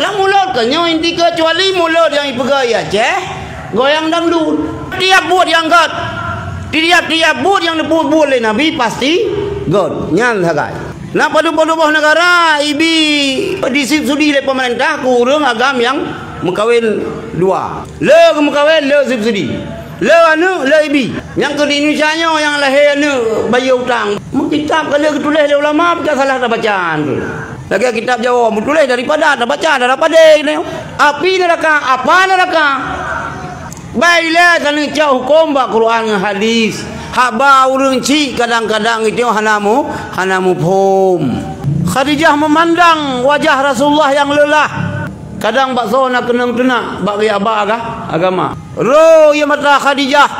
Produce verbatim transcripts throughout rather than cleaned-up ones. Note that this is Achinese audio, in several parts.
Lam mulod ka nyoe inti keucuali mulod nyang ipeugah i Aceh, goyang dangdut. Tiap buet nyang gét, tiap-tiap buet nyang neupeubuet lé Nabi pasti gét. Nyan sagai. Na padub-padub boh neugara ibi disubsidi lé peumeurintah keu ureuëng agam nyang meukawen dua. Le geumeukawen, le subsidi. Le aneuëk, le ibi. Nyang keu di Indonesia nyoe nyang lahé aneuëk bayeue utang. Meukitab ka lheueh geutuléh lé ulama, pih ka salah tabaca tu. Lagée kitab Jawoe meutuléh daripada tabaca dara padé nyoe. Api neuraka, apa neuraka? Bai ilée taneucok huköm bak Quran ngon hadis. Haba ureuëng cik kadang-kadang itu hana mu, hana muphom. Khadijah memandang wajah Rasulullah yang lelah. Kadang bak soe na keunong teunak bak geujak ba aga-, agama. Ro ie mata Khadijah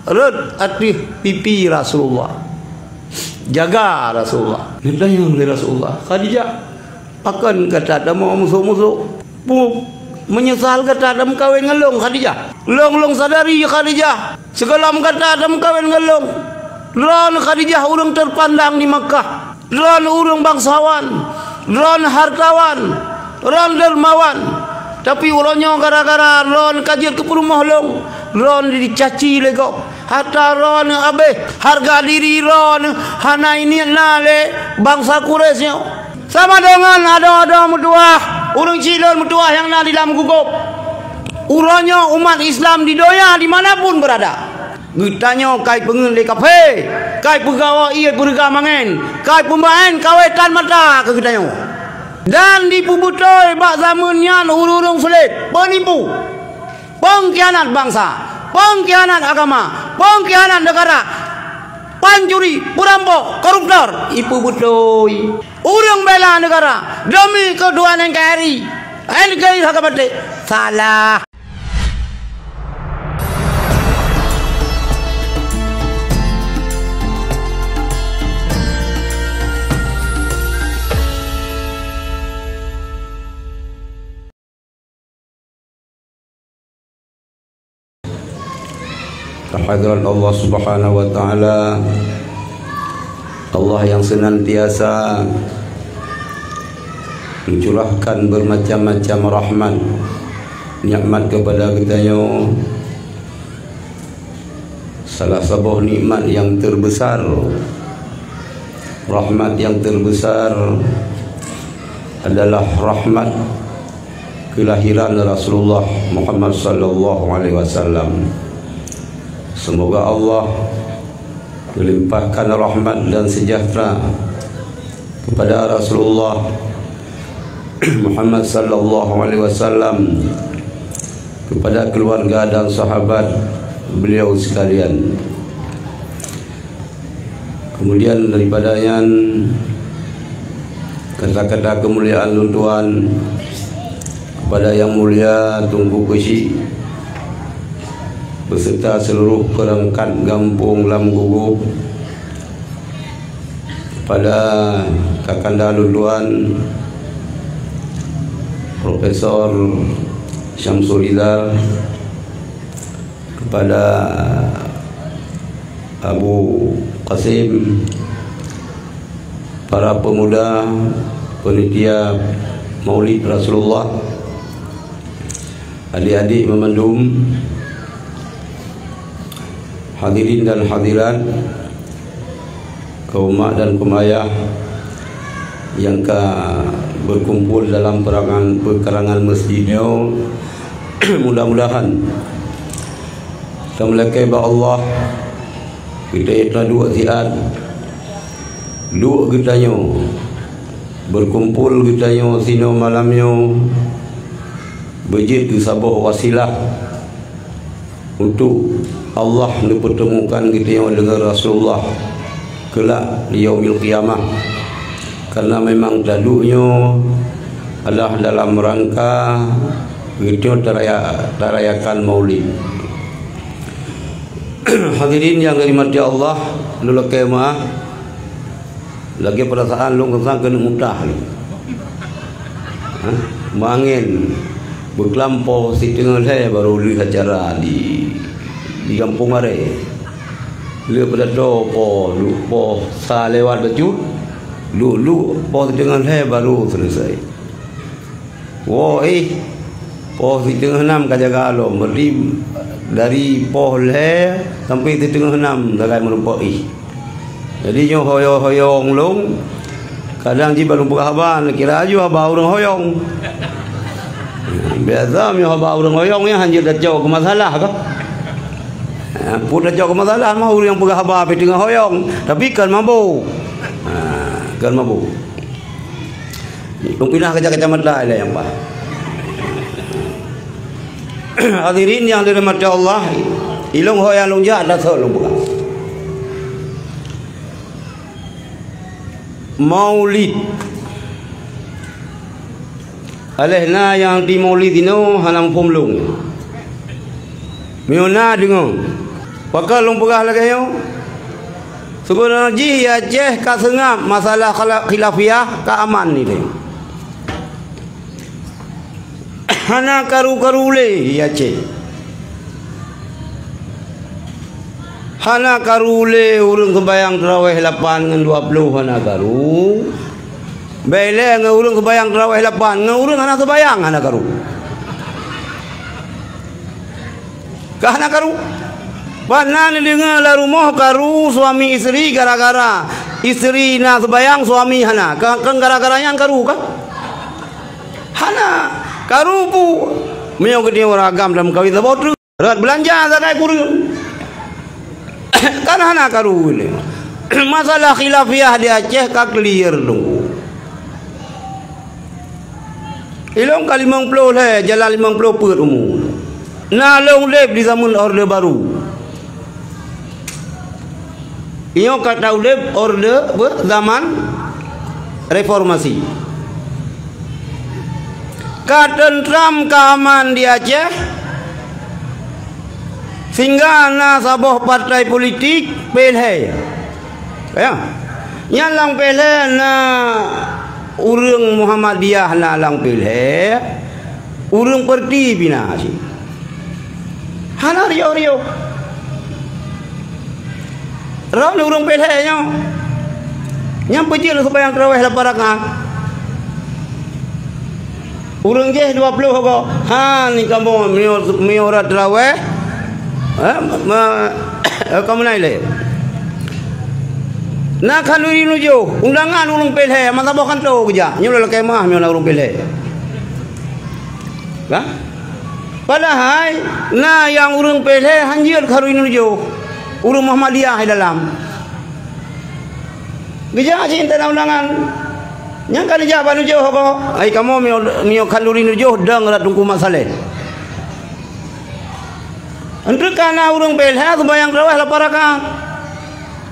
rhot ateueh pipi Rasulullah. Jaga Rasulullah. Neutanyong lé Rasulullah, "Khadijah, pakon gata tamong musoh-musoh? Pu-, meunyeusal gata tameukawen ngon lôn, Khadijah? Lôn, lôn sadari, Khadijah, sigohlom gata tameukawen ngon lôn, droeneuh Khadijah ureuëng terpandang di Makkah." Droeneuh ureuëng bangsawan, droeneuh hartawan, droeneuh dermawan. Tapi uroe nyoe gara-gara droeneuh ka jeuet keu peurumoh lôn, droeneuh dicaci lé gob. Hata droeneuh abéh, hareuga diri droeneuh hana iniet na lé bansa Quraisy nyoe. Sama deungon adoe-adoe meutuwah, ureuëng cit lôn meutuwah nyang na di lam gugôp. Uroe nyoe umat Islam di donya di mana pun beurada. Geutanyoe kai peungeut lé kafé, kai peugawa ié peureuga mangén, kai peumaén kawetan mata keu geutanyoe. Dan jipeubeutôi bak zameun nyan ureuëng-ureuëng sulet, peunipu, peungkhianat bansa, peungkhianat agama, peungkhianat neugara, pancuri, peurampok, koruptor, jipeubeutôi. Ureuëng bela neugara deumi keutuan N K R I, N K R I hareuga maté, salah. Kehadirat Allah Subhanahu wa Ta'ala, Allah yang senantiasa mencurahkan bermacam-macam rahmat, nikmat kepada geutanyoe. Salah saboh nikmat yang terbesar, rahmat yang terbesar adalah rahmat kelahiran Rasulullah Muhammad sallallahu alaihi wasallam. Semoga Allah melimpahkan rahmat dan sejahtera kepada Rasulullah Muhammad sallallahu alaihi wasallam, kepada keluarga dan sahabat beliau sekalian. Kemudian daripada nyan, kata-kata kemuliaan lôn tuan kepada Yang Mulia Teungku Keuchik beserta seluruh perangkat gampông Lam Gugôp, kepada kakanda lôn tuan Profesor Syamsul Izar, kepada Abu Qasim, para pemuda panitia Maulid Rasulullah, adik-adik meumandum, hadirin dan hadirat, kaum mak dan kaum ayah nyang ka berkumpul dalam perangan, pekarangan masjid nyoe, mudah-mudahan tameulakée bak Allah, geutanyoe taduek siat, duek geutanyoe, berkumpul geutanyoe sinoe malam nyoe, beujeuet keu saboh wasilah untuk Allah neupeuteumukan geutanyoe deungon Rasulullah keulak di Yaumil Qiyamah. Karena memang taduek nyoe adalah dalam rangka geutanyoe taraya-, tarayakan Maulid. Hadirin yang dirahmati Allah, lôn lakée meuah. Lagée peurasaan lôn keusang keuneuk mutah lôn. Hah? Meuangén, beuklam poh siteungoh lhée barô lheueh acara di, di gampông Arée. Lheueh peudatoe poh, duek poh sa lewat bacut, duek-duek poh siteungoh lhée barô seuleusai. Woe éh, poh siteungoh nam ka jaga lom, berarti dari poh lhèe sampai siteungoh nam sagai meurumpok éh. Jadi nyoe hoyo-hoyong lôn, kadang jih ban lôn peugah haba, neukira aju haba ureueng hoyong. Biasa meunyoe haba ureueng hoyong nyan hanjeuet tacok keu masalah kah? Ha, peue tacok keu masalah mah ureueng nyang peugah haba pih teungoh hoyong, tapi kon mabök. Ha, kon mabök. Lôn pinah keucamatan laén nyang paih. Hadirin nyang dirahmati Allah, ilôn ho nyang lôn jak dasok lôn peugah. Maulid. Aléh na nyang di maulid inoe hana muphom lôn. Meunyoe na deungoe. Pakon lôn peugah lagèe nyoe? Sibeuna jih di Aceh ka seungab masalah khala-, khilafiyah ka aman nibak. Hana karu-karu lé di Aceh. Hana karu lé ureueng seumayang tarawèh lapan ngon dua ploh hana karu. Bèk lé ngon ureueng seumayang tarawèh lapan, ngon ureueng hana seumayang hana karu. Ka hana karu. Ban na neudeungoe lam rumoh karu suami istri gara-gara istri na seumayang suami hana. Ka, kan gara-gara nyan karu kan? Hana. Karu peue? Meunyoe geutanyoe ureueng agam lam kawin saboh treuk. Rot beulanja sagai keu ureueng. Kan hana karu lé. Masalah khilafiyah di Aceh ka clear lôn. Ilôn ka limong ploh lhèe, jalan limong ploh peuet umu. Na lôn udép di zaman Orde Baru. Nyoe ka taudép orde, beu, zaman reformasi. Ka teuntram, ka aman di Aceh, sehingga na saboh partai politik P L H. Ya. Nyan lam P L H na ureueng Muhammadiyah na lam P L H, ureueng Perti pih na cit. Hana riôh-riôh. Droeneuh ureueng P L H nyoe. Nyang peujeuet lôn seumayang tarawèh lapan rakaat. Ureueng jih dua ploh goe. Ha, ni kamoe meunyoe, meunyoe rot tarawèh, eh, me-, eh, kamoe na ilèe. Na khanduri nujoh, undangan ureueng P L H, masa boh kantô geujak. Nyoe lôn lakèe meu'ah meunyoe na ureueng P L H. Kan? Padahai na nyang ureueng P L H hanjeuet khanduri nujoh. Ureueng Muhammadiyah di dalam. Geujak cit tanda undangan. Nyang ka neujak bak nujoh ko, "Ai kamoe meunyoe, meunyoe khanduri nujoh dong rot Teungku Mat Saleh." Enteuk ka na ureueng P L H seumayang tarawèh lapan rakaat.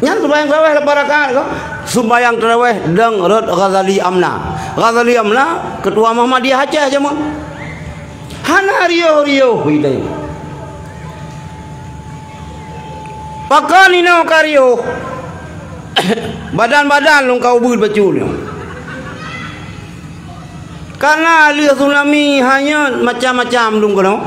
Nyan seumayang tarawèh lapan rakaat ko. Seumayang tarawèh dong rot Ghazali Amna. Ghazali Amna, keutua Muhammadiyah Aceh jameun. Hana riôh-riôh idéh. Pakon inoe ka riôh? Badan-badan lôn ka ubeuet bacut nyoe. Ka na lheueh tsunami hanyot macam-macam lôn keunoe.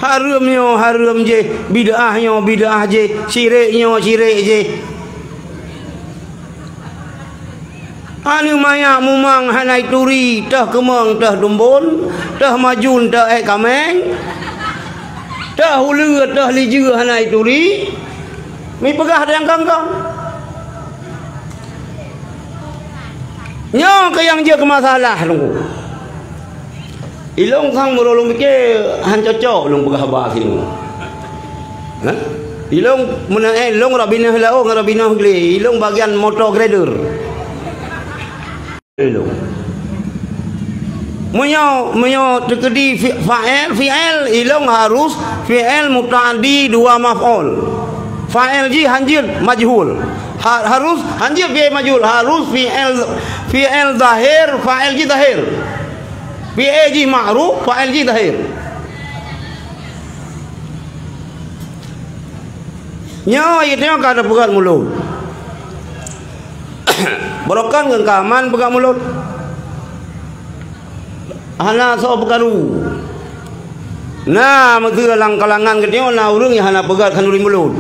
Hareuem nyoe hareuem jih, bid'ah nyoe bid'ah jih, syirék nyoe syirék jih. Aneuk manyak mumang hana jituri, teuh keumong teuh dumbon, teuh majun teuh ék kaméng, teuh uleue teuh lijeue hana jituri, mipeugah nyang kong-kong. Nyoe keuh nyang jeuet keu masalah, Teungku. Ilôn sang meurôh lôn pike han cocok lôn peugah haba sinoe. Hah? Ilôn meunan, eh, lôn rot binéh laôt ngon rot binéh glé. Ilôn bagian motor grader. Ilôn. Meunyoe, meunyoe teukeudi fi-, fa'il, fi'il, ilôn harus fi'il muta'addi dua maf'ul. Fa'il jih hanjeuet majhul. Ha-, harus hanjeuet fi'il majhul, harus fi'il, fi'il zahir, fa'il jih zahir. Fi'il jih ma'ruf, fa'il jih zahir. Nyoe, nyoe ka tapeugöt mulod. Barokon ngon ka aman peugöt mulod. Hana soe peukaru. Na, meuseu lam kalangan geutanyoe na ureuëng nyang hana peugöt khanduri mulod.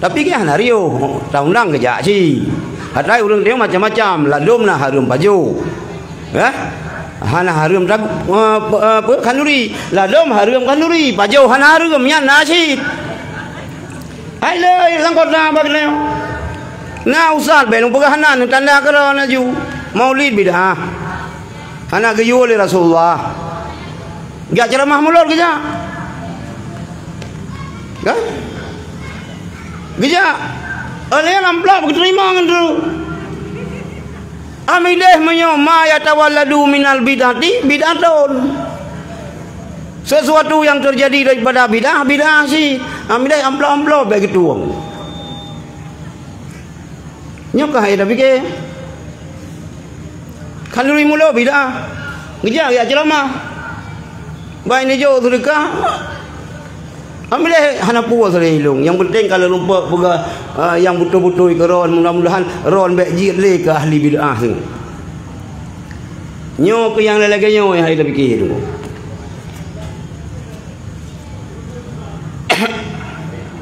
Tapi geuh hana riôh, taundang geujak cit. Padahai ureuëng tanyoe macam-macam, ladom na hareuem pajoh. Eh? Hana hareuem tag-, eh, pe-, eh, pe-, khanduri. Ladom hareuem khanduri, pajoh hana hareuem, nyan na cit. Hai le, lam kota bak tanyoe. Na ustaz, bèk lôn peugah nan, tanda keudroe laju. Maulid bid'ah. Hana geuyue lé Rasulullah. Jak ceuramah mulod geujak. Kan? Geujak. Oleh amplop geuteurimong ngon tu. Amileh meunyoe ma yatawalladu minal bid'ati bid'atun. Sesuatu yang terjadi daripada bid'ah, bid'ah cit. Amileh amplop-amplop bèk geutueng. Nyoe ka hai tapike. Khanduri mulod bid'ah. Geujak jak ceuramah. Bai neujok seudeukah. Amileh hana puas lé ilong. Nyang penting kalau lumpok peugah, ah, nyang beutôi-beutôi keu ron, mudah-mudahan ron bèk jeuet lé keu ahli bid'ah tu. Nyoe keu nyang lagèe nyoe nyang hai tapike tu.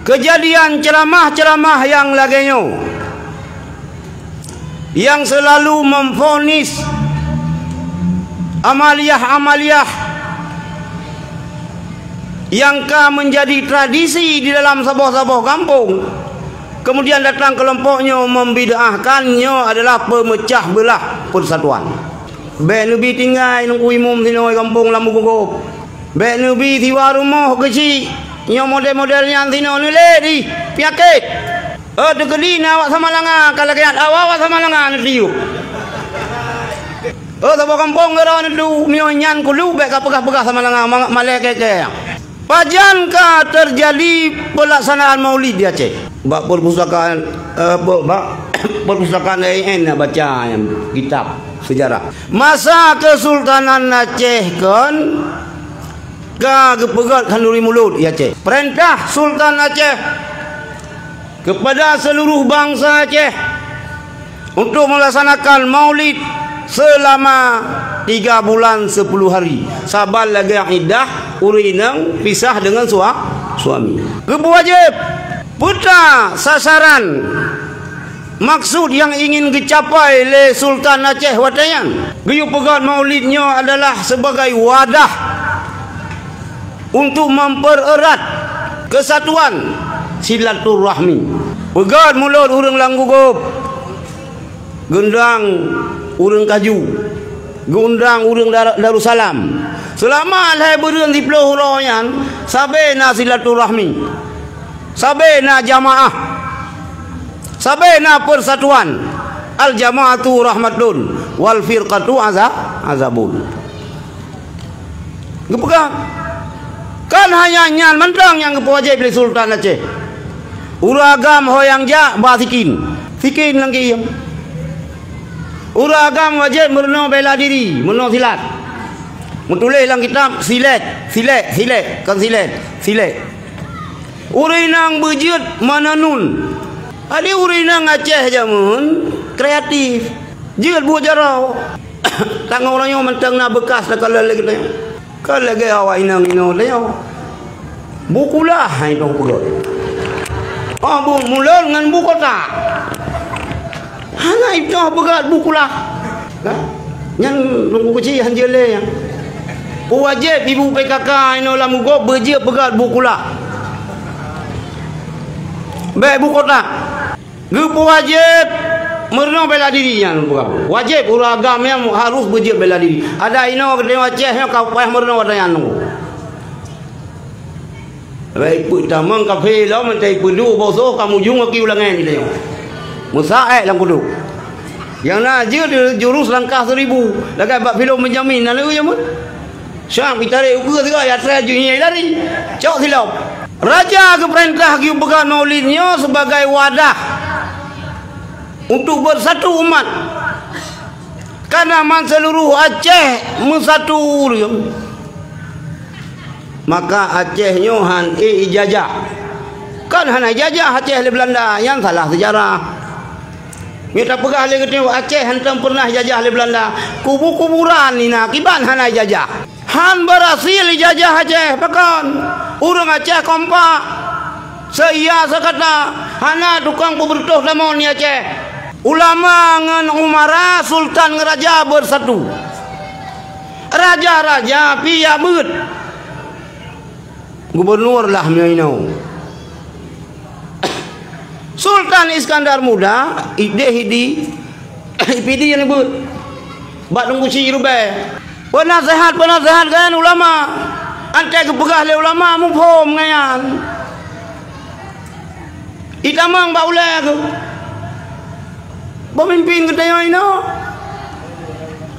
Kejadian ceramah-ceramah yang lagèe nyoe, yang selalu memvonis amaliah-amaliah yang ka menjadi tradisi di dalam saboh-saboh gampông, kemudian datang kelompok nyoe membid'ahkan, nyoe adalah pemecah belah persatuan. Bèk neubi tinggai nungku imum sinoe gampông lam bugop. Bèk neubi siwa rumoh keuchik, nyoe model-model nyan sinoe neulé di peunyakét. Oh, teukeudi na awak Samalanga, ka lagèe awak-awak Samalanga neutiup. Oh, saboh gampông keudroe neuteuh, meunyoe nyan kulu bèk ka peugah-peugah Samalanga, ma-, malèe kèe-kèe. Pajan ka teujadi peulaksanaan Maulid di Aceh? Bak perpustakaan, eh, pe-, bak perpustakaan A I N na baca nyan kitab sejarah. Masa Kesultanan Aceh kon ka geupeugèt khanduri mulod di Aceh. Peurintah Sultan Aceh kepada seluruh bansa Aceh untuk melaksanakan Maulid selama tiga bulan sepuluh hari. Saban lagèe iddah ureueng inong pisah deungon sua-, suami. Geupeuwajéb peuta sasaran maksud nyang ingin geucapai lé Sultan Aceh watèe nyan. Geuyue peugèt Maulid nyoe adalah sebagai wadah untuk mempererat kesatuan silaturahmi. Peugèt mulod ureueng lam gugop, geundang ureueng Kaju, geundang ureueng Dar-, Darussalam. Seulama lhèe beureuen siplôh uroe nyan, sabe na silaturahmi, sabe na jamaah, sabe na persatuan. Al-jama'atu rahmatun, wal firqatu aza-, azabun. Geupeugah, kon hanya nyan mantong nyang geupeuwajéb lé Sultan Aceh. Ureueng agam ho nyang jak ba sikin, sikin lam keuieng. Ureueng agam wajéb meurunoe bela diri, meurunoe silat. Meutuléh lam kitab silet, silek, silek, kon silet, silek. Ureueng inong beujeuet meunenun. Adi ureueng inong Aceh jameun kreatif. Jeuet buet jaroe. Tanggong uroe nyoe mantong na beukas takalon lé geutanyoe. Ka lagèe awak inong-inong tanyoe. Bu kulah hai toh peugöt. Oh, bu mulod ngon bu kotak. Hana itoh peugöt bu kulah. Kan? Nyan lungku keuchik han jeuet lé nyan. Wajéb ibu P K K inoe lam gob beujeuet peugöt bu kulah. Bèk bu kotak. Geupeuwajéb meurunoe bela diri nyan. Wajéb ureueng agam nyan harôh beujeuet bela diri. Adak inoe geutanyoe Aceh nyoe ka payah meurunoe watèe nyan. Bèk ipeutamong kafé lom, mantong ipeuduek boh soh ka mujung aki u langèt geutanyoe. Meusaék lam kuduk. Nyang na jeuet jurus langkah seribu. Lagèe bak filem Benyamin, na lheueh jameun. Syam itarek ukeue sigoe, ya tré ju ngieng lari. Cok silop. Raja geupeurintah geupeugöt Maulid nyoe sebagai wadah untuk bersatu umat. Karena man seluruh Aceh meusatu ureueng, maka Aceh nyoe han ék ijajah. Kan hana ijajah Aceh lé Beulanda, nyan salah seujarah. Meunyo tapeugah lé geutanyoe Aceh hantom peureunah ijajah lé Beulanda, kubu-kuburan nina kiban hana ijajah. Han beurhasil ijajah Aceh, pakon? Ureueng Aceh kompak, seuia seukata, hana tukang peubeureutoh tamong di Aceh. Ulama ngon umara, sultan ngon raja beusatu. Raja-raja pih jak beuet. Gubunur lah meunyoe inoe. Sultan Iskandar Muda, ideh idi, ipidi nyang beuet. Bak Teungku Chik Rubée. Peunaseuhat-peunaseuhat geuh nyan ulama. Anté geupeugah lé ulama muphom ngon nyan. Itamong bak ulée keuh. Peumimpin geutanyoe inoe.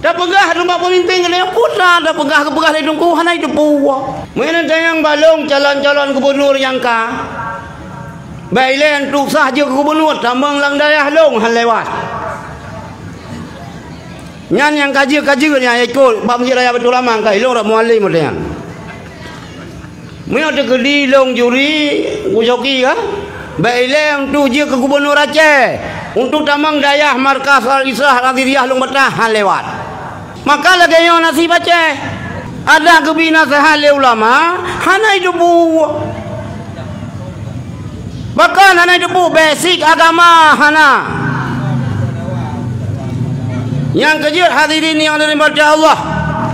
Tapeugah teuma peumimpin geutanyoe peue na tapeugah, geupeugah lé Teungku hana jiteupeue. Meunan tanyong bak lôn calon-calon gubunur nyang ka. Bèk ilée antu sah jeuet keu gubunur, tamong lam dayah lôn han lewat. Nyan nyang ka jeuet, ka jeuet nyan ikot bak Meuseujid Raya Baitul Aman ka ilôn rot Mualim watèe nyan. Meunyoe teukeudi lôn juri, kucoki ka, bèk ilée untuk jeuet keu gubunur Aceh, untuk tamong dayah markas Al-Islahah Al-Aziziyah Lueng Batang han lewat. Maka lagèe nyoe nasib Aceh. Adak geubi naseuhat lé ulama, hana jiteupeue. Bahkan hana jiteupeue basic agama hana. Nyang keujeuet hadirin nyang dirahmati Allah,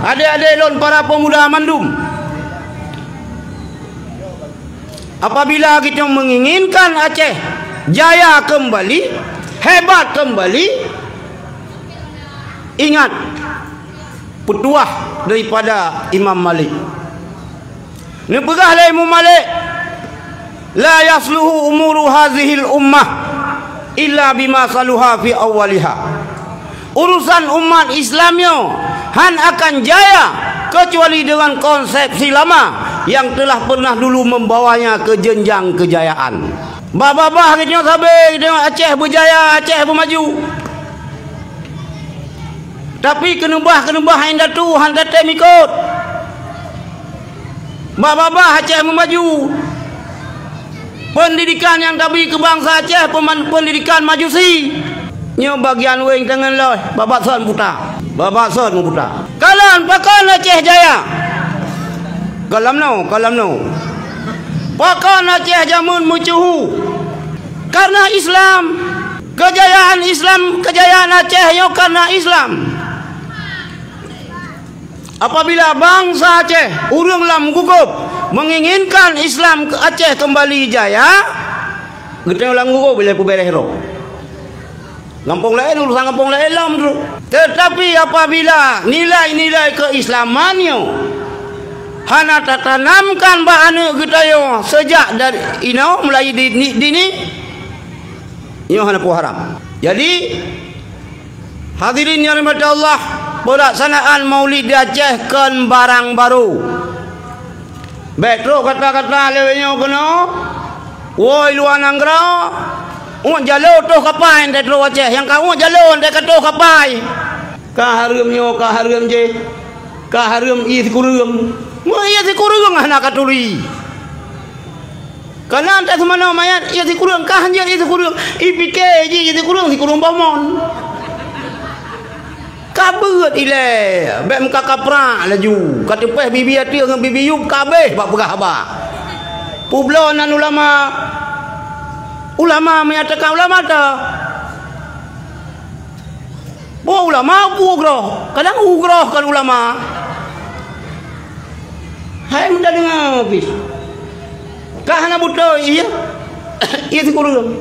adék-adék lôn para peumuda mandum. Apabila geutanyoe menginginkan Aceh jaya keumbali, hebat keumbali, ingat peutuah daripada Imam Malik. Neupeugah lé Imam Malik, "La yasluhu umuru hazihil ummah illa bima saluha fi awwaliha." Urusan umat Islam nyoe han akan jaya keucuali deungon konsepsi lama nyang teulah pernah dulu membawanya ke jenjang kejayaan. Babah-babah geutanyoe sabe geutanyoe Aceh beujaya, Aceh beumaju. Tapi keuneubah-keuneubah indatu han tatem ikot. Babah-babah Aceh meumaju. Peundidikan nyang tabi keu bansa Aceh peuman-, peundidikan majusi. Nyoe bagian weng tangan lôi, babah sot meuputa. Babah sot meuputa. Kalon pakon Aceh jaya? Kalam no, kalam no. Pakon Aceh jameun meucuhu? Karena Islam. Kejayaan Islam, kejayaan Aceh nyoe karena Islam. Apabila bansa Aceh, ureuëng lam gugob, menginginkan Islam ke Aceh kembali jaya, geutanyoe lam gugob ilée peubéréh droe. Gampông laén, urusan gampông laén lom tu. Tetapi apabila nilai-nilai keislaman nyoe hana tatanamkan bak aneuëk geutanyoe seujak dari inoe, mulai di, di, dini, nyoe hana peue haram. Jadi, hadirin nyang dirahmati Allah, peulaksanaan Maulid di Aceh kon barang barô. Bék trok kata-kata lewat nyoe keunoe, woe luwa nanggroe, uet jaloe toh kapai, nyan trok Aceh, nyang ka uet jaloe, nyan ka toh kapai. Ka hareuem nyoe, ka hareuem jéh, ka hareuem ié sikureueng. Meu ié sikureueng hana ka turi. Kana teuh seumanoe manyét, ié sikureueng, ka hanjeuet ié sikureueng. Ipike jih ié sikureueng, sikureueng boh mon. Ka beuet ilée, bék meuka kaprak laju. Ka teupéh bibi ateueh ngon bibi yup ka abéh bak peugah haba. Peubloe nan ulama. Ulama menyatakan ulama ta. Boh ulama peue ugroe, kadang ugroe kon ulama. Hai meuda deungoe pih. Ka hana beutôi ié, ié sikureueng.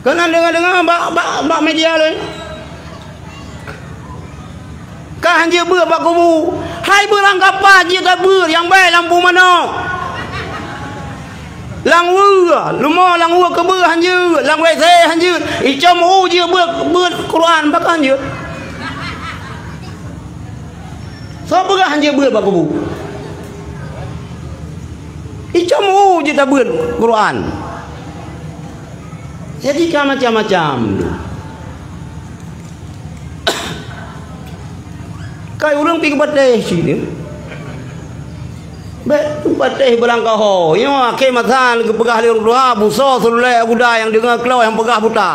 Keunan deungoe-deungoe bak, bak, bak media lé. Ka hanjeuet beuet bak kubu. Hai beuet lam kapa jeuet tabeuet nyang bèe lam bu manok. Lam weue, lumoe lam weue keubeuet hanjeuet, lam WC hanjeuet. Icom u jeuet beuet, beuet Quran bak hanjeuet. Soe peugah hanjeuet beuet bak kubu? Icom u jeuet tabeuet Quran. Jadi ka macam-macam tu. Kai ureuëng pi geupatéh cit. Bék geupatéh beurangkaho. Nyoe akhé masa geupeugah lé ureuëng tuha, busoe seululée guda nyang deungoe keulok nyang peugah buta.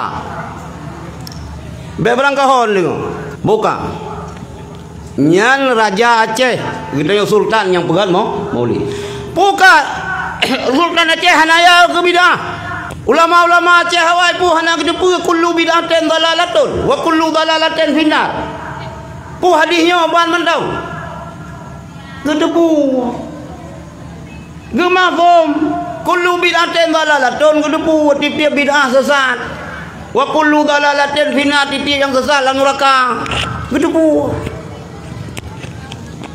Bék beurangkaho deungoe. Buka. Nyan raja Aceh, geutanyoe sultan nyang peugah mo-, Maulid. Buka. Sultan Aceh hana ya keu bidah. Ulama-ulama Aceh awai peue hana geuteupeue kullu bid'atin dhalalatin wa kullu dhalalatin finnar. Peue hadis nyoe ban mantong. Geuteupeue. Geumafhum, kullu bid'atin dhalalatin, geuteupeue tiep-tiep bid'ah sesat. Wa kullu dhalalatin finnar, tiep-tiep nyang sesat lam nuraka. Geuteupeue.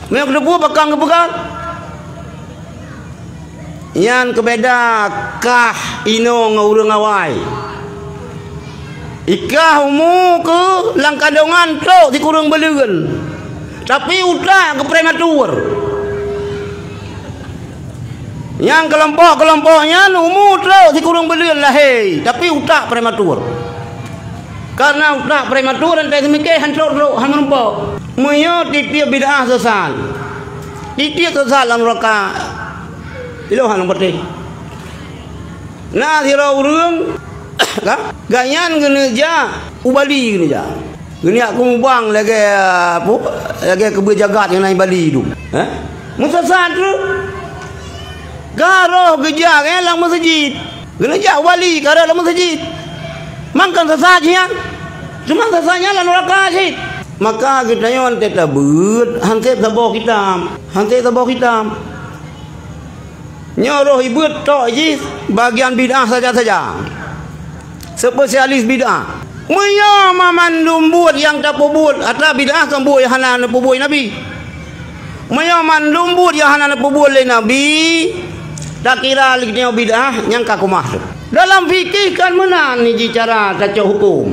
Meunyoe geuteupeue, pakon geupeugah. Nyan keubeda kah inong ngon ureuëng awai. Ikah umu keu lam kandongan trok sikureueng buleuen, tapi utak keu prematur. Nyang keulompok-keulompok nyan umu trok sikureueng buleuen lahé, tapi utak prematur. Karena utak prematur, enteuk seumiké han trok-trok, han meurumpok. Meunyoe tiep-tiep bid'ah sesat, tiep-tiep sesat lam nuraka, ilôn han patéh. Na sidroe ureuëng, ka? Gobnyan geuneuk jak u Bali geuneuk jak. Geuneuk jak keumubang lagée, apa, lagée keubeue jagat nyang na i Bali tu. Eh? Meusesat tu. Ka roh geujak, eh, lam meuseujid. Geuneuk jak u Bali, ka roh lam meuseujid. Mangkon sesat nyan. Cuma sesat nyan lam nuraka cit. Maka geutanyoe teutabeuet, han sép saboh kitab. Han sép saboh kitab. Nyoe roh ibeut tok jih bagian bid'ah saja-saja. Spesialis bid'ah. Meunyoe mamandum buet nyang tapeubuet atra bid'ah kon buet nyang hana neupeubuet Nabi. Meunyoe mandum buet nyang hana neupeubuet lé Nabi, takira lé nyoe bid'ah nyang ka keumah tu. Dalam fikih kan meunan jih cara tacok huköm.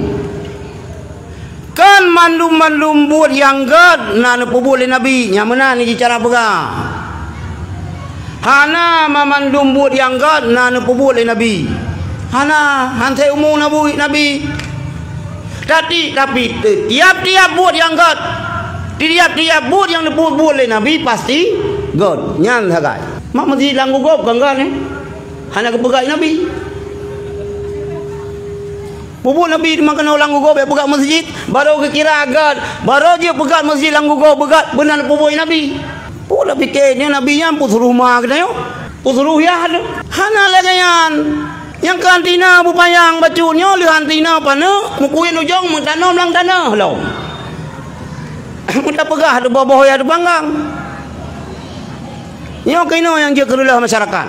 Kan mandum-mandum buet nyang gét na neupeubuet lé Nabi, nyang meunan jih cara peugah. Hana mamandum buet nyang gét na neupeubuet lé Nabi. Hana, han sép umu Nabi, Nabi. Tapi, tapi tiap-tiap buet nyang gét, tiap-tiap buet nyang neupeubuet lé Nabi pasti gét. Nyan sagai. Mak meuseujid lam gob kan gét, eh? Hana geupeugah Nabi. Peubuet Nabi teuma keunoe lam gob, bék peugah meuseujid, barô geukira gét, barô jeuet peugah meuseujid lam gob beugét, beuna peubuet Nabi. Peue tapike nyoe Nabi nyan peusuruh ma geutanyoe? Peusuruh yah tu. Hana lagée nyan. Nyang keu anti na beupanyang bacut nyoe lheueh anti na paneuk, meukuét ujong meutanom lam tanoh lom. Meutapeugah teuboh-boh ya teupanggang. Nyoe keunoe nyang jeuet keu reuloh masyarakat.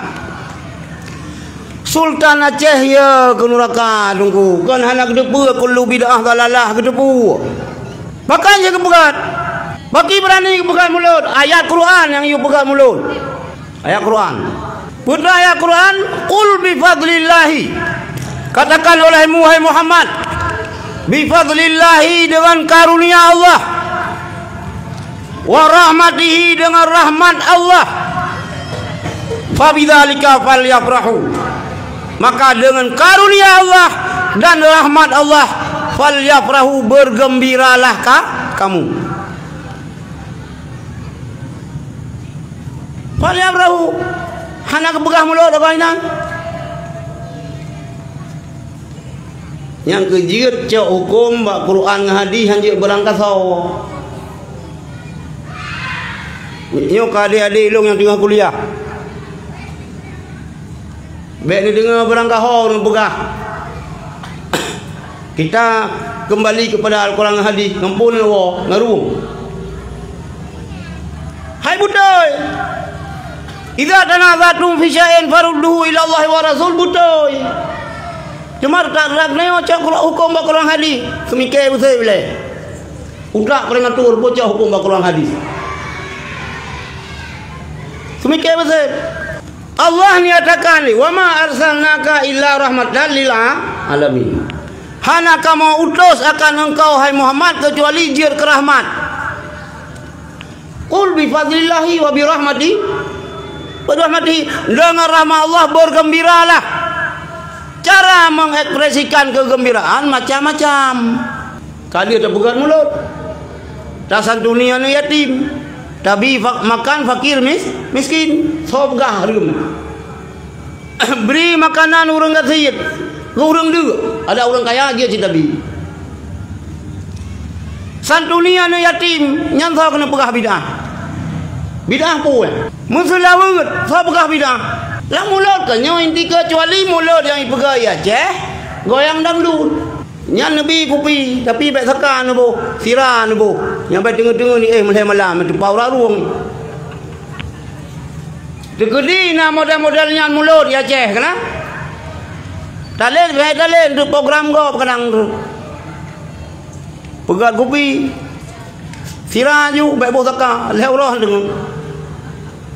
Sultan Aceh ya keu nuraka teungku, kon hana geuteupeue kullu bid'ah dalalah geuteupeue. Pakon jeuet geupeugah? Baki beurani geupeugah mulod, ayat Quran nyang yue peugah mulod. Ayat Quran. Peue ayat Quran, "Qul bi fadlillahi." Katakan olehmu, hai Muhammad, "Bi fadlillahi," dengan karunia Allah, "wa rahmatihi," dengan rahmat Allah, "fa bidzalika falyafrahu." Maka dengan karunia Allah dan rahmat Allah, "falyafrahu," bergembiralah ka-, kamu. Falyafrahu. Hana geupeugah mulod agam inan. Nyang keu jeuet cok huköm bak Quran ngon hadis, han jeuet beurangkasoe. Nyoe keu adék-adék lôn nyang teungoh kuliah. Bék neudeungoe beurangkasoe ureuëng peugah. Kita kembali kepada Al-Quran ngon hadis, ngon peue neuwoe, ngon rueng. Hai beutôi. "Idza tanaza'tum fi syai'in farudduhu ila Allahi wa Rasul," beutôi. Cuma tak rak nyoe cok huköm bak Quran hadis, seumike beuseuet lé. Utak prematur bocah huköm bak Quran hadis. Seumike beuseuet. Allah nyatakan, "Wa ma arsalnaka illa rahmatan lil alamin." Hana kamoe utus akan engkau, hai Muhammad, kecuali jeuet keu rahmat. "Qul bi fadlillahi wa bi rahmati, wa bi rahmati." Dengan rahmat Allah bergembiralah. Cara mengekspresikan kegembiraan macam-macam. Ka lheueh tapeugah mulod. Tasantuni aneuëk yatim. Tabi fa-, makan fakir mis-, miskin. Soe peugah hareuem. Bri makanan ureuëng gasien, keu ureuëng deuk, adak ureuëng kaya jeuet cit tabi. Santuni aneuëk yatim, nyan soe keuneuk peugah bid'ah. Bid'ah peue? Meuseulaweuet, soe peugah bid'ah? Lam mulod ka nyoe inti keucuali mulod nyang ipeugah i Aceh, goyang dangdut. Nyan neubi kupi, tapi bék saka neuboh, sira neuboh. Nyang bék teungeut-teungeut ni, eh, meulhèe malam, teupa ureueng. Teukeudi na model-model nyan mulod i Aceh, kana? Talét, bèk talét, untuk program gob kadang tu. Peugöt kupi. Sira ju, bék boh saka, lhèe uroe deungon.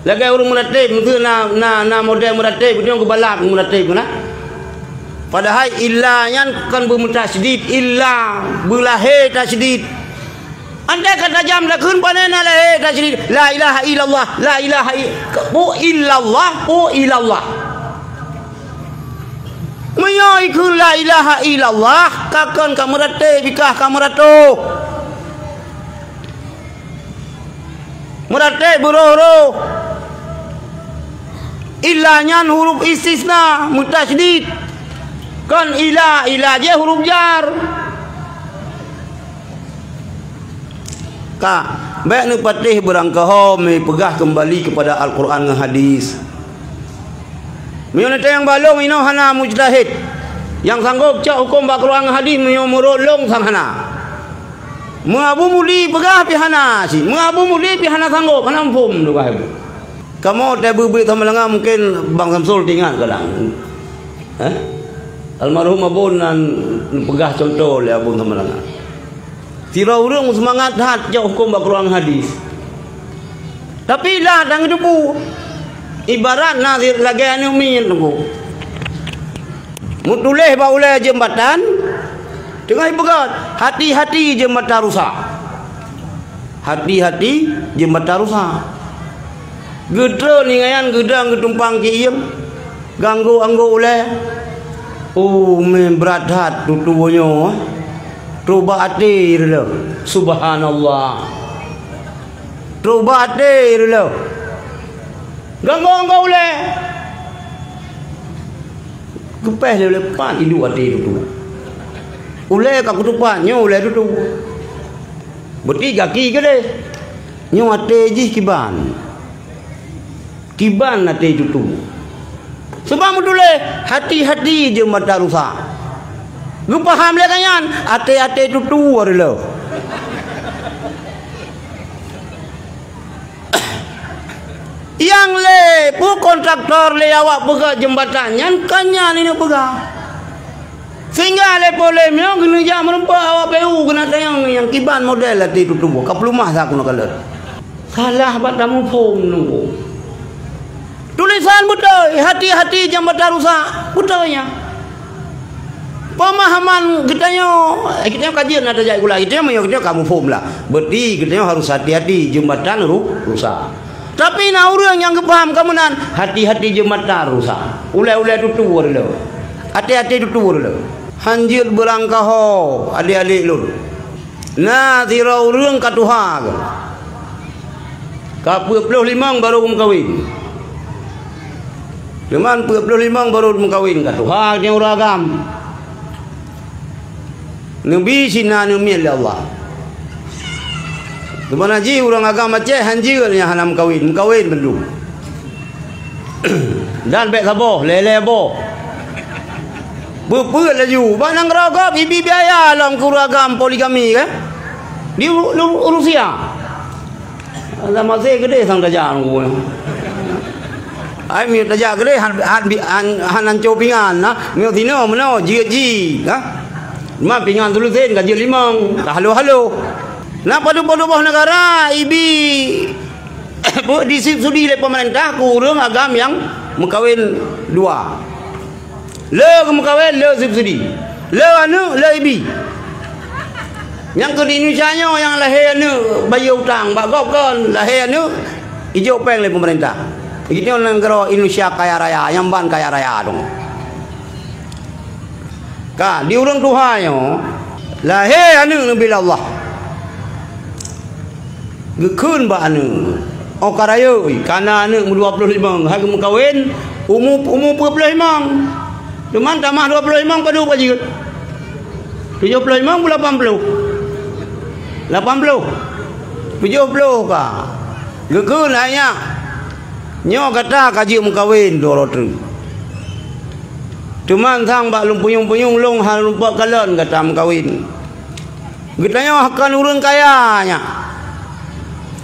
Lagèe ureueng meuratéb, meuseu na, na, na model meuratéb, nyoe geubalak meuratéb, na. Padahai illa nyan kon beumeutasydid, illa, beulahé tasydid. Andai ka tajam takheun pane na lahé tasydid, la ilaha illallah, la ilaha i-, pu illallah, pu ilallah. Meunyoe ikheun la ilaha illallah, ka kon ka meuratéb, bikah ka meurato. Meuratéb beurôh-rôh. Illa nyan huruf istisna, meutasydid. Kon ila, ila jih huruf jar. Ka, bék neupatéh beurangkaho meupeugah keumbali keupada Al-Qur'an ngon hadis. Meunyoe neutanyong bak lôn, inoe hana mujtahid nyang sanggôp cok hukôm bak Qur'an ngon hadis, meunyoe meurot lôn sang hana. Meu Abu Mudi peugah pih hana cit, meu Abu Mudi pih hana sanggôp, hana muphom tugaih Abu. Kamoe teuh beubiet sama langa mungken Bang Samsul teuingat kadang. Eh? Almarhum Abon nan neupeugah cuntoh lé Abon sama langa. Sidroe ureueng seumangat that jak hukôm bak Quran hadis. Tapi lah dan geuteupeue. Ibarat na lagèe aneuk miet nunggu. Meutuléh bak ulèe jeumbatan, teungoh ipeugah, "Hati-hati jeumbatan rusak." Hati-hati jeumbatan rusak. Geutrön ngon nyan geudong geutumpang keu iem, geuanggô-anggô ulèe. Oh, meunan brat that tutoe nyoe. Trôk bak até reuloh. Subhanallah. Trôk bak até reuloh. Geuanggô-anggô ulèe. Geupéh lé ulèe, pat iduek até tutoe. Ulèe ka kutupat, nyoe ulèe tutoe. Beuti gaki keudeh. Nyoe até jih kiban. Kiban até tutoe. Seubab meutuléh, hati-hati jeumbatan rusak. Geupaham lé gobnyan, até-até tutoe reuloh. Nyang lé peue kontraktor lé awak peugöt jeumbatan nyan, kon nyan ineuk peugah. Sehingga lé polém nyoe geuneuk jak meurumpok awak P U, geuneuk tanyong nyang kiban model até tutoe, ka peuleumah sa keunoe kalon. Salah bak tamuphom nunggu. Tulisan beutôi, hati-hati jeumbatan rusak. Beutôi nyan. Pemahaman geutanyoe, eh, geutanyoe ka jeuet na tajak sikula, geutanyoe meunyoe geutanyoe ka muphom lah. Berarti geutanyoe harus hati-hati jeumbatan ru-, rusak. Tapi na ureueng nyang geupaham ka meunan, hati-hati jeumbatan rusak. Ulèe-ulèe tutoe reuloh. Até-até tutoe reuloh. Han jeuet beurangkaho, adék-adék lôn. Na sidroe ureueng ka tuha geuh. Ka peuet ploh limong barô geumeukawen. Teuma peuet ploh limong barô geumeukawen, ka tuha geuh ureueng agam. Neubi sinan aneuk miet lé Allah. Teuma na jih ureueng agam Aceh han jeuet nyang hana meukawen, meukawen bandum. Dan bèk saboh, lhèe-lhèe boh. Beupeuet laju, bak nanggroe gob ibi biaya lom keu ureueng agam poligami, kan? Di Ru-, Ru-, Rusia. Lam até keudeh sang tajak nunggu. Ai, meunyoe tajak keudeh han, han, han, han anco pingan, nah. Meunyoe sinoe meunoe, jeuet jih, nah. Cuma pingan Suleusen ka jeuet limong, ka halo-halo. Na padub-padub boh neugara ibi Peue disubsidi lé peumeurintah keu ureueng agam nyang meukawen dua. Le geumeukawen, le subsidi. Le aneuk, le ibi. Nyang keu di Indonesia nyoe nyang lahé aneuk bayeue utang bak gob kon, lahé aneuk ijok péng lé peumeurintah. Geutanyoe nanggroe Indonesia kaya raya, nyang ban kaya raya dong. Ka, di ureueng tuha nyoe, lahé aneuk neubi lé Allah. Geukheun bak aneuk, "Oh ka rayeuk, ka na aneuk meudua ploh limong, hai geumeukawen, umu, umu peuet ploh limong." Teuma tamah dua ploh limong padub ka jeuet? Tujoh ploh limong peuet lapan ploh? Lapan ploh. Tujoh ploh ka. Geukheun, "Hai nyak, Nyoe gata ka jeuet meukawen dua droe treuk. Teuma sang bak lôn punyueng-punyueng lôn hana lumpok kalon gata meukawen. Geutanyoe kon ureuëng kaya nyan.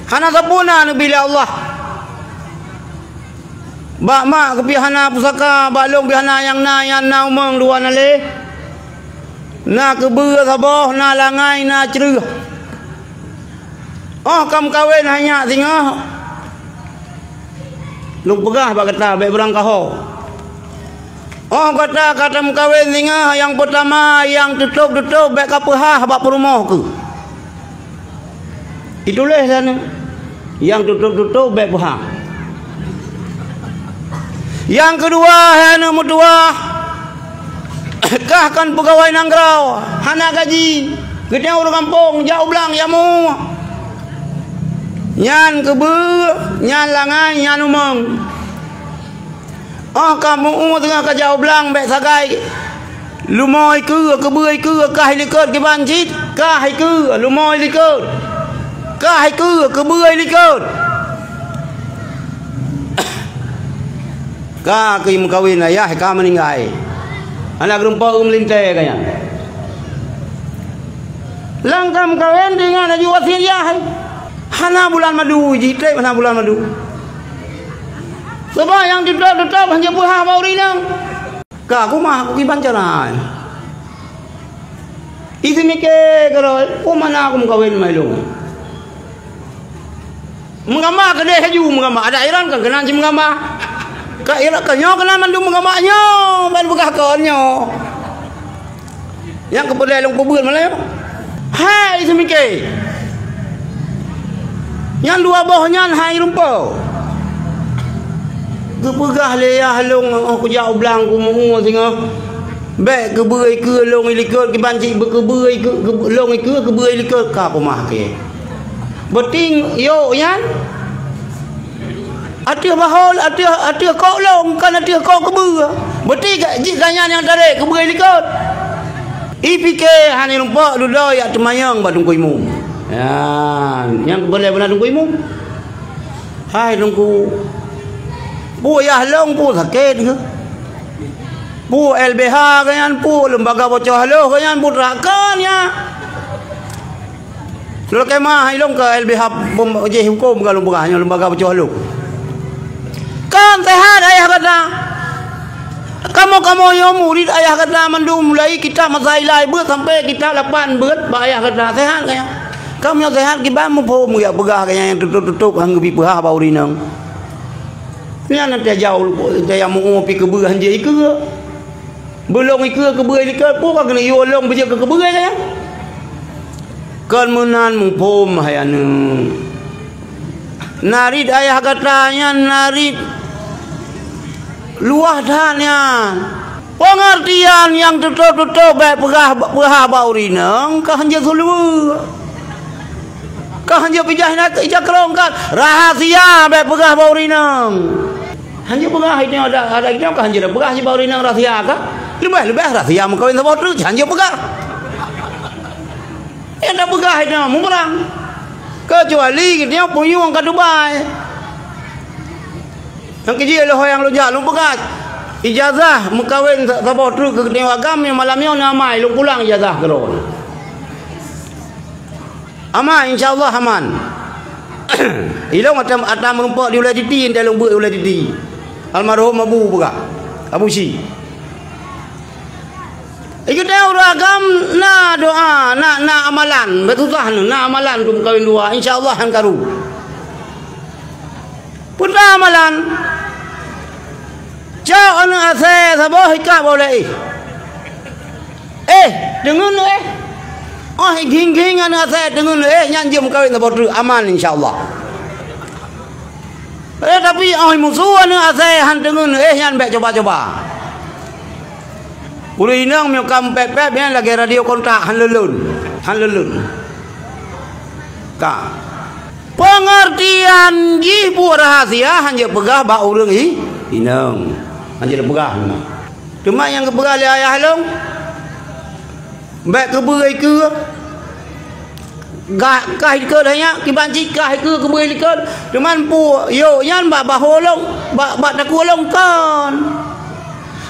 Hana sapeue na neubi lé Allah. Bak mak keuh pih hana pusaka, bak lôn pih hana nyang na, nyang na umong dua na lé. Na keubeue saboh, na langai, na creueh. Óh ka meukawen hai nyak singoh, lôn peugah bak gata bék beurangkaho. Óh gata ka tameukawen singoh, nyang peutama nyang tutôb-tutôb bék kapeuhah bak peurumoh keuh. Ituléh sana, nyang tutôb-tutôb bék peuhah. Nyang keudua, hai aneuk meutuwah, kah kon peugawai nanggroe, hana gaji, geutanyoe ureuëng gampông, jak u blang, jak meu-ueh. Nyan keubeue, nyan langai, nyan umong. Óh ka meu-ueh teungoh ka jak u blang bék sagai. Lumoe keue, keubeue keue, kah likot kiban cit, kah keue, lumoe likot. Kah keue, keubeue likot. Ka keu meukawen ayah ka meuninggai. Hana geurumpok meulintée ka nyan. Lam ka meukawen deungon laju wasiet yah. Hana bulan madu, jitrép hana bulan madu. Sabab nyang tutôb-tutôb hana peuhah bak ureuëng inong. Ka kumah aku kiban cara. Isi mike keudroe, peue mana aku meukawen mai lôn. Meugama keudeh laju meugama. Adak Iran kan keunan cit meugama. Ka Iran ka nyoe keunan mandum meugama nyoe, ban peugah kon nyoe. Nyang keupeulée lôn peubuet malam nyoe. Hai seumike. Nyang dua boh nyan hai rumpok. Geupeugah lé yah lôn óh kujak u blang kumeu-ueh singoh. Bék keubeue keue lôn likot kiban cit beukeubue keue lôn keue keubeue likot ka kumah ke. Beuting yok nyan. Ateueh bahol, ateueh, ateueh kok lông, kon ateueh kok keubeue. Beuti jih ganya nyang tarek keubeue likot. Ipike hana lumpok dudoe yak teumanyong bak Teungku Imum. Ya, nyang keubeulée beuna Teungku Imum. Hai Teungku, peue yah lông peue sakét keuh? Peue L B H keuh nyan, peue lembaga bocoh haloh keuh nyan, peue teurakon ya? Lôn kemah ilong keu L B H pem-, jih huköm ka lôn peugah nyoe lembaga peucok lôn. Kan sehat ayah gata. Kamoe-kamoe nyoe murit ayah gata mandum mulai kitab Masailai beuet sampai kitab lapan beuet bak ayah gata. Sehat kaya? Kamoe nyoe sehat kiban muphom geujak peugah kaya nyang tutôp-tutôp han geubi peuhah bak ureueng inong. Nyan teuh jauh, teuh mu'ue pi keubeue han jeuet ikeue. Beulông ikeue keubeue likot, peue ka keuneuk yue lông beujeuet keu keubeue nyan? Kon meunan muphom hai aneuk. Narit ayah gata nyan narit luwah that nyan. Peungeurtian nyang tutôp-tutôp bék peugah, peuhah bak ureueng inong ka hanjeuet suluwe. Ka hanjeuet pijah na ija krong kan. Rahasia bék peugah bak ureueng inong. Hanjeuet peugah itu ada, ada itu ka hanjeuet peugah bak ureueng inong rahasia ka. Leubeh-leubeh rahasia meukawen saboh treuk hanjeuet peugah. Nyang tapeugah itu mumeurang. Keucuali geutanyoe punyueng ka Dubai. Nyang keujih lôn nyang lôn jak lôn peugah ijazah meukawen sa-, saboh treuk keu geutanyoe agam nyang malam nyoe na amai lôn pulang ijazah keudroe. Aman, insya Allah aman. Ilong ata, ata meurumpok di Ulée Titi, enta lôn beuet Ulée Titi. Almarhum Abu peugah, Abu Syi. Ikeu teuh ureueng agam na doa, na, na amalan, beususah nyoe, na amalan untuk meukawen dua, insya Allah han karu. Peue ta amalan? Cok aneuk asèe saboh ikab bak ulèe éh. Éh, teungeun éh. Óh igieng-gieng aneuk asèe teungeun éh, nyan jeuet meukawen saboh treuk, aman insya Allah. Eh, tapi óh musoh aneuk asèe han teungeun éh, nyan bèk cuba-cuba. Ureueng inong meunyoe ka meupép-pép, nyan lagèe radio kontak, han lôn-lôn. Han lôn-lôn. Ka. Peungeurtian jih buet rahasia han jeuet peugah bak ureueng i-, inong. Han jeuet peugah. Teuma nyang geupeugah lé ayah lôn, bèk keubeue ikeue. Kah, kah ikot hai nyak, kiban cit kah ikot keubeue likot. Teuma peue, yok nyan bak bahô lôn, bak, bak takue lôn kon.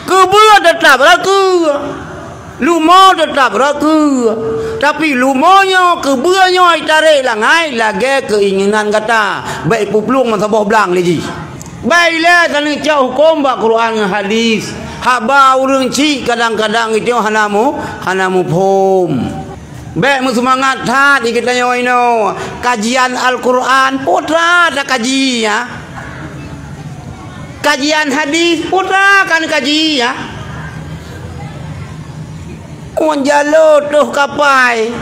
Keubeue teutap rakue. Lumo teutap rakue. Tapi lumo nyoe, keubeue nyoe itarek langai lagèe keuinginan gata. Bèk ipuplueng meusaboh blang lé jih. Bèk ilèe taneucok hukôm bak Quran ngon hadis. Haba ureueng chik kadang-kadang geutanyoe hana mu-, hana muphom. Bèk meuseumangat that di geutanyoe inoe. Kajian Al-Quran, peue teuma takaji, ya. Kajian hadis, peue teuma kan kaji, ya. Ngon jaloe toh kapai,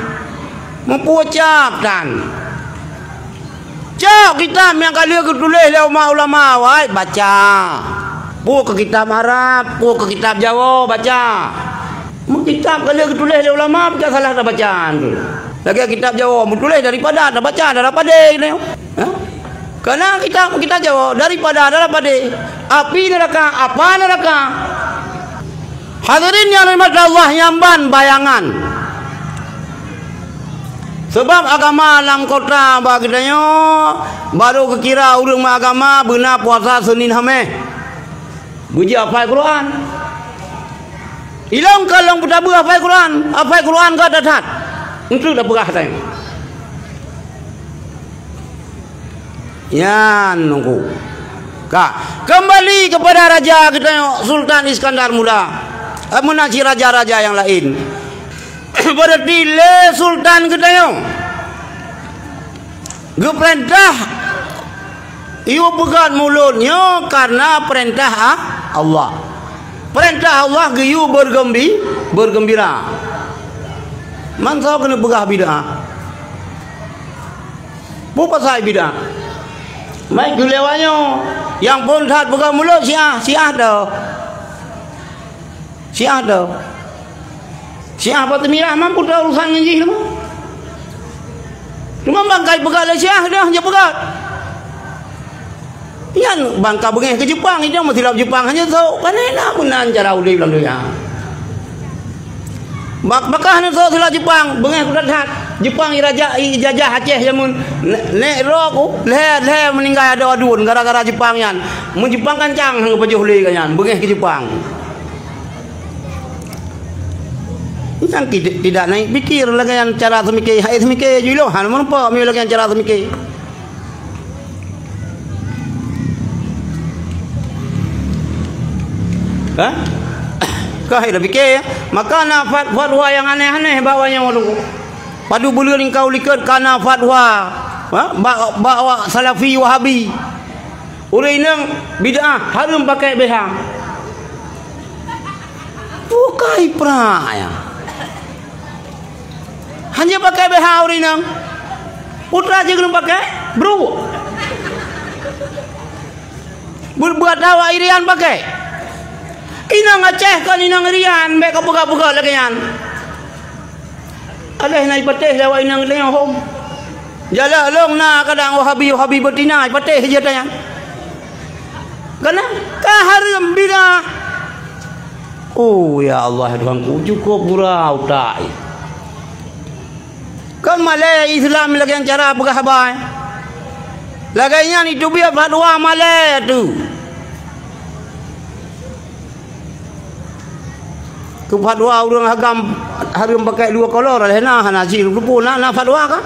meupucap tan. Cok kitab nyang ka lheueh geutuléh lé ulama-ulama awai, baca. Peue keu kitab Arab, peue keu kitab Jawoe, baca. Mun kitab ka lheueh geutuléh lé ulama, peue salah tabaca tu. Lagèe kitab Jawoe, meutuléh daripada, tabaca dara padé gitu. Ha? Kana kitab, kitab Jawoe, daripada dara padé. Api neuraka, apa neuraka. Hadirin nyang dirahmati Allah, nyan ban bayangan. Sabab agama lam kota bak geutanyoe, barô geukira ureueng meuagama beuna puasa Senin Hamèh. Beujeuet hafai Quran. Ilôn ka lôn peutabeue hafai Quran, hafai Quran ka that-that. Enteuk tapeugah tanyoe. Nyan nungku. Ka, kembali kepada raja geutanyoe, Sultan Iskandar Muda. Eh, meunan cit raja-raja nyang laén. Berarti lé sultan geutanyoe geupeurintah yue peugöt mulod nyoe karena peurintah A-, Allah. Peurintah Allah geuyue bergembi-, bergembira. Man soe keuneuk peugah bid'ah? Peue pasai bid'ah? Mai keu lewat nyoe, nyang phon that peugah mulod Syiah, Syiah teuh. Syiah teuh. Syiah Fatimiyah mampu teuh urusan ngon jih teuma. Teuma ban ka jipeugah lé Syiah, dah jipeugah. Nyan ban ka beungéh keu Jeupang, itu meusilap Jeupang hana sok. Kan na meunan cara udép lam donya. Bak-, bakah na sok silap Jeupang, beungéh kutat that. Jeupang ijajah, ijajah Aceh jameun. Nèk, nèk droe ku, lhèe, lhèe meuninggai adoe aduen gara-gara Jeupang nyan. Mun Jeupang kancang hana geupajoh lé ka nyan, beungéh keu Jeupang. Nyang tidak, tidak naik pikir lagèe nyan cara seumiké, hai seumiké ju ilôn, hana meurumpok meunyoe lagèe nyan cara seumiké. Hah? Ka hai tapiké, ya? Maka na fat-, fatwa nyang aneh-aneh bak awak nyoe dulu. Padub buleuen ingkau likot ka na fatwa, ha? Bak, bak awak Salafi Wahabi. Ureueng inong bid'ah hareuem pakai B H. Bukai prak ya. Hana pakai B H ureueng inong. Putra jih keuneuk pakai, bru. Buet-buet awak Irian pakai. Inong Aceh kon inong Irian, bèk kapeugah-peugah lagèe nyan. Aléh na ipatéh lé awak inong leunyueng hom. Jalan lôn na kadang Wahabi-Wahabi beutina ipatéh jih tanyan. Kana ka hareuem bid'ah. Oh, ya Allah, ya Tuhanku, cukup gura utak. Kan malèe Islam lagèe cara peugah haba. Lagèe nyan itu biar fatwa malèe tu. Keu fatwa ureueng agam hareuem pakai dua kolor, lheuh na hana jih luput na, na fatwa ka?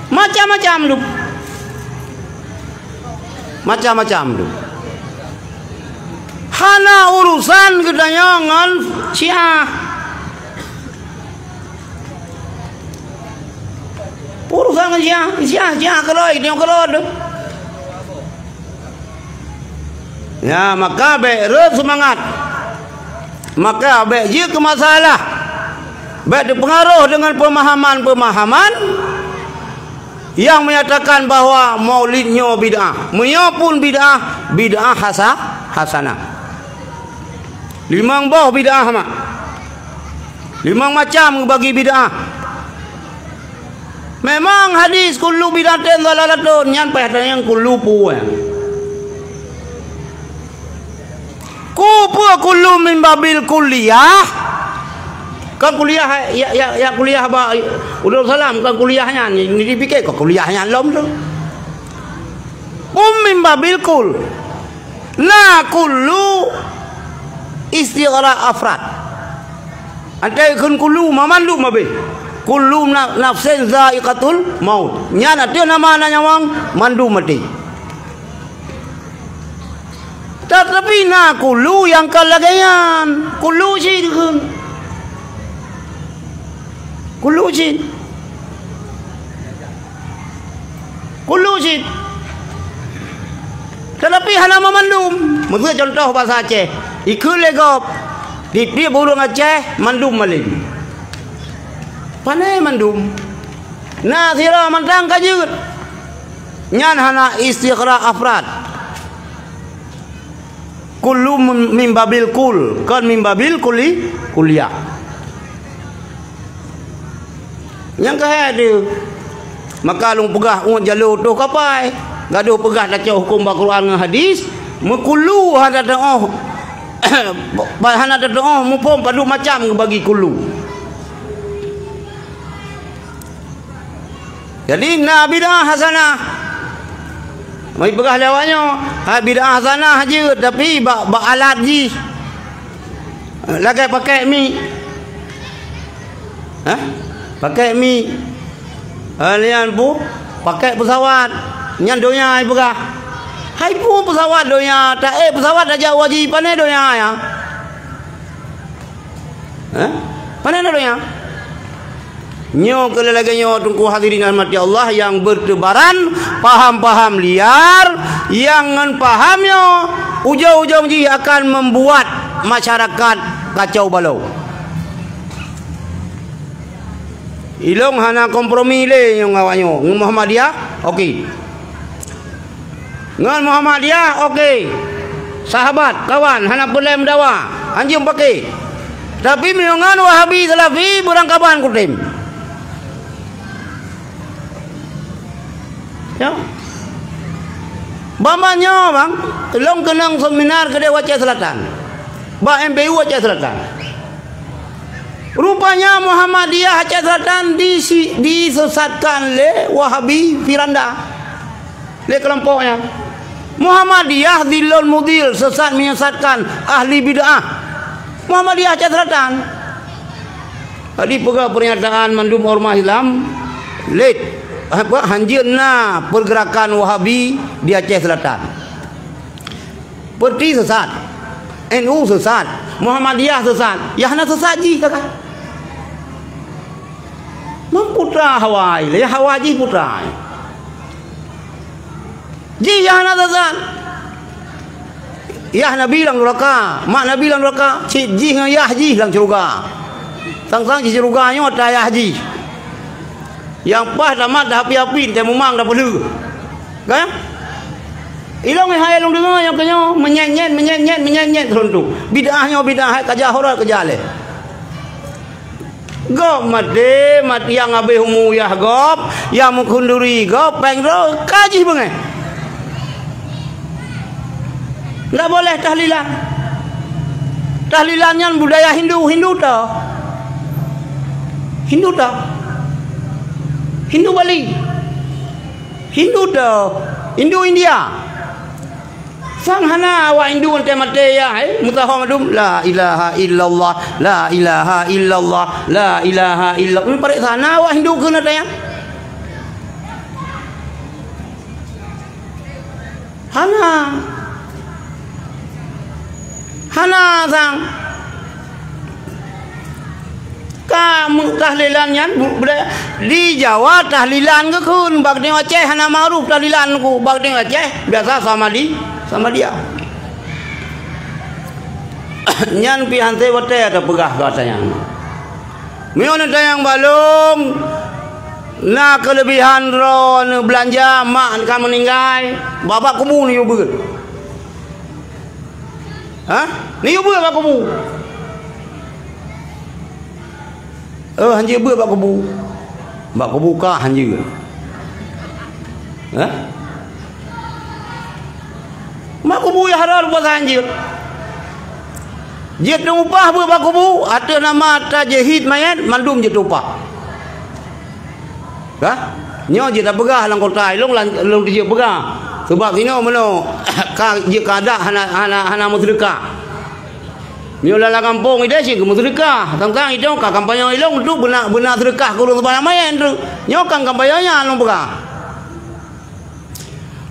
Macam-macam tu. Macam-macam tu. Hana urusan geutanyoe ngon Syiah. Urusan ngon Syiah, Syiah, Syiah keuloi, tanyoe keuloi tu. Ya, maka bèk rhot seumangat. Maka bèk jeuet keu masalah. Bèk teupeungaroh deungon peumahaman-peumahaman nyang menyatakan bahwa maulid nyoe bid'ah. Meunyoe pun bid'ah, bid'ah hasa-, hasanah. Limong boh bid'ah mak. Limong macam bagi bid'ah. Memang hadis kullu bid'atin dhalalatun, nyan payah tanyong kullu peue. Ku peue kullu min babil kulliyah? Kon kuliah, ya, ya, ya kuliah bak Darussalam, kon kuliah nyan. Ni dipike kon kuliah nyan lom tu. Hum min babil kul. Na kullu istighraq afrad. Antai kheun kullu, mamandum abéh. Kullu na-, nafsin zaiqatul maut. Nyan ateueh nama na nyawöng, mandum maté. Tatapi na kullu nyang ka lagée nyan. Kullu cit kheun. Kullu cit. Kullu cit. Tatapi hana mamandum. Meuseu contoh basa Aceh. Ikheun lé gob. Tieb-tieb ureuëng Aceh mandum malém. Pane mandum. Na sidroe mantong ka jeuet. Nyan hana istighraq afrad. Kullu min, min babil kul, kon min babil kuli-, kuliah. Nyang keuhai deuh, maka lôn peugah uet jalô toh kapai, gadôh peugah tacok huköm bak Quran ngon hadis, meukulu hana teuoh, hana teuoh muphom padub macam geubagi kulu. Jadi, na bid'ah hasanah. Meupeugah lé awak nyoe, hai bid'ah hasanah jeuet, tapi bak, bak alat jih. Lagée pakèk mi. Hah? Pakèk mi. Halian pu, pakèk peusawat. Nyan donya ipeugah. Hai pu peusawat donya, taék peusawat tajak u haji, pane donya nyan? Hah? Pane na donya? Nyoe keuh lagée nyoe teungku hadirin rahmati Allah nyang bertebaran paham-paham liar nyang ngon paham nyoe ujong-ujong jih akan membuat masyarakat kacau balau. Ilong hana kompromi lé nyoe ngon awak nyoe, ngon Muhammadiyah, oke. Ngon Muhammadiyah, oke. Sahabat, kawan, hana peureulée meudawa. Anjeum paké. Tapi meunyoe ngon Wahabi Salafi, beurangkaban kutem. Ya. Bak nyoe, bang, lôn keunong seminar keudeh u Aceh Selatan. Bak M P U Aceh Selatan. Rupanya Muhammadiyah Aceh Selatan disi-, disesatkan lé Wahabi Firanda. Lé kelompok nyan. Muhammadiyah dhillul mudhil, sesat menyesatkan, ahli bid'ah. Muhammadiyah Aceh Selatan. Jadi peugah pernyataan mandum ormas Islam, lét, apa, hanjeut na pergerakan Wahabi di Aceh Selatan. Peuti sesat, N U sesat, Muhammadiyah sesat, ya hana sesat jih, kakak. Meuputra hawa, ya hawa jih putra. Jih ya hana sesat. Yah Nabi lam nuraka, mak Nabi lam nuraka, cit jih ngon yah jih lam syeuruga. Sang-sang cit syeuruga nyoe ata yah jih. Nyang paih tamat dah api-api, teuh mumang dah peulheueh. Kan? Ilong hai lôn deungoe nyang keunyoe, meunyét-nyét, meunyét-nyét, meunyét-nyét teruntu. Bid'ah nyoe bid'ah, hai kaja horot kaja lé. Gob maté, mat-, nyang habéh umu yah gob, nyang meukhunduri gob, péng droe, ka jih beungéh. Ndak boleh tahlilan. Tahlilan nyan budaya Hindu, Hindu ta. Hindu ta. Hindu Bali. Hindu ta. Hindu India. Sang hana awak Hindu watée maté yah, eh, meusaho mandum, "La ilaha illallah, la ilaha illallah, la ilaha illallah." Parék sana awak Hindu keuneuk tanyang. Hana. Hana sang. Ka meu-, tahlilan nyan bu-, budaya. Di Jawa tahlilan geukheun, bak geutanyoe Aceh hana ma'ruf tahlilan ku, bak geutanyoe Aceh biasa samadi, samadiah. Nyan pih han teuh watée tapeugah gata nyan. Meunyoe neutanyong bak lôn, na keuleubihan droeneuh beulanja mak ka meuninggai, bak, bak kubu neuyue beuet. Hah? Neuyue beuet bak kubu. Eh, hanjeuet beuet bak kubu. Bak kubu kah hanjeuet. Hah? Bak kubu yah rot puasa hanjeuet. Jeuet tueng upah beuet bak kubu, ateueh nama tajhiz manyét, mandum jeuet tueng upah. Ka? Nyoe jeuet tapeugah lam kota, ilong lan-, ilong jeuet peugah. Sebab sinoe meunoe ka jeuet ka adak hana, hana, hana meuseudeukah. Nyoe lam gampông ideh cit keu meuseudeukah. Tang-tang idong ka kampanye ilong untuk beuna, beuna seudeukah keu ureueng seumbahyang manyét tu. Nyoe kan kampanye nyan lôn peugah.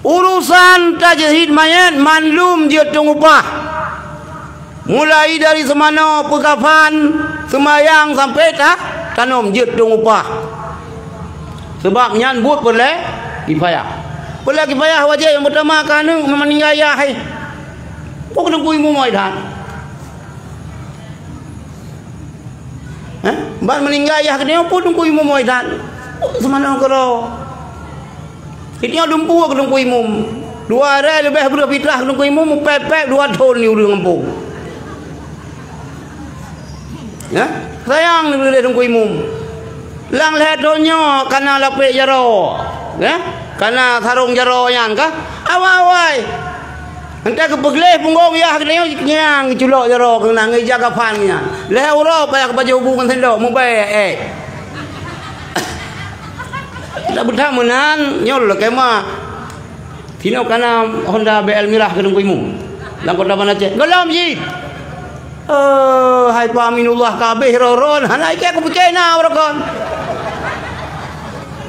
Urusan tajhiz manyét mandum jeuet tueng upah. Mulai dari seumanoe peukafan, seumayang sampai ta-, tanom jeuet tueng upah. Sebab nyan buet peureulée kifayah. Peureulée kifayah wajéb nyang peutama keu aneuk meuninggai yah hai. Peue keuneuk kui mumoe that? Hah? Ban meuninggai yah keudeh peue teungku imum oi that? Seumanoe keudroe. Itiong dumpeue keu teungku imum. Dua rèe leubeh breuh pitrah keu teungku imum, pép-pép dua thon di ureueng gampông. Ya? Sayang ni lé teungku imum. Lam lhèe thon nyoe kana lapék jaroe. Ya? Kana sarong jaroe nyan kah? Awai-awai. Entah geupeugleh punggong yah geutanyoe nyang geuculok jaroe keunan ngon ija kafan nyan. Lhèe uroe payah geupajoh bu ngon sendok, mubèe, eh. Dak beutha meunan, nyoe lé kemah. Sinoe kana Honda B L mirah keu teungku imum. Lam kota Banda Aceh. Gohlom jih. Eh, hai Pak Aminullah ka habéh roh-roh, hana ikée kupike na uroe kon.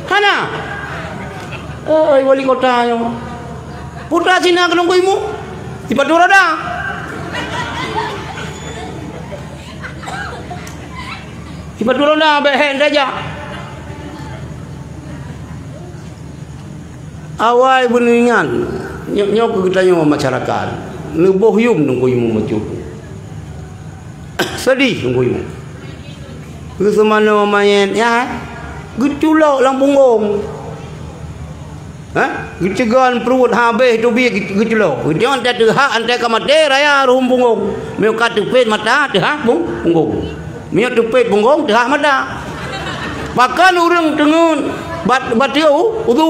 Hana. Eh, wali kota nyoe. Putra Cina keuneuk kuimu. Sipatu roda. Sipatu roda bèk hèk tajak. Awai beuneuingat, nyoe, nyoe keu geutanyoe masyarakat. Neuboh yum teungku imum bacut. Sedih teungku imum. Geuseumanoe manyét, ya, geuculok lam punggong. Ha? Geuceugon pruet habéh teubiet geuculok. Geutanyoe teuhah antée ka maté raya ruhueng punggong. Meunyoe ka teupét mata teuhah pung-, punggong. Meunyoe teupét punggong teuhah mata. Pakon ureueng teungeut bat-, bateue u-, udhu.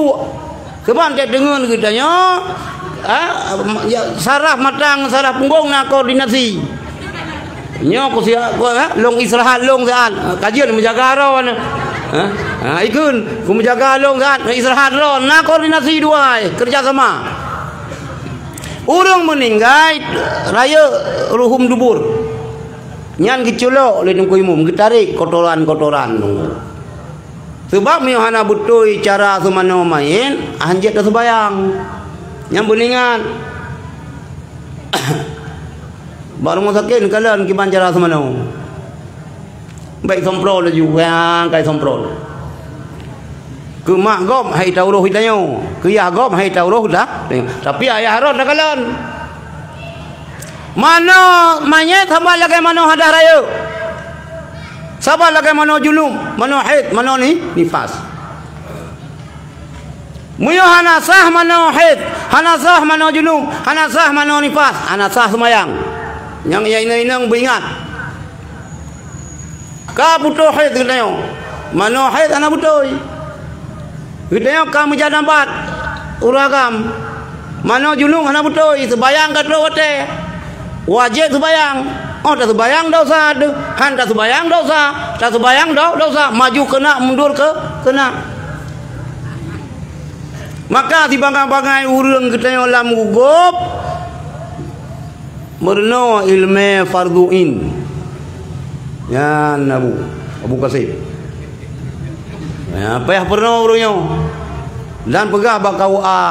Sebab antée teungeut geutanyoe, ha, ya, saraf mata ngon saraf punggong na koordinasi. Nyoe ku siat, ku, eh, lôn istirahat lôn siat. Kajeun meujaga droe nyoe. Eh? Ha, ikheun, ku meujaga lôn siat, istirahat droe. Na koordinasi dua, eh, kerjasama. Ureueng meuninggai rayeuk ruhueng dubur. Nyan geuculok lé teungku imum, geutarek kotoran-kotoran teungku. Sebab meunyoe hana beutôi cara seumanoe manyét, hanjeuet taseumayang. Nyan beuneuingat. Bak rumoh sakét neukalon kiban cara seumanoe. Bèk somprol laju, nyang kai somprol. Keu mak gob hai tauroh geutanyoe, keu yah gob hai tauroh geutanyoe. Tapi ayah rot takalon. Manoe manyét saban lagèe manoe hadah rayeuk. Saban lagèe manoe junub, manoe haid, manoe ni-, nifas. Meunyoe hana sah manoe haid, hana sah manoe junub, hana sah manoe nifas, hana sah seumayang. Nyang ya inong-inong beuingat. Ka putôh haid geutanyoe. Manoe haid hana beutôi. Geutanyoe ka meujanabat ureueng agam. Manoe junub hana beutôi, seumayang ka trôk watèe. Wajéb seumayang. Oh, taseumayang dosa teuh. Han taseumayang dosa. Taseumayang do-, dosa. Maju keunak, mundur ke-, keunak. Maka sibangai-bangai ureueng geutanyoe lam gob meurunoe ileumèe fardhu ain. Nyan Abu, Abu Kasem. Ya, payah peurunoe ureueng nyoe. Dan peugah bak K U A.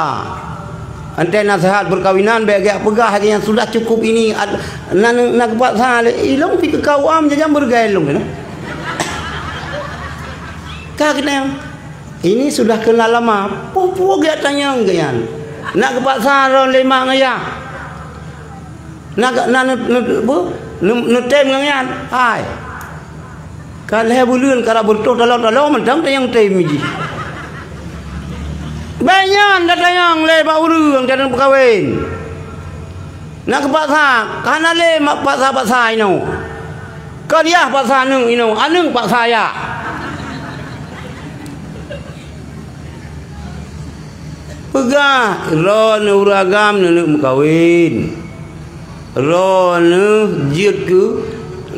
Antée naseuhat peukawinan bèk geupeugah lagèe nyan, sudah cukup ini ad-, na, na geupaksa lé ilong pi keu K U A meujajang beureugai lôn keunoe. Ka keunoe. Ini sudah kena lama. Peue-peue geutanyoe geuh nyan. Nak geupaksa lôn lé mak ngon yah. Nak, nak ne-, ne-, apa? Ne-, neutem ngon nyan. Hai. Ka lhèe buleuen ka rab beureutoh taloe-taloe mantong tanyong tem jih. Bèk nyan tatanyong lé bak ureueng tanyoe peukawen. Nak geupaksa, ka hana lé mak paksa-paksa inoe. Kon yah paksa aneuk inoe, aneuk paksa yah. Peugah, droeneuh ureueng agam neuneuk meukawen. Droeneuh jeuet keu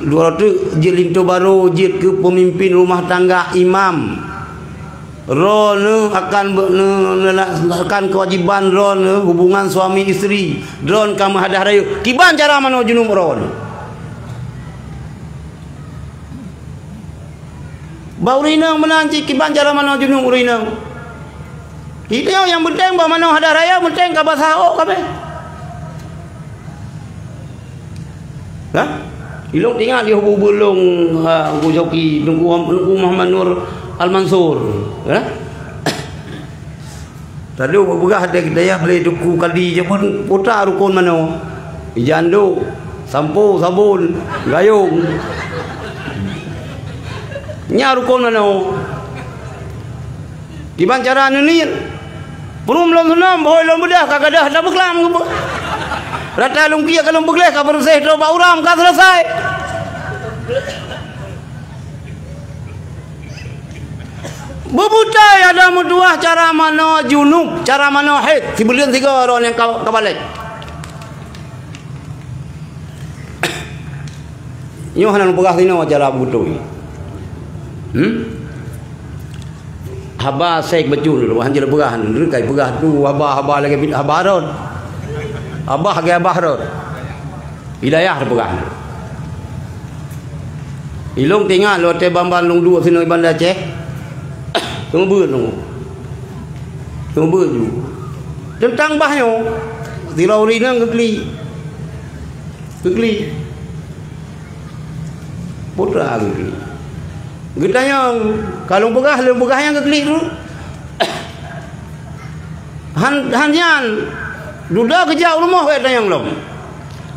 dua ratus, jeuet linto barô, jeuet keu peumimpin rumah tangga imam. Droeneuh akan be-, ne-, ne-, akan keuwajéban droeneuh hubungan suami istri. Droeneuh ka meuhadah rayeuk. Kiban cara manoe junub droeneuh? Bak ureueng inong meunan cit kiban cara manoe junub ureueng inong. Itu nyang penting bak manoe hadah rayeuk, penting ka basah ôk kabeh. Hah? Ilong teuingat di hubung-hubung long, ha, Teungku Syauqi, Teungku, Teungku Muhammad Nur Al-Mansur. Hah? Tadu beupeugah deh geutanyoe lé Teungku Kadi jameun putra rukon manoe. Ija anduk, sampo, sabon, gayong. Nyan rukon manoe. Kiban cara neuniet. Peurum lôn seunam, bohôi lôn beudah, ka gadôh ata beuklam. Rata lôn kiek ka lôn peugleh, ka beureuséh trok bak uram, ka seuleusoe. Beubutai adak meutuwah cara manoe junub, cara manoe haid, sibuleuen sigoe droeneuh ka, ka balek. Nyoe hana neupeugah sinoe cara beutôi. Hmm? Haba sek beutôi, hana neupeugah, neukai peugah tu haba-haba lagèe bit haba rot. Haba lagèe haba rot. Hidayah teupeugah. Ilong teuingat lôn watèe ban-ban lôn duek sinoe Banda Aceh. Teuma beuet lôn. Teuma beuet ju. Teuntang bah nyoe, sidroe ureueng inong geuklik. Geuklik. Putra geuklik. Geutanyong, ka lôn peugah, lôn peugah nyang geuklik tu. Han, han nyan, dudoe geujak u rumoh, geutanyong lom.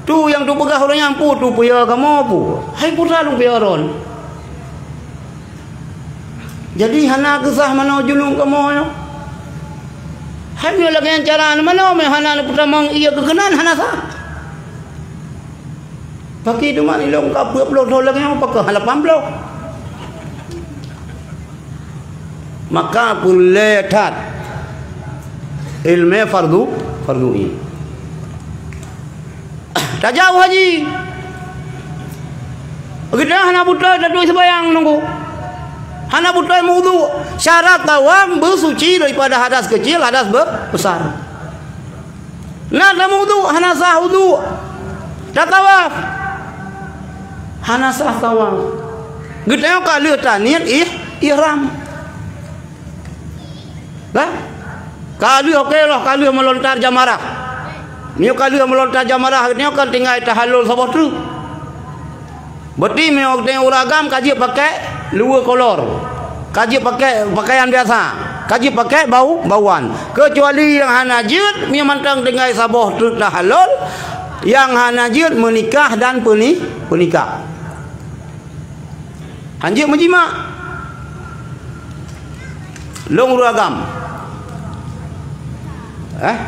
Tu nyang tupeugah ureueng nyan peue, tu peue kamoe peue? Hai putra lôn peue ron. Jadi hana keusah manoe junub kamoe nyoe. Hai nyoe lagèe nyan cara manoe meuhana neupeutamong ié keu keunan hana sah. Paki teuma ilong ka peuet ploh thon lagèe nyoe, pakon hana lapan ploh. Maka peureulèe that ileumèe fardu, fardu ain. Tajak u haji. Geutanyoe hana beutôi taturi seumayang nunggu. Hana beutôi meuwudu. Syarat tawaf beusuci daripada hadas keucil, hadas be-, besar. Na tameuwudu, hana sah wudu. Tatawaf. Hana sah tawaf. Geutanyoe ka lheueh taniet ih-, ihram. Kan? Ka lheueh, oke lah, ka lheueh meulontar jamarah. Meunyoe ka lheueh meulontar jamarah, nyoe kan tinggai tahallul saboh treuk. Berarti meunyoe geutanyoe ureueng agam ka jeuet pakai luweue kolor. Ka jeuet pakai pakaian biasa. Ka jeuet pakai bau, bauan. Keucuali nyang hana jeuet, meunyoe mantong tinggai saboh treuk tahallul, nyang hana jeuet meunikah dan peuni-, peunikah. Hanjeuet meujimak. Lôn ureueng agam. Eh?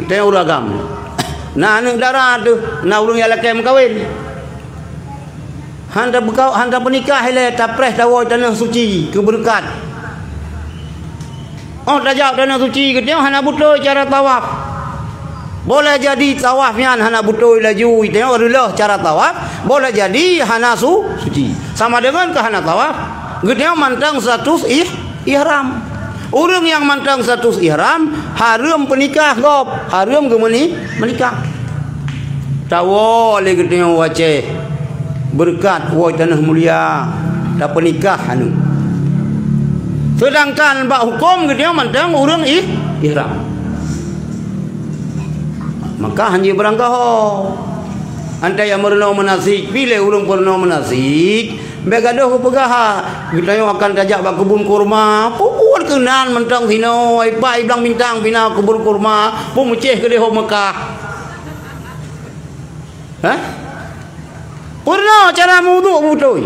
Teuh ureueng agam. Na aneuk dara teuh, na ureueng nyang lakèe meukawen. Han tapeukau-, han tapeunikah ilèe, tapreh tawoe tanoh suci keu beureukat. Óh tajak tanoh suci geutanyoe hana beutôi cara tawaf. Boleh jadi tawaf nyan hana beutôi laju geutanyoe reuloh cara tawaf, boleh jadi hana su-, suci. Sama deungon keu hana tawaf, geutanyoe mantong status ih-, ihram. Ureueng nyang mantong status ihram, hareuem peunikah gob, hareuem geumeuni-, meunikah. Tawoe lé geutanyoe u Aceh, beureukat woe tanoh mulia, tapeunikah aneuk. Seudangkan bak huköm geutanyoe mantong ureueng ih-, ihram. Maka hanjeuet beurangkaho. Antai nyang meurunoe meunasik, pi lé ureueng peurunoe meunasik, bèk gadôh geupeugah, "Geutanyoe akan tajak bak keubon kurma." Peue buet keunan mantong sinoe, ipak i Blang Bintang pih na keubon kurma, peue meucéh keudéh u Meukah. Hah? Peurunoe cara meuwudu beutôi.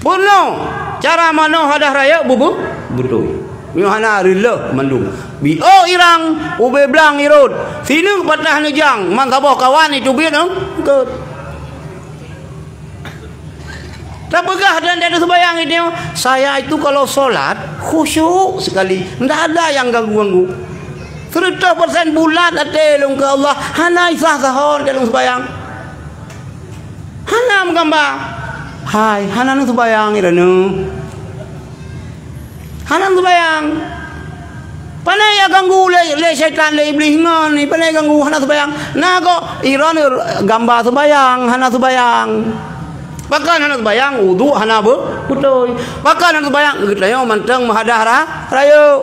Peurunoe cara manoe hadah rayeuk beu-, beutôi. Nyoe hana reuloh mandum. Biôh irang, ubé blang irot. Sineuk patah neujang, man saboh kawan iteubiet eungkot. Tapeugah dan tapeuseumayang geutanyoe, "Saya itu kalau sholat khusyuk sekali, ndak ada yang ganggu-ganggu." Seureutoh persen bulat até lôn keu Allah, hana isah sahon até lôn seubayang. Hana meugamba. Hai, hana neuseubayang, i droeneuh. Hana neuseubayang. Pane ya ganggu lé, lé syaitan, lé iblih ngon, pane ganggu hana seubayang. Na kok i droeneuh gamba seubayang, hana seubayang. Pakon hana seubayang, uduk hana be-, beutôi. Pakon hana seubayang, geutanyoe mantong meuhadah ra-, rayeuk.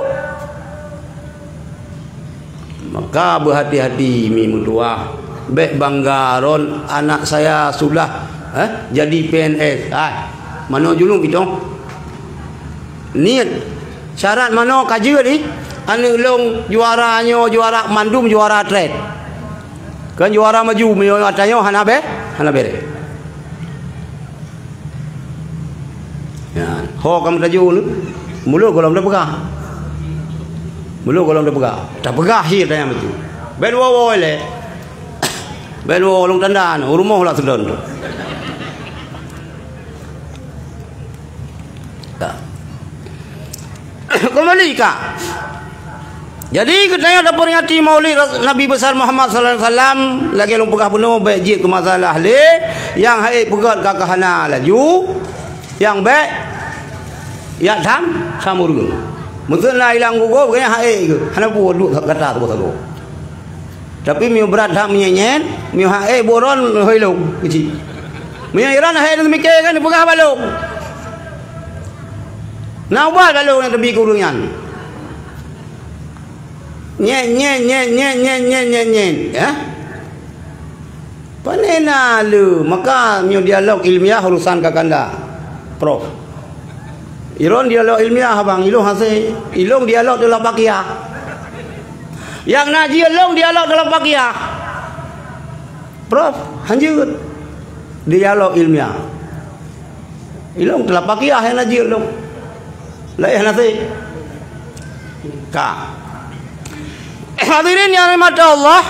Maka beuhati-hati mi meutuah. Bék bangga ron anak saya sudah, eh, jadi P N S. Hai, manoe julung itong. Niet, syarat manoe ka jeuet ih. Aneuk lôn juara nyoe, juara mandum, juara trét. Kan juara maju, meunyoe ata nyoe hana bé-, hana béré. Ya, ho ka meutajô ni. Mulo gohlom tapeugah. Mulo gohlom tapeugah. Tapeugah cit tanyong bacut. Ben woe-woe lé. Ben woe lôn tanda ni, u rumoh lah seudon tu. Ya. Kembali ka. Jadi, geutanyoe taperingati Maulid Ras-, Nabi Besar Muhammad sallallahu alaihi wasallam, lagée lôn peugah bunoe, bék jeuet keu masalah lé, nyang hase peugét ka, ka hana laju, nyang bék, yak tham, tham ureuëng. Meuseu na ilang gugoe, geutanyoe hase geuh, hana peue duek gata saboh-saboh. Tapi meunyoe brat that meunyenyet, meunyoe hase buet droen, hôi lôn, keuci. Meunyoe i droen hase neumiké kan, peugah bak lôn. Na ubat bak lôn nyang teubi keu ureuëng nyan. Nyet, nyet, nyet, ya. Pane na le, maka nyoe dialog ilmiah urusan kakanda, Prof. I droen dialog ilmiah, abang, ilôn hase, ilôn dialog teulapakiah. Nyang na jeuet lôn dialog teulapakiah. Prof, hanjeuet dialog ilmiah. Ilôn teulapakiah nyang na jeuet lôn. Laén hana sép. Ka. Hadirin yang dirahmati Allah,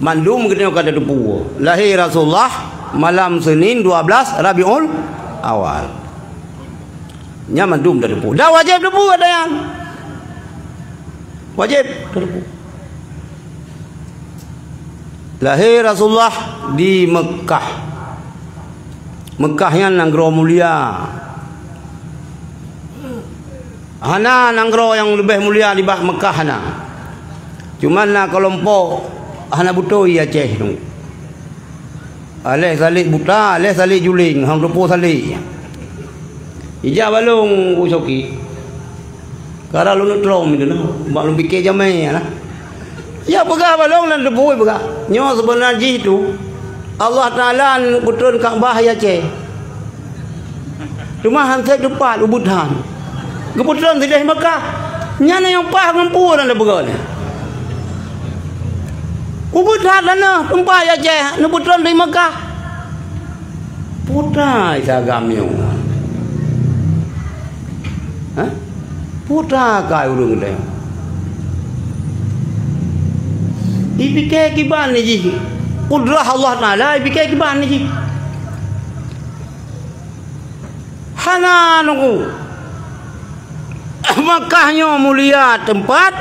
mandum geutanyoe ka tateupeue. Lahé Rasulullah malam Senin dua belas Rabiul Awal. Nyan mandum tateupeue. Dan wajéb teupeue ata nyan. Wajéb tateupeue. Lahé Rasulullah di Meukah. Meukah nyan nanggroe mulia. Hana nanggroe nyang leubeh mulia nibak Meukah, hana. Cuman na keulompok hana beutôi Aceh nyoe. Aléh salek buta, aléh salek juléng, han teupeue salek. Ija bak lôn, U Coki. Kara lôn neutrong itu na, bak lôn pike jamé na. Ya peugah bak lôn, lôn teupeue peugah. Nyoe seubeuna jih tu, Allah Taala geupeutreun Ka'bah i Aceh. Teuma han sép teupat, ubit that. Geupeutreun sideh Meukah. Nyan nyang paih ngon peue nyang teupeugah nyan. Ubit that tanoh teumpat i Aceh, neupeutreun di Meukah. Peue ta isa agam nyoe? Hah? Peue ta kai ureuëng teuh? Ipike kiban jih. Kudrah Allah Taala ipike kiban jih. Hana nunggu. Meukah nyoe mulia teumpat,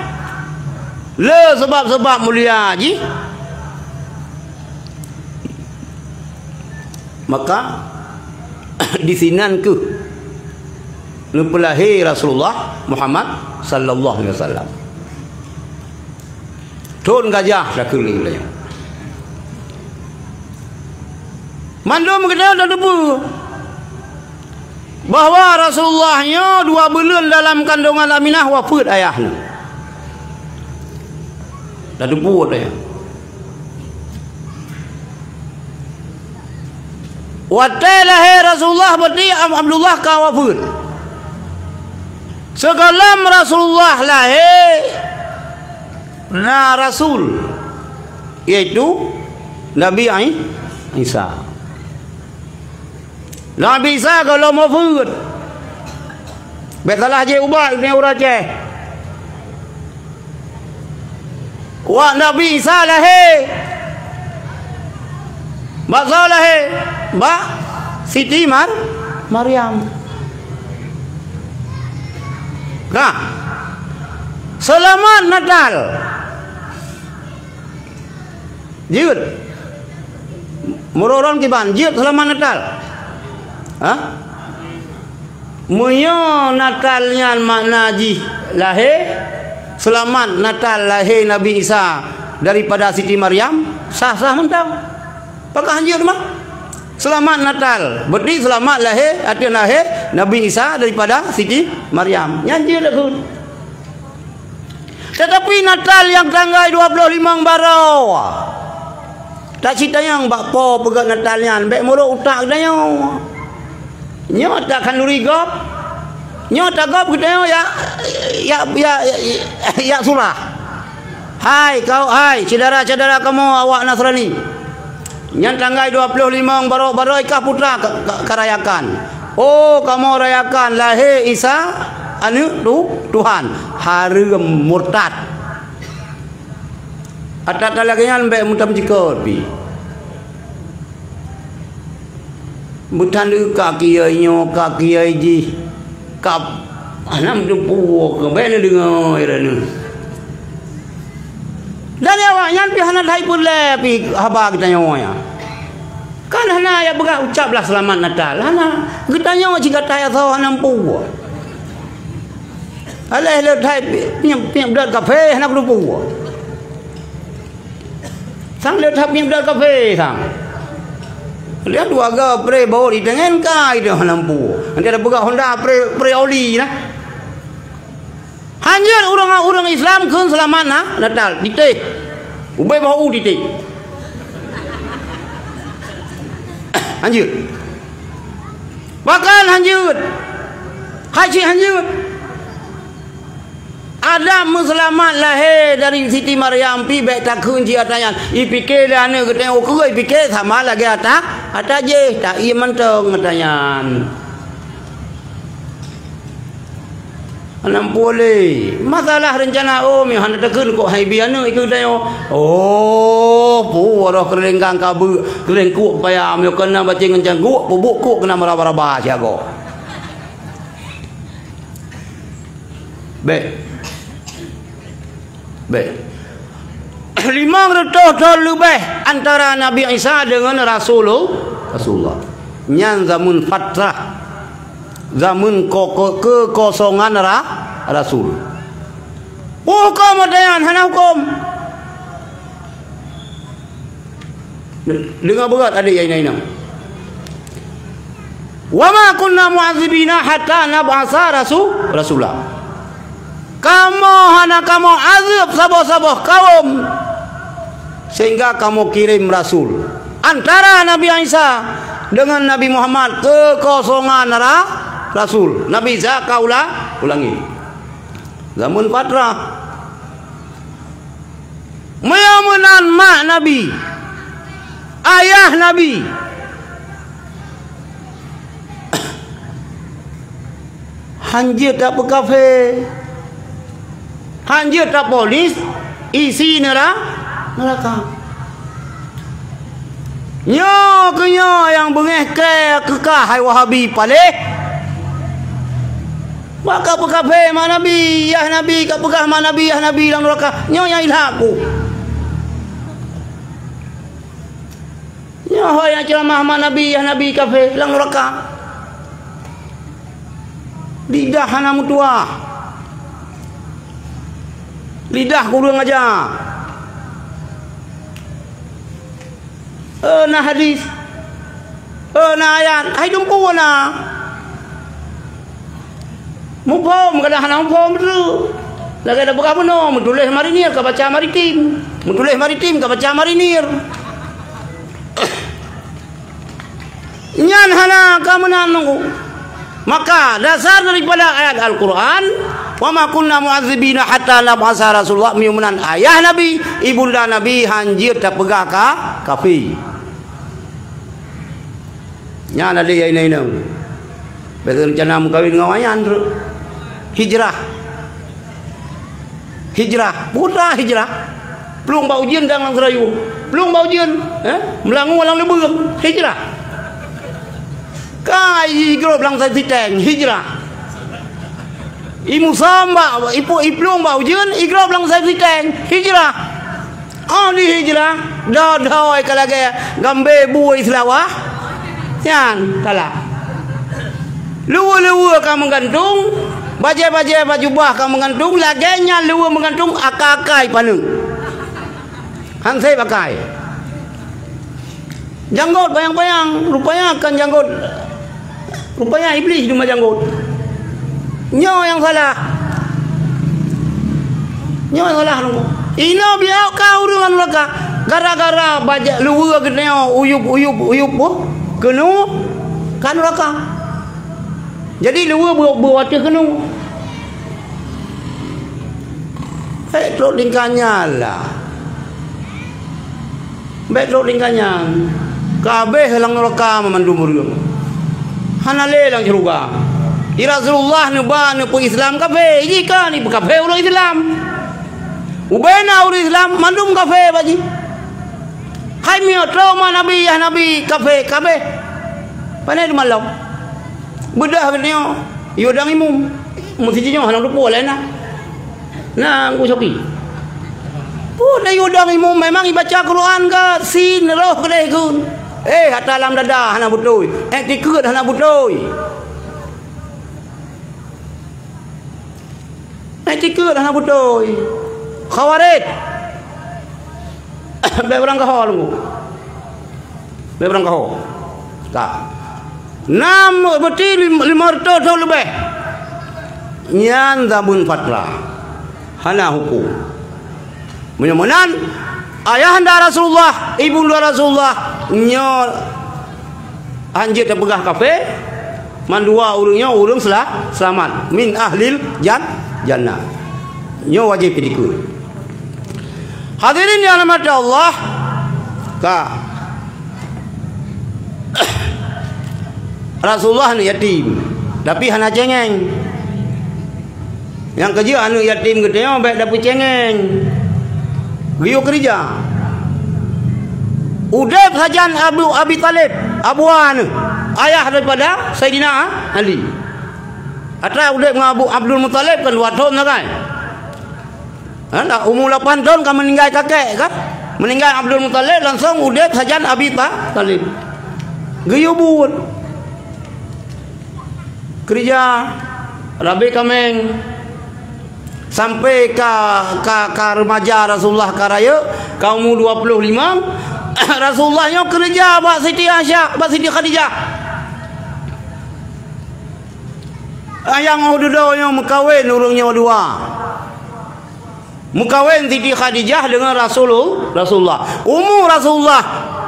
le sabab-sabab mulia jih. Maka, disinan keuh neupeulahé Rasulullah Muhammad sallallahu alaihi wasallam. Thon gajah takheun lé geutanyoe. Mandum geutanyoe tateupeue bahwa Rasulullah nyoe dua buleuen dalam kandongan Aminah wafeuet ayah nyoe. Tateupeue geutanyoe. Watée lahé Rasulullah, berarti Am-, Abdullah ka wafeuet. Sigohlom Rasulullah lahé, na rasul, yaitu Nabi Ai-, Isa. Nabi Isa gohlom wafeuet. Bék salah jih ubat nyoe ureuëng Aceh. Wak Nabi Isa lahé. Bak soe lahé? Bak Siti Mar-, Maryam. Nah, Seulamat Natal. Jeuet. Meururôn kiban, jeuet seulamat Natal. Hah? Meunyoe Natal nyan makna jih lahé, seulamat Natal lahé Nabi Isa daripada Siti Maryam, sah-sah mantong. Pakon han jeuet mah? Seulamat Natal, berarti seulamat lahé, ateueh lahé Nabi Isa daripada Siti Maryam. Nyan jeuet laksôn. Teutapi Natal nyang tanggai dua ploh limong baroe, taci tanyong bak po peugét Natal nyan, bék meurok utak geutanyoe. Nyoe takhanduri gob, nyoe tagob geutanyoe jak, jak, jak, jak surah. Hai kau, hai syedara-syedara kamoe awak Nasrani! Nyan tanggai dua ploh limong baroe-baroe ka putra ka, ka, ka rayakan. Oh, kamoe rayakan lahé Isa, aneuëk Tu-, Tuhan. Hareuem, murtad! Ata-ata lagée nyan bék meutam jikot pih. Beutandeuka kiai nyoe, ka kiai jih, ka hana meuteupue keu bék neudeungoe droeneuh. Dan awaknyan pih hana that peureulée pih haba geutanyoe nyan. Kan hana jak peugah ucaplah seulamat Natal, hana. Geutanyoe cit gata nyang soe hana meupeue. Aléh le that piep-piep dat kafé hana meuteupue. Sang le that piep dat kafé sang. Dia dua ga pre bawot itengen ka itu hana meupeue. Nanti ada peugah Honda pre, pre oli nah. Han jeuet ureuëng-ureuëng Islam kheun seulamat na, Natal, titék. Ubé boh u titék. Han jeuet. Pakon han jeuet? Hai cit han jeuet. Adam meuseulamat lahé dari Siti Maryam pih bék takheun cit ata nyan. Ipike lé aneuëk geutanyoe ukeue, ipike sama lagée ata, ata jéh, ta-, ie mantong ata nyan. Hana meupuléh. Masalah reuncana, oh, meuhana takheun kok hai bi aneuëk ikeu tanyoe. Oh, pu roh keureuleng gang kabeuk, keureuleng kuk paya, meukeuna baceng ngon cangguek, peubuet kuk keuna meuraba-raba siagoe. Bék. Bék. Limong reutôh thon leubeh antara Nabi Isa deungon Rasulul-, Rasulullah. Nyan zameun fatrah. Zameun ko-, ko-, keukosongan ra-, rasul. Peue huköm watée nyan? Hana huköm. Deungoe beugét adék nyang inong-inong. "Wa ma kunna mu'adzibina hatta nab'asa rasu-, rasula." Kamoe hana kamoe azeueb saboh-saboh kawöm sehingga kamoe kirém rasul. Antara Nabi Isa deungon Nabi Muhammad keukosongan ra-, rasul. Nabi Isa ka u la-, u langét. Zameun fatrah. Meunyoe meunan mak Nabi, ayah Nabi, han jeuet tapeukafé, han jeuet taponis isi neura-, neuraka. Nyoe keuh nyoe nyang beungéh keu kah hai Wahabi paléh. Maka peukafé ma Nabi, yah Nabi, ka peugah ma Nabi, yah Nabi lam neuraka. Nyoe nyang ilhak ku. Nyoe ho nyang ceuramah ma Nabi, yah Nabi kafé lam neuraka. Lidah hana meutuwah. Lidah kureueng aja. Eh, na hadis. Eh, na ayat. Hai dumpeue na. Muphom kadang hana muphom tu. Lagée na peugah bunoe, meutuléh marinir ka baca maritim. Meutuléh maritim ka baca marinir. Nyan hana ka meunan nunggu. Maka dasar daripada ayat Al-Quran, "Wa ma kunna mu'adzibina hatta nab'asa rasulullah," meunyoe meunan ayah Nabi, ibunda Nabi han jeuet tapeugah ka kafé. Nyan adék nyang inong-inong. Bék rencana meukawen ngon awaknyan treuk. Hijrah. Hijrah. Buta hijrah. Plueng bak ujeuen dang lam seurayu. Plueng bak ujeuen, eh? Meulangue lam leubeueng. Hijrah. Kai jigrob lam siteng. Hijrah. Imusam bak, ipu-, iplueng bak ujeuen, igrob lam seuténg, hijrah. Oh, di hijrah, dodoi ka lagée gambée bui seulawah. Nyan, salah. Luweue-luweue ka meugantung, bajée-bajée bajubah ka meugantung, lagée nyan luweue meugantung aka-akai paneuk. Han sép akai. Janggot bayang-bayang, rupanya kan janggot. Rupanya Iblis cuma janggot. Nyoe nyang salah. Nyoe nyang salah nunggu. Inoe biar ka ureuëng nuraka. Gara-gara bajak luweue geutanyoe uyup-uyup, uyup, oh, keunoe ka nuraka. Jadi luweue beu-, beuateueh keunoe. Bék trok tingkah nyan lah. Bék trok tingkah nyan. Ka habéh lam nuraka mandum ureuëng. Hana lé lam syeuruga. Di Rasulullah neuba neupeu Islam kafé, jih ka neupeu kafé ureuëng Islam. Ubena ureuëng Islam mandum kafé bak jih. Hai miyueb trok ma Nabi, yah Nabi kafé, ka habéh. Pane teuma lom. Beudôh geutanyoe, yue dong imum. Meusi jinoe hana teupeu laén na. Na, Teungku Coki. Peue na yue dong imum, memang ibaca Quran ka, sin roh keudeh kheun. Eh, ata lam dada hana beutôi. Eh, tikeue hana beutôi. Eh, tikeue hana beutôi. Khawarij. Bék urang gaho lunggu. Bék urang gaho. Ka. Nam beuti lim-, lima ratus thon leubeh. Nyan zameun fatra. Hana huköm. Meunyoe meunan, ayahanda Rasulullah, ibunda Rasulullah, nyoe hanjeuet tapeugah kafé, mandua ureuëng nyoe ureuëng sela-, seulamat. Min ahlil jan-, jannah. Nyoe wajéb jitikeue. Hadirin yang dirahmati Allah, ka. Rasulullah aneuk yatim, tapi hana cengeng. Nyang keujeuet aneuk yatim geutanyoe bék tapeucengeng. Geuyue keurija. Udeb sajan Abu Abi Thalib, abu aneuk, ayah daripada Saidina Ali. Atra udeb ngon Abu Abdul Muthalib kan dua thon sagai. Ha, dah umu lapan thon ka meuninggai kakek kan? Meuninggai Abdul Muthalib langsong udeb sajan Abi Ta-, Thalib. Geuyue buet. Keurija, rabe kaméng. Sampai ka, ka, ka remaja Rasulullah ka rayeuk, ka umu dua puluh lima, Rasulullah nyoe keurija bak Siti Aisyah, bak Siti Khadijah. Ayah ngon dudoe nyoe meukawen ureuëng nyoe dua. Meukawen Siti Khadijah deungon Rasulul-, Rasulullah. Umu Rasulullah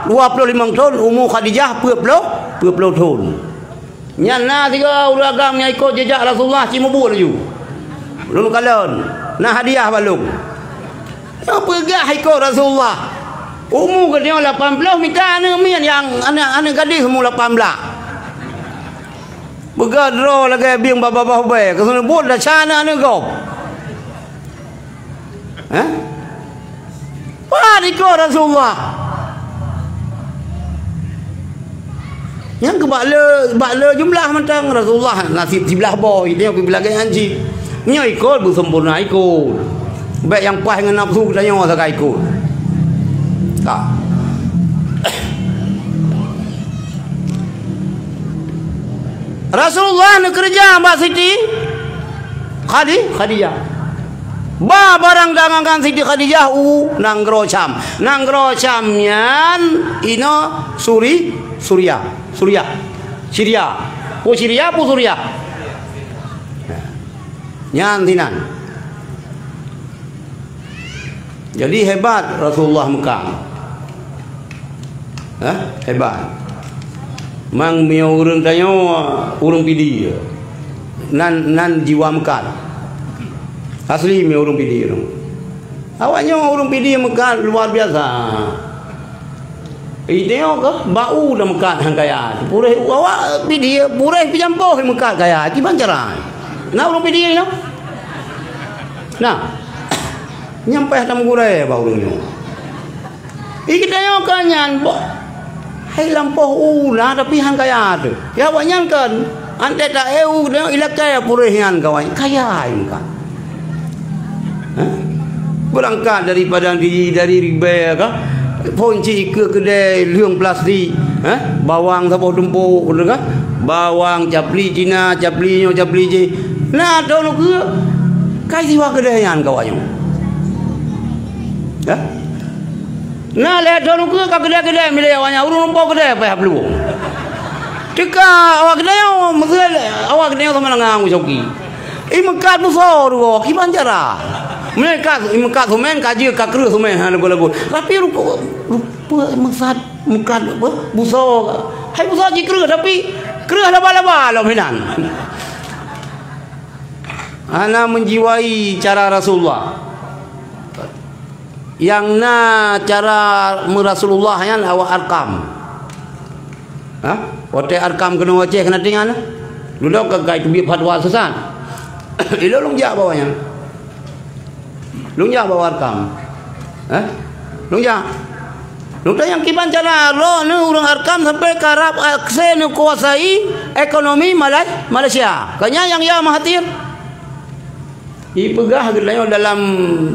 dua puluh lima thon, umu Khadijah peuet ploh, peuet ploh thon. Nyan na sigoe ureuëng agam nyang ikot jejak Rasulullah, ci mubuet laju. Lôn kalon, na hadiah bak lôn. Nyang peugah ikot Rasulullah. Umu geutanyoe lapan ploh, mita aneuk miet nyang aneuk, aneuk gadéh umu lapan blah. Peugah droe lagée bieng babah-babah ubée, keuneuk buet desya aneuk-aneuk gob. Hah? Pat ikot Rasulullah. Nyang keu bak le, bak le jumlah mantong Rasulullah nasib siblah boh, dia pih lagée nyan cit. Nyoe ikot beusempurna ikot. Bék nyang paih ngon nafsu geutanyoe sagai ikot. Ka. Rasulullah neukeureuja bak Siti Khadi-, Khadijah. Ba barang dagangan Siti Khadijah u nanggroe Syam. Nanggroe Syam nyan inoe Suri-, Suriah. Suriah. Syria. Peue Syria, peue Suriah. Nyan sinan. Jadi hebat Rasulullah meukat. Hah? Hebat. Mang meunyoe ureuëng tanyoe ureuëng Pidie. Nan, nan jiwa meukat. Asli meunyoe ureuëng Pidie tu. Awak nyoe ureuëng Pidie meukat luar biasa. Ide nyoe keuh bak u dah meukat han kaya. Pureh u awak Pidie, pureh pijampoh meukat kaya. Kiban cara. Na ureuëng Pidie nyoe? Nah. Nyang payah tameugurai bak ureuëng nyoe. Ih, geutanyoe ka nyan, boh. Hai lampôh u na, tapi han kaya teuh. Ya, awak nyan kan. Antée taeu deungon ilakée puréh nyan kawan, kaya meukat. Hah? Beurangkat daripada di, dari ribée ka, phon cit ikeue keudée lheueng plastik, hah? Bawang saboh tumpok, beutôi kan? Bawang, capli Cina, capli nyoe, capli jih. Na droeneuh keue, kai siwa keudée nyan kawan nyoe. Hah? Na lhée droeneuh keue ka keudée-keudée milék awak nyan, ureuëng lumpoe keudée payah peuluwong. Teuka awak keudée nyoe, meuseuet awak keudée nyoe sama dengan Abu Syauki. Imeukat musoh dua, kiban cara. Meunyoe ka imeukat seumén, ka jeuet ka kreueh seumén, ha, lagu-lagu. Tapi rupa, rupa meusat, meukat apa? Musoh. Hai musoh jikreueh, tapi kreueh laba-laba lom hinan. Hana menjiwai cara Rasulullah. Nyang na cara meurasulullah nyan awak Arkam. Ha? Watée Arkam keunoe Aceh keunan tinggai na. Dudoe ka kai teubiet fatwa sesat. Ilôn lôn jak bak awak nyan. Lôn jak bak awak Arkam. Ha? Lôn jak. Lôn tanyong kiban cara droeneuh ureuëng Arkam sampai karab akse neukuasai ekonomi Malai-, Malaysia. Kanya nyang ya Mahathir. Ipeugah geutanyoe dalam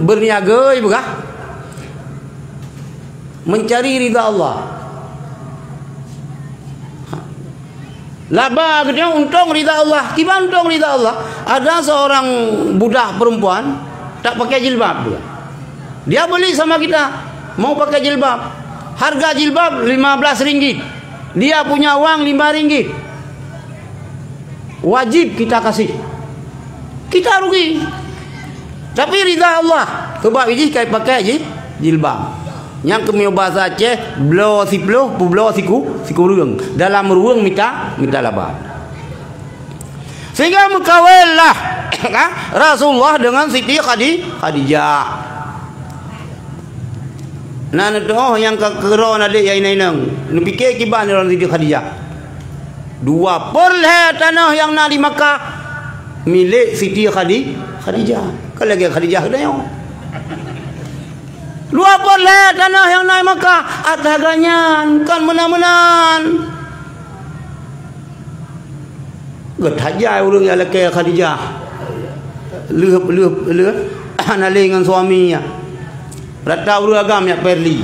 berniaga, ipeugah mencari ridha Allah. Laba geutanyoe untông ridha Allah. Kiban untông ridha Allah? Ada seorang budak perempuan tak pakai jilbab dia. Dia beli sama kita, mau pakai jilbab. Harga jilbab lima belas ringgit. Dia punya wang lima ringgit. Wajib kita kasih. Kita rugi. Tapi ridha Allah. Sebab jih kai pakai ji-, jilbab. Nyang keumeunyoe bahasa Aceh, bloe siploh, peubloe siku-, sikureueng. Dalam rueng mita, mita laba. Sehingga meukawenlah, kan, Rasulullah dengan Siti Khadi-, Khadijah. Na neutuoh nyang ka keudroe na dek nyang inong-inong. Neupike kiban droe Siti Khadijah. Dua peureulhée tanoh nyang na di Makkah milék Siti Khadi-, Khadijah. Ka lagée Khadijah geutanyoe. Dua peureulhée tanoh nyang na di Makkah, atra geuh nyan kon meunan-meunan. Geutajai ureuëng nyang lakée Khadijah. Lheueh, lheueh, lheueh hana lé ngon suami nyan. Rata ureuëng agam nyak Perli.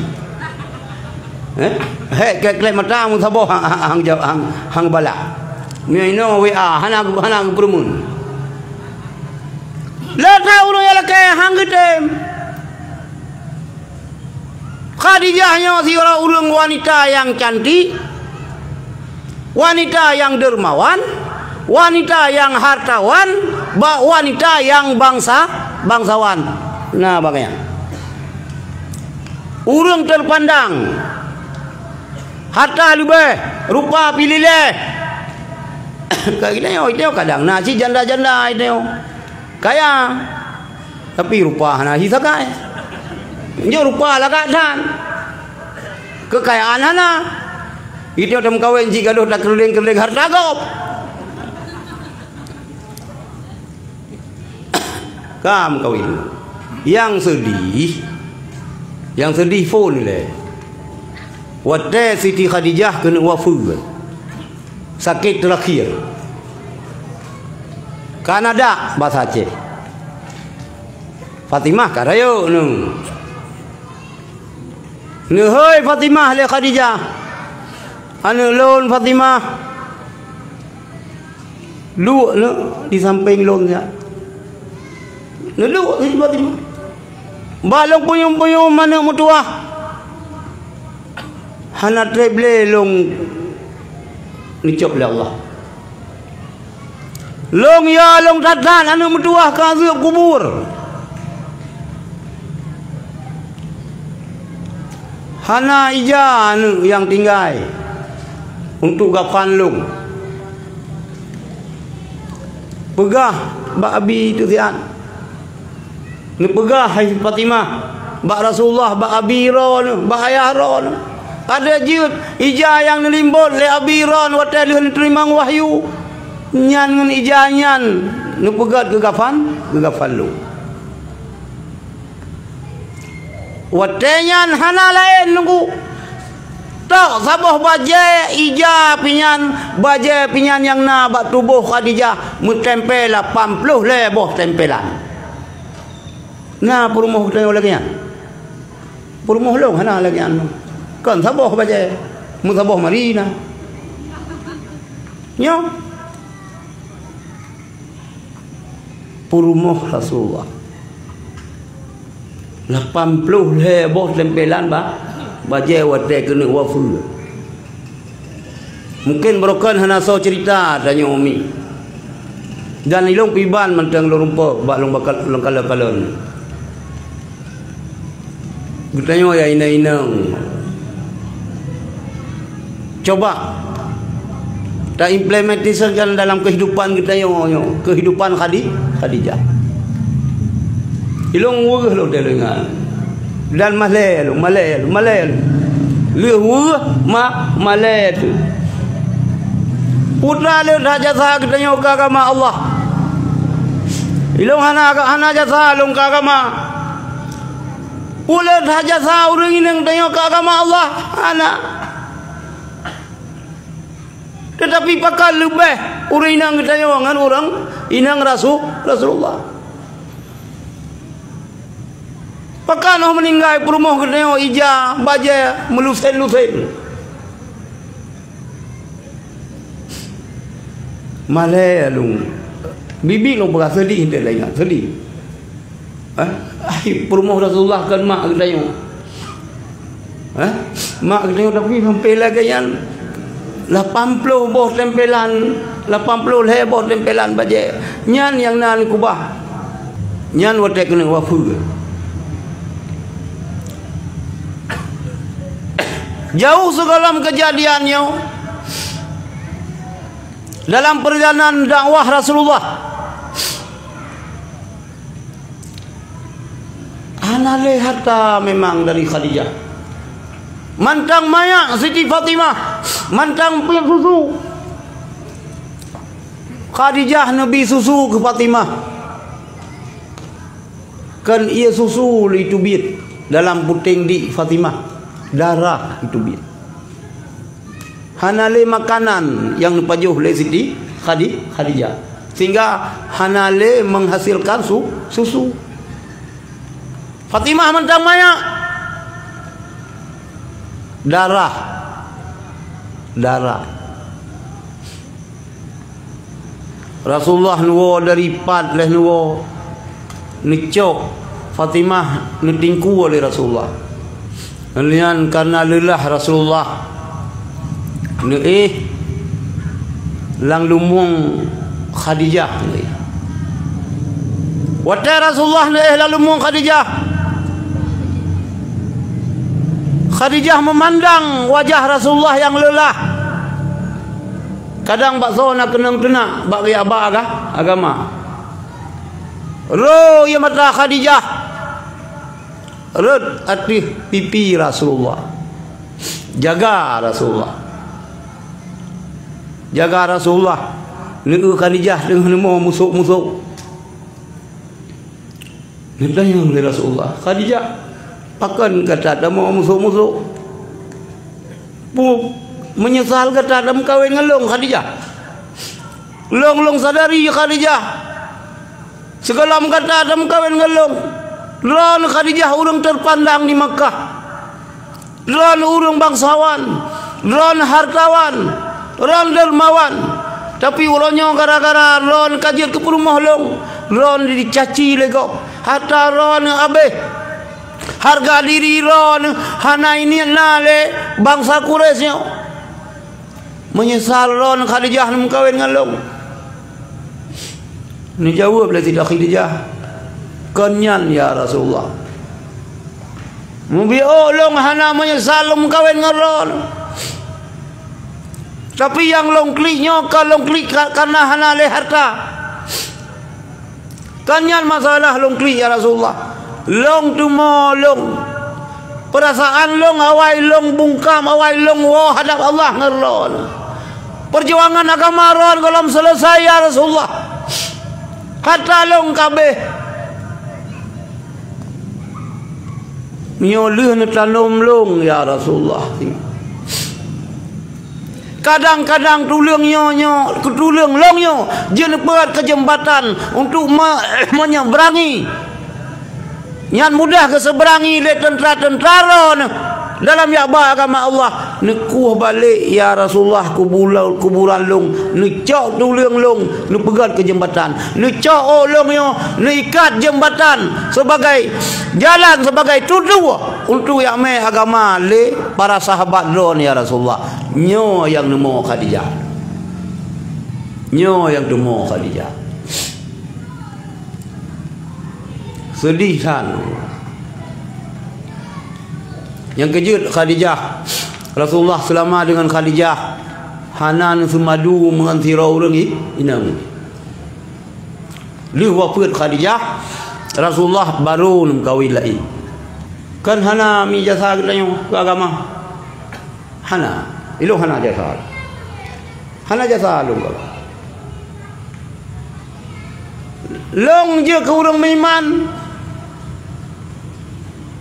Eh? Hék, klek-klek mata meusaboh hang, hang, hang, hang, hang balak. Meunyoe inoe W A, hana, hana geupeureumeun. Rata ureuëng nyang lakée hang geutem. Khadijah nyoe sidroe ureuëng wanita nyang cantik, wanita nyang dermawan, wanita nyang hartawan, ba-, wanita nyang bangsa-, bangsawan. Na, bak nyan. Ureuëng terpandang. Harta leubeh, rupa pih ilée. Ka geutanyoe, geutanyoe kadang na cit janda-janda geutanyoe. Kaya. Tapi rupa hana hi sagai. Nyoe rupa lagak that. Keukayaan hana. Itu nyang meukawen cit gadoh takeureuleng-keureuleuen harta gob. Ka meukawen. Nyang seudih, nyang seudih phon ilée. Watée Siti Khadijah keuneuk wafeuet. Sakét teurakhir. Ka na dak basa Aceh. Fatimah ka rayeuk nyoe. Neuhôi Fatimah lé Khadijah. Aneuëk lôn Fatimah. Duek neuh di sampéng lôn nyan. Neuduek Siti Fatimah. Bah lôn punyueng-punyueng aneuëk meutuwah. Hana treb lé lôn neucok lé Allah. Lôn ya lôn that-that aneuëk meutuwah ka azeub kubur. Hana ija aneuëk nyang tinggai untuk gafan lôn. Peugah bak abi teusiat. Neupeugah hai Fatimah bak Rasulullah, bak abi droeneuh, bak ayah droeneuh. Ada jeuet ija nyang neulimbot lé abi droeneuh watée lheueh neuteurimong wahyu. Nyan ngon ija nyan neupeugét keu gafan, keu gafan lôn. Watée nyan hana laén nunggu. Saboh bajée ija pinyan, bajée pinyan nyang na bak tuboh Khadijah meutempel lapan ploh lhée boh tempelan. Na peurumoh geutanyoe lagée nyan? Peurumoh lôn hana lagée nyan. Kon saboh bajée, meusaboh mari na. Nyoe peurumoh Rasulullah. Lapan ploh lhée boh tempelan ba-, bajée watée keuneuk wafeuet. Mungken barokon hana soe ceurita tanyoe umi. Dan ilong piban mantong lôn rumpok bak lôn bakal-, lôn kalon-kalon. Geutanyoe ya inong-inong. Coba taimplementasikan dalam kehidupan geutanyoe nyoe, kehidupan Khadi-, Khadijah. Ilong weueh lôn teuingat. Dan malée lôn, malée lôn, malée lôn. Lheueh weueh ma-, malée teuh. Putra lôn that jasa geutanyoe keu agama Allah. Ilong hana, hana jasa lôn keu agama. Ulôn that jasa ureuëng inong tanyoe keu agama Allah, hana. Teutapi pakon leubeh ureuëng inong geutanyoe ngon ureuëng inong Rasu-, Rasulullah. Pakon óh meuninggai peurumoh geutanyoe ija, bajée, meulusen-lusen. Malée lôn. Bibi lôn peugah seudeh, hana lé ingat, seudeh. Hah? Ai, peurumoh Rasulullah kon mak geutanyoe. Hah? Mak geutanyoe tapi sampai lagée nyan lapan ploh boh tempelan, lapan ploh lhée boh tempelan bajée. Nyan nyang na neukubah. Nyan watée keuneuk wafeuet. Jauh sigohlom keujadian nyoe dalam peurjalanan dakwah Rasulullah. Hana lé harta memang dari Khadijah. Mantong manyak Siti Fatimah, mantong piep susu. Khadijah neubi susu keu Fatimah. Kon ié susu lé teubiet dalam puténg di Fatimah, darah teubiet. Hana lé makanan nyang neupajoh lé Siti Khadi-, Khadijah, sehingga hana lé menghasilkan su-, susu. Fatimah mantong manyak, darah, darah. Rasulullah neuwoe dari pat lheueh neuwoe, neucok Fatimah neutingkue lé Rasulullah. Nyan karena leulah Rasulullah neuéh lam lumueng Khadijah. Watée Rasulullah neuéh lam lumueng Khadijah, Khadijah meumandang wajah Rasulullah nyang leulah. Kadang bak soe na keunong teunak bak geujak ba aga-, agama. Ro ié mata Khadijah rhot ateueh pipi Rasulullah. Jaga Rasulullah. Jaga Rasulullah. Neueu Khadijah teungoh neumo musok-musok. Neutanyong lé Rasulullah, "Khadijah, pakon gata tamoe musok-musok? Pu-, meunyeusal gata tameukawen ngon lôn, Khadijah? Lôn, lôn sadari, Khadijah, sigohlom gata tameukawen ngon lôn, droeneuh Khadijah ureuëng teupandang di Makkah." Droeneuh ureuëng bangsawan, droeneuh hartawan, droeneuh dermawan. Tapi uroe nyoe gara-gara droeneuh ka jeuet keu peurumoh lôn, droeneuh jicaci lé gob, harta droeneuh habéh. Hareuga diri droeneuh hana jiniet na lé bansa Quraisy nyoe. Meunyeusal droeneuh Khadijah neumeukawen ngon lôn. Neujaweueb lé Siti Khadijah, "Kon nyan, ya Rasulullah. Mubiôh lôn hana meunyeusal lôn meukawen ngon droeneuh. Tapi nyang lôn klik nyoe ka lôn klik ka-, kareuna hana lé harta. Kon nyan masalah lôn klik, ya Rasulullah. Lôn tumo lôn. Peurasaan lôn awai lôn bungkam, awai lôn woe hadab Allah ngon droeneuh. Peujuangan agama droeneuh gohlom seuleusai, ya Rasulullah. Harta lôn ka abéh. Nyoe lheueh neutanom lôn, ya Rasulullah." Kadang-kadang tuleueng nyoe, nyoe, tuleueng lôn nyoe jeuet neupeuet keu jeumbatan untuk me-, meunyeubrangi. Nyan mudah geuseuberangi lé teuntra-teuntra droeneuh dalam jak ba agama Allah. Neukueh balek, ya Rasulullah, kubula-, kuburan lôn, neucok tuleueng lôn, neupeugöt keu jeumbatan, neucok ôk lôn nyoe, neuikat jeumbatan sebagai jalan, sebagai tutoe untuk jak mé agama lé para sahabat droeneuh, ya Rasulullah. Nyoe nyang neumo Khadijah. Nyoe nyang teumo Khadijah. Seudeh that. Nyang keujeuet Khadijah, Rasulullah seulama deungon Khadijah hana neuseumadu meungon sidroe ureueng i-, inong. Lheueh wafeuet Khadijah, Rasulullah barô neumeukawen laén. Kan hana mi jasa geutanyoe keu agama. Hana. Ilôn hana jasa. Hana jasa lôn keu agama. Lôn jeuet keu ureueng meuiman.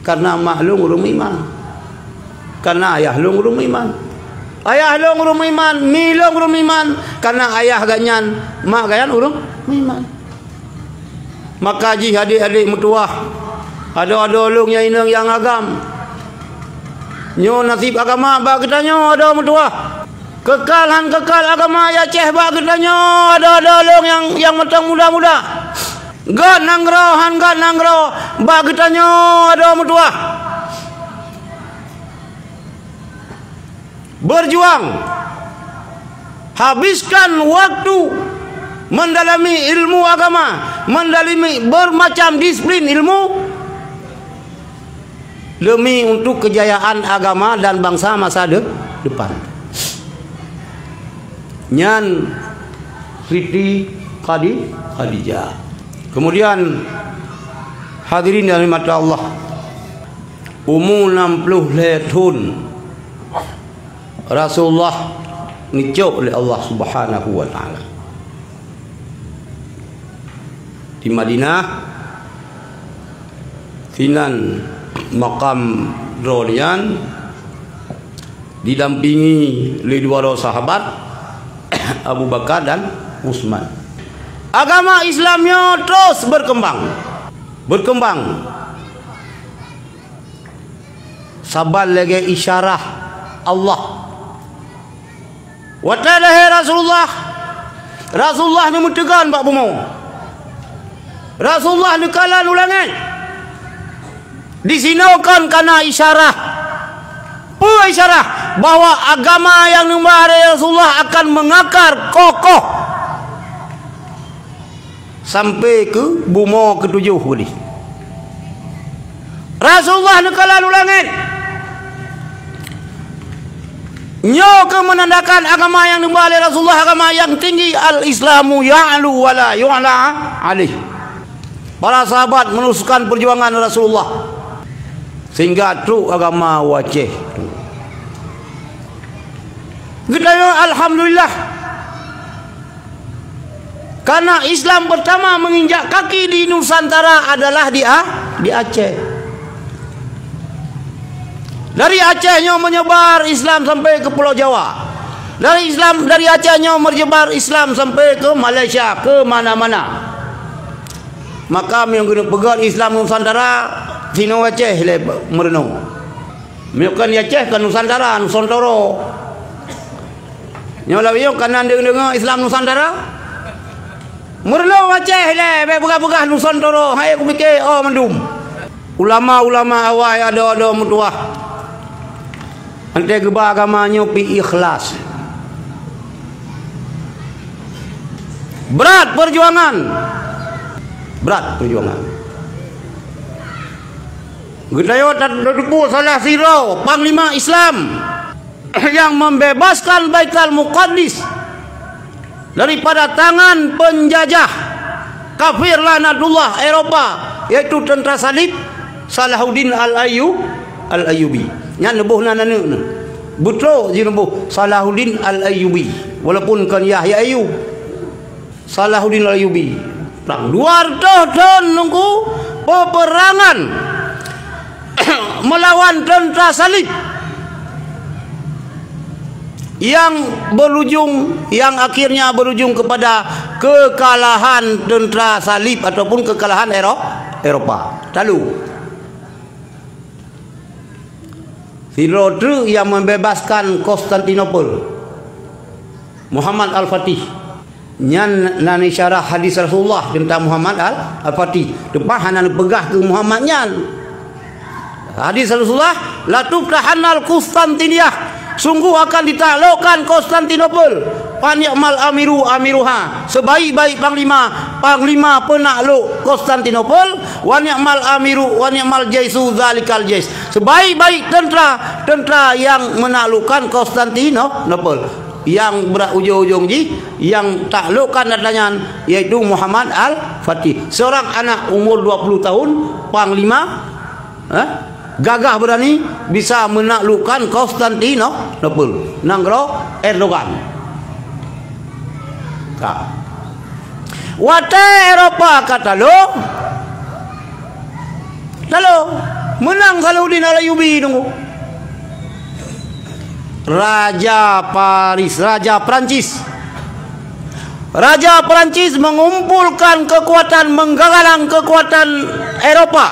Karena mak lôn ureueng meuiman. Karena ayah lôn ureueng meuiman. Ayah lôn ureueng meuiman, mi lôn ureueng meuiman. Karena ayah gobnyan, mak gobnyan ureueng meuiman. Maka jih adék-adék meutuwah, adoe-adoe lôn nyang inong nyang agam. Nyoe naseb agama bak geutanyoe adoe meutuwah. Keukal han keukal agama i Aceh bak geutanyoe adoe-adoe lôn nyang, nyang mantong muda-muda. Gét nanggroe han gét nanggroe bak geutanyoe adoe meutuwah. Berjuang, habiskan waktu mendalami ilmu agama, mendalami bermacam disiplin ilmu demi untuk kejayaan agama dan bangsa masa de-, depan. Nyan Siti Khadi-, Khadijah. Kemudian, hadirin yang dirahmati Allah, umu nam ploh lhèe thôn Rasulullah neucok lé Allah Subhanahu wa Taala. Di Madinah, sinan makam droe nyan didampingi lé dua droe sahabat, Abu Bakar dan Utsman. Agama Islam nyoe terus berkembang. Berkembang. Saban lagèe isyarah Allah. Watèe lahé Rasulullah, Rasulullah neumeuteugon bak bumoe. Rasulullah neukalon u langèt. Disinoe kon kana isyarah. Peue isyarah? Bahwa agama nyang neuba lé Rasulullah akan meungakar kokoh. Sampai keu bumoe keutujoh geudeh. Rasulullah neukalon u langèt. Nyoe keuh meunandakan agama nyang neuba lé Rasulullah, agama nyang tinggi, al-Islamu ya'lu wa la yu'la alaih. Para sahabat meneruskan perjuangan Rasulullah sehingga trok agama u Aceh. Geutanyoe alhamdulillah. Karena Islam pertama menginjak kaki di Nusantara adalah di A-, di Aceh. Dari Aceh nyoe menyebar Islam sampai ke Pulau Jawa. Dari Islam, dari Aceh nyoe menyebar Islam sampai ke Malaysia, ke mana-mana. Maka meunyoe geuneuk peugah Islam Nusantara, sinoe Aceh lé meurunoe. Meunyoe kon Aceh, kon Nusantara, Nusantara. Nyoe lagèe nyoe kana deungoe-deungoe Islam Nusantara? Meureuloh Aceh lé, bèk peugah-peugah Nusantara, hai kupike, oh, mandum. Ulama-ulama awai adoe-adoe meutuwah. Antée geuba agama nyoe pih ikhlas. Brat perjuangan. Brat perjuangan. Geutanyoe tateupeue salah sidroe panglima Islam nyang membebaskan Baitul Muqaddis daripada tangan penjajah kafir laknatullah Eropa, yaitu tentara salib Salahuddin Al-Ayyu-, Al-Ayyubi. Nyan neuboh nan aneuk nyan. Beutrok jih neuboh Salahuddin Al-Ayyubi, walaupun kon Yahya Ayyub. Salahuddin Al-Ayyubi. Prang dua reutôh thon nungku peperangan meulawan tentara salib. Yang berujung, yang akhirnya berujung kepada kekalahan tentera salib ataupun kekalahan Ero-, Eropa. Lalu, sidroe treuk yang membebaskan Konstantinopel, Muhammad Al-Fatih. Nyan na isyarah hadis Rasulullah tentang Muhammad Al-, Al-Fatih. Teuma hana neupeugah keu Muhammad nyan. Hadis Rasulullah, "La tuftahannal Qustantiniyah." Sungguh akan ditaklukkan Konstantinopel. Fa ni'mal amiru amiruha. Sebaik-baik panglima, panglima penakluk Konstantinopel. Wa ni'mal amiru, wa ni'mal jaisu zalikal jais. Sebaik-baik tentera, tentera yang menaklukkan Konstantinopel. Yang brat ujong-ujong jih, yang taklukkan atra nyan, yaitu Muhammad Al-Fatih. Seorang anak umur dua puluh tahun, panglima, eh, gagah berani, bisa menaklukkan Konstantinopel, nanggroe Erdogan. Ka. Watée Eropa ka talo, talo, meunang Salahuddin Al-Ayyubi teungku. Raja Paris, Raja Prancis. Raja Prancis mengumpulkan kekuatan, menggalang kekuatan Eropa.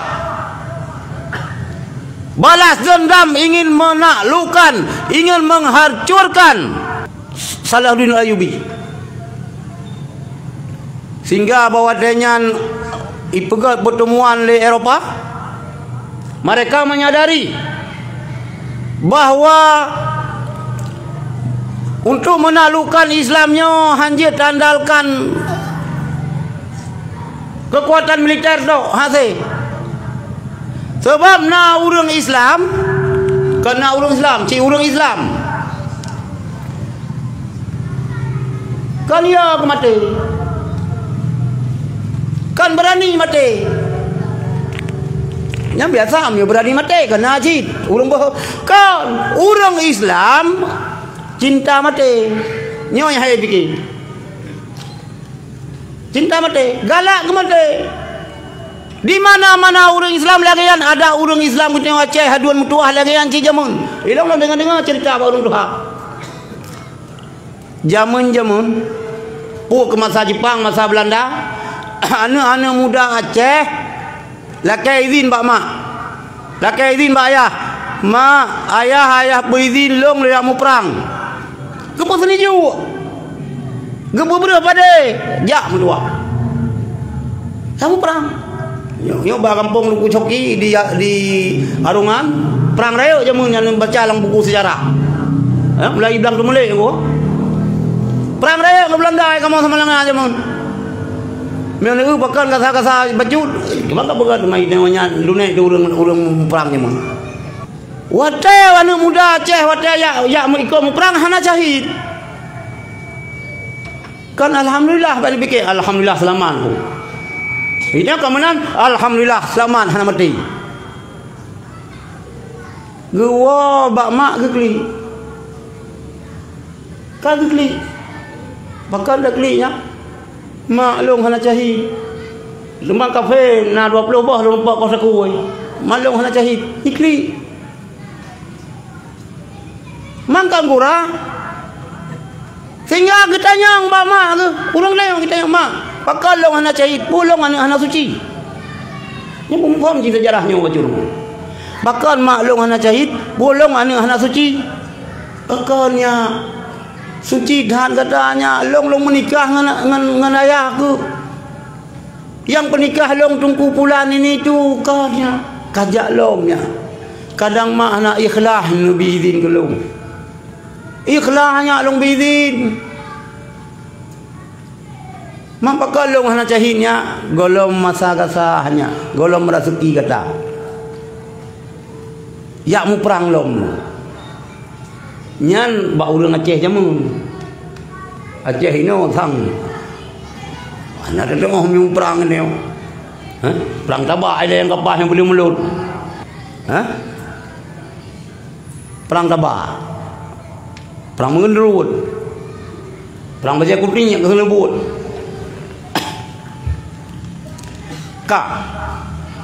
Balas dendam, ingin menaklukkan, ingin menghancurkan Salahuddin Ayyubi. Sehingga bahwa watée nyan ipeugét pertemuan lé Eropa, mereka menyadari bahwa untuk menaklukkan Islam nyoe hana jeuet taandalkan keukuatan militer tok hase. Sabab na ureuëng Islam, kon na ureuëng Islam, cit ureuëng Islam. Kon ya keu maté. Kon beurani maté. Nyang biasa meunyoe beurani maté, kon na cit ureuëng boh. Kon ureuëng Islam cinta maté. Nyoe nyang hai pike. Cinta maté, galak keu maté. Di mana-mana ureuëng Islam lagée nyan, ada ureuëng Islam geutanyoe Aceh, haduan meutuah lagée nyan cit jameun. Ilong lôn deungoe-deungoe cerita bak ureuëng tuha. Jameun-jameun, pue keu masa Jepang, masa Belanda, aneuëk-aneuëk muda Aceh lakée izin bak mak. Lakée izin bak ayah, "Mak, ayah, ayah beuizin lôn lé jak muprang." Geupeusetuju. Geupeubreuh padé, jak meutuah. Jak muprang. Nyoe, nyoe bak gampông Luku Coki di, di Arungan, prang rayeuk jameun nyan baca lam buku sejarah. Eh, mulai blang teumulai ko. Prang rayeuk ngon Belanda kamoe sama langa jameun. Meunyoe pakon kasa-kasa bacut, maka beugat mai nyan lunek tu ureuëng, ureuëng prang jameun. Watée aneuëk muda Aceh, watée jak, jak meuikot muprang hana syahid. Kan alhamdulillah, bak dipike, alhamdulillah seulamat ku. Ini ka meunan, alhamdulillah seulamat hana maté. Geuwoe bak mak geuklik. Ka geuklik. Pakon geuklik nyan? Mak lôn hana syahid. Teuma kafé na dua ploh boh lôn pok koh saku. Mak lôn hana syahid. Iklik. Mangkang gura. Sehingga geutanyong bak mak geuh, ureuëng laén geutanyong mak, "Pakon lôn hana syahid, peue lôn aneuëk hana suci?" Nyoe muphom cit sejarah nyoe bacut. "Pakon mak lôn hana syahid, peue lôn aneuëk hana suci?" "Pakon nyak, suci that gata nyak, lôn, lôn meunikah ngon, ngon, ngon ayah keuh. Nyang peunikah lôn Teungku Pulan ini tu ka nyak, ka jak lom nyak. Kadang mak hana ikhlas neubi izin keu lôn. Ikhlas nyak lôn bi izin. Mak pakon lôn hana syahid nyak, gohlom masa gasa nyak, gohlom raseuki gata. Jak muprang lom." Nyan bak ureuëng Aceh jameun. Aceh inoe sang. Hana teudeungoe muprang nyoe. Hah? Prang tabak ada nyang kapah nyang boleh mulut. Hah? Prang tabak. Prang meungeurot. Prang bajée kuning nyang keuneubot. Ka.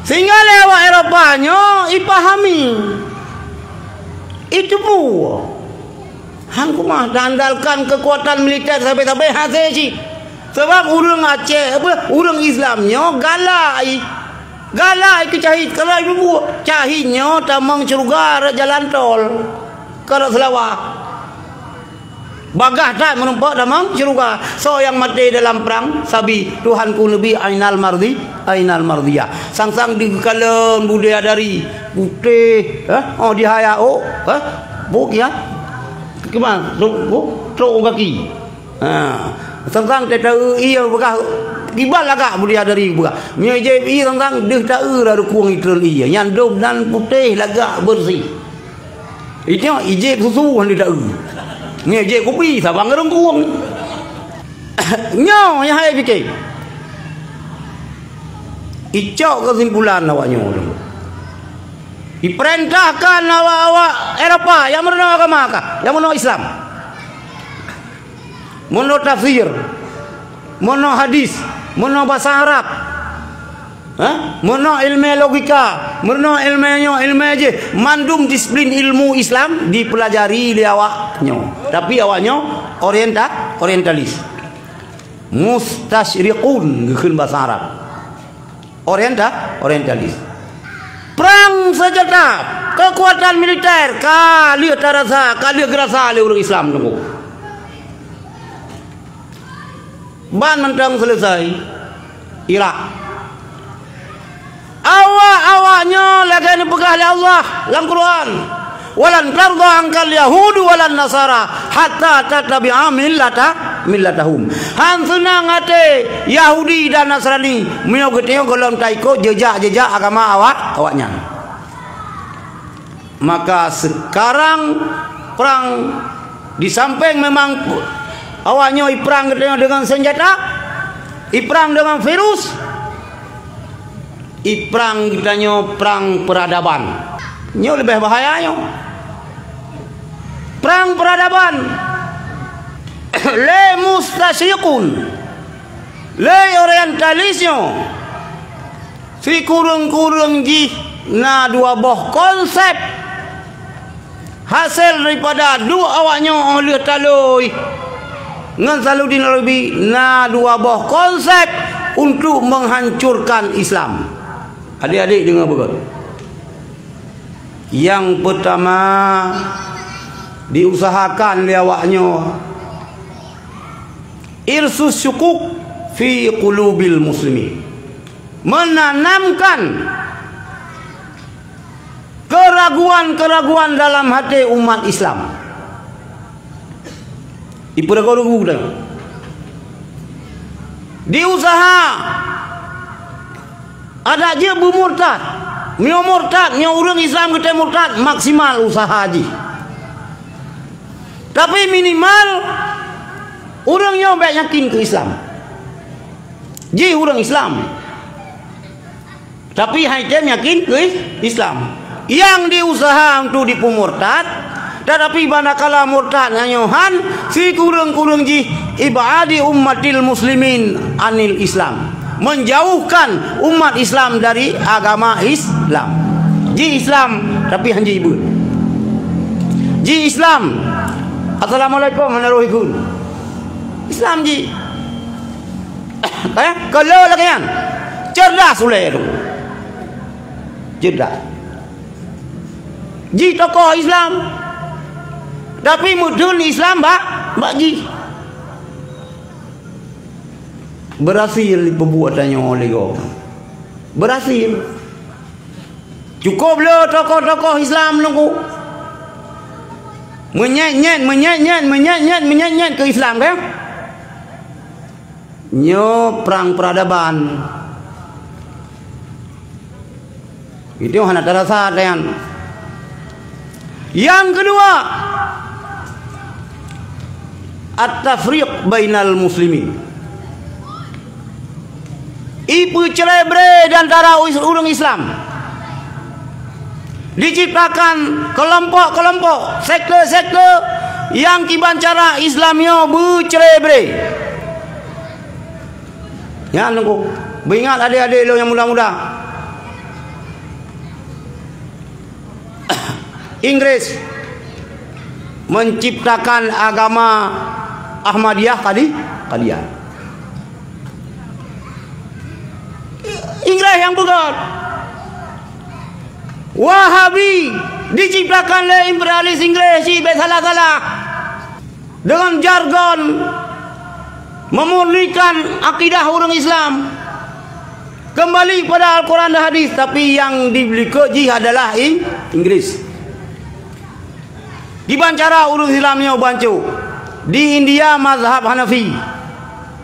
Sehingga lé awak Eropa nyoe ipahami, iteupeu Han keumah, taandalkan keukuatan militer sabe-sabe hase cit. Sabab ureuëng Aceh, apa, ureuëng Islam nyoe galak. Galak keu cahit, kalau ibu cahit nyoe tamong syeuruga rot jalan tol. Kalau seulawa. Bagah that meurumpok tamong syeuruga. Soe nyang maté dalam prang sabi, Tuhanku Nabi Ainal Mardi, Ainal Mardiyah. Sang-sang dikalon budaya dari putéh, eh? Oh, dihaya, oh, eh? Buk ya. Keman, trok, trok u gaki. Ha. Sang-sang teu-teu ié beugah kiban lagak budaya dari beugah. Meunyoe jép ié sang-sang deuh taeu ra rukung itreun ié. Nyan dum nan putéh lagak beureuséh. Itu ijép susu han deuh taeu. Meunyoe jép kupi saban ngeurungkung. Nyoe nyang hai pike. Icok keusimpulan awak nyoe. Ipeurintahkan awak-awak Eropa nyang meurunoe agama kah, nyang meurunoe Islam. Meurunoe tafsir, meurunoe hadis, meurunoe basa Arab, ha? Meurunoe ilmu logika, meurunoe ilmu nyoe, ilmu jih, mandum disiplin ilmu Islam dipeulajari lé awak nyoe. Tapi awak nyoe orienta-, orientalis. Mustasyriqun geukheun basa Arab. Orienta-, orientalis. Prang seunjata, keukuatan militer ka lheueh tarasa, ka lheueh geurasa lé ureuëng Islam teungku. Ban mantong seuleusai Irak. Awak-awak nyoe lagée neupeugah lé Allah lam Quran, "Walan tardha ankal yahudu walan nasara hatta tattabi'a millata, millatahum." Han seunang até Yahudi dan Nasrani meunyoe geutanyoe gohlom taikot jeujak-jeujak agama awak, awak nyan. Maka sekarang perang, di samping memang awak nyoe iprang geutanyoe deungon senjata, iprang deungon virus, iprang geutanyoe prang peradaban. Nyoe leubeh bahaya nyoe. Prang peradaban. Lé mustasyriqun, lé orientalis nyoe. Sikureueng-kureueng jih na dua boh konsep. Hasé daripada duek awak nyoe óh lheueh talôi ngon Salahuddin Ayyubi na dua boh konsep untuk menghancurkan Islam. Adik-adik deungoe beugét. Nyang peutama diusahakan lé awak nyoe irsus syukuk fi qulubil muslimin. Menanamkan keraguan-keraguan dalam hati umat Islam. Ipeuragu-ragu dah. Diusaha adak jeuet beumurtad. Meunyoe murtad, nyoe ureuëng Islam geutem murtad, maksimal usaha jih. Tapi minimal ureuëng nyoe bék yakin keu Islam. Jih ureuëng Islam. Tapi hai tem yakin keu Islam. Nyang diusaha untuk dipeumurtad, tetapi manakala murtad nyoe han, sikureueng-kureueng jih ibadi ummatil muslimin anil Islam. Menjauhkan umat Islam dari agama Islam. Jih Islam, tapi han jih ibeut. Jih Islam. Assalamualaikum, hana roh ikun. Islam jih. Eh, kalau lagée nyan. Cerdas ulée tu. Cerdas. Jih tokoh Islam. Tapi mudun Islam bak, bak jih. Berhasil peubuatan nyoe lé gob. Berhasil. Cukup le tokoh-tokoh Islam nunggu. Menyet-nyet, menyet-nyet, menyet-nyet, menyet-nyet keu Islam, kan? Nyoe prang peradaban. Itu hana terasa, kan? Yang kedua, at-tafriq bainal muslimin. Ipeucre-bre di antara ureuëng Islam. Diciptakan kelompok-kelompok, sekte-sekte nyang kiban cara Islam nyoe beucre-bre. Nyan nunggu. Beuingat adik-adik lôn nyang muda-muda. Inggris. Menciptakan agama Ahmadiyah kali kalian. Inggris nyang peugah. Wahabi diciptakan lé imperialis Inggris cit, bék salah-salah. Dengan jargon memurnikan akidah ureuëng Islam. Kembali pada Al-Quran dan hadis, tapi yang dilikot jih adalah Ing-, Inggris. Kiban cara ureuëng Islam nyoe bancok? Di India mazhab Hanafi.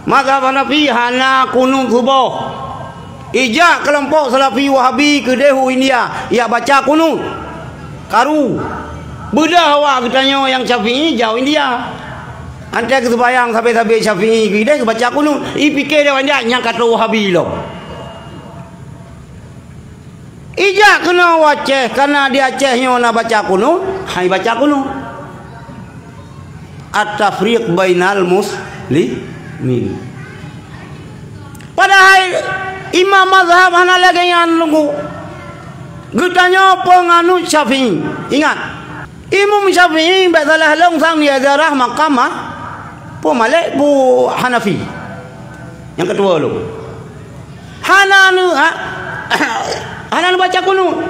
Mazhab Hanafi hana kunut suboh. Ijak keulompok Salafi Wahabi keudeh u India, ijak baca kunut. Karu. Beudôh awak geutanyoe nyang Syafi'i jak u India. Antai geuseumayang sabe-sabe Syafi'i keudeh geubaca kunut. Ipike deh awak India nyang ka troh Wahabi lom. Ijak keunoe u Aceh, kana di Aceh nyoe na baca kunut, hai baca kunut. At-tafriq bainal muslimin. Padahai imam mazhab hana lagée nyan lunggu. Geutanyoe peunganut Syafi'i. Ingat, Imam Syafi'i bék salah lôn sang di ziarah makam, ah, peue malek bu Hanafi. Nyang keudua lôn. Hana neu-, ha, hana neubaca kunut.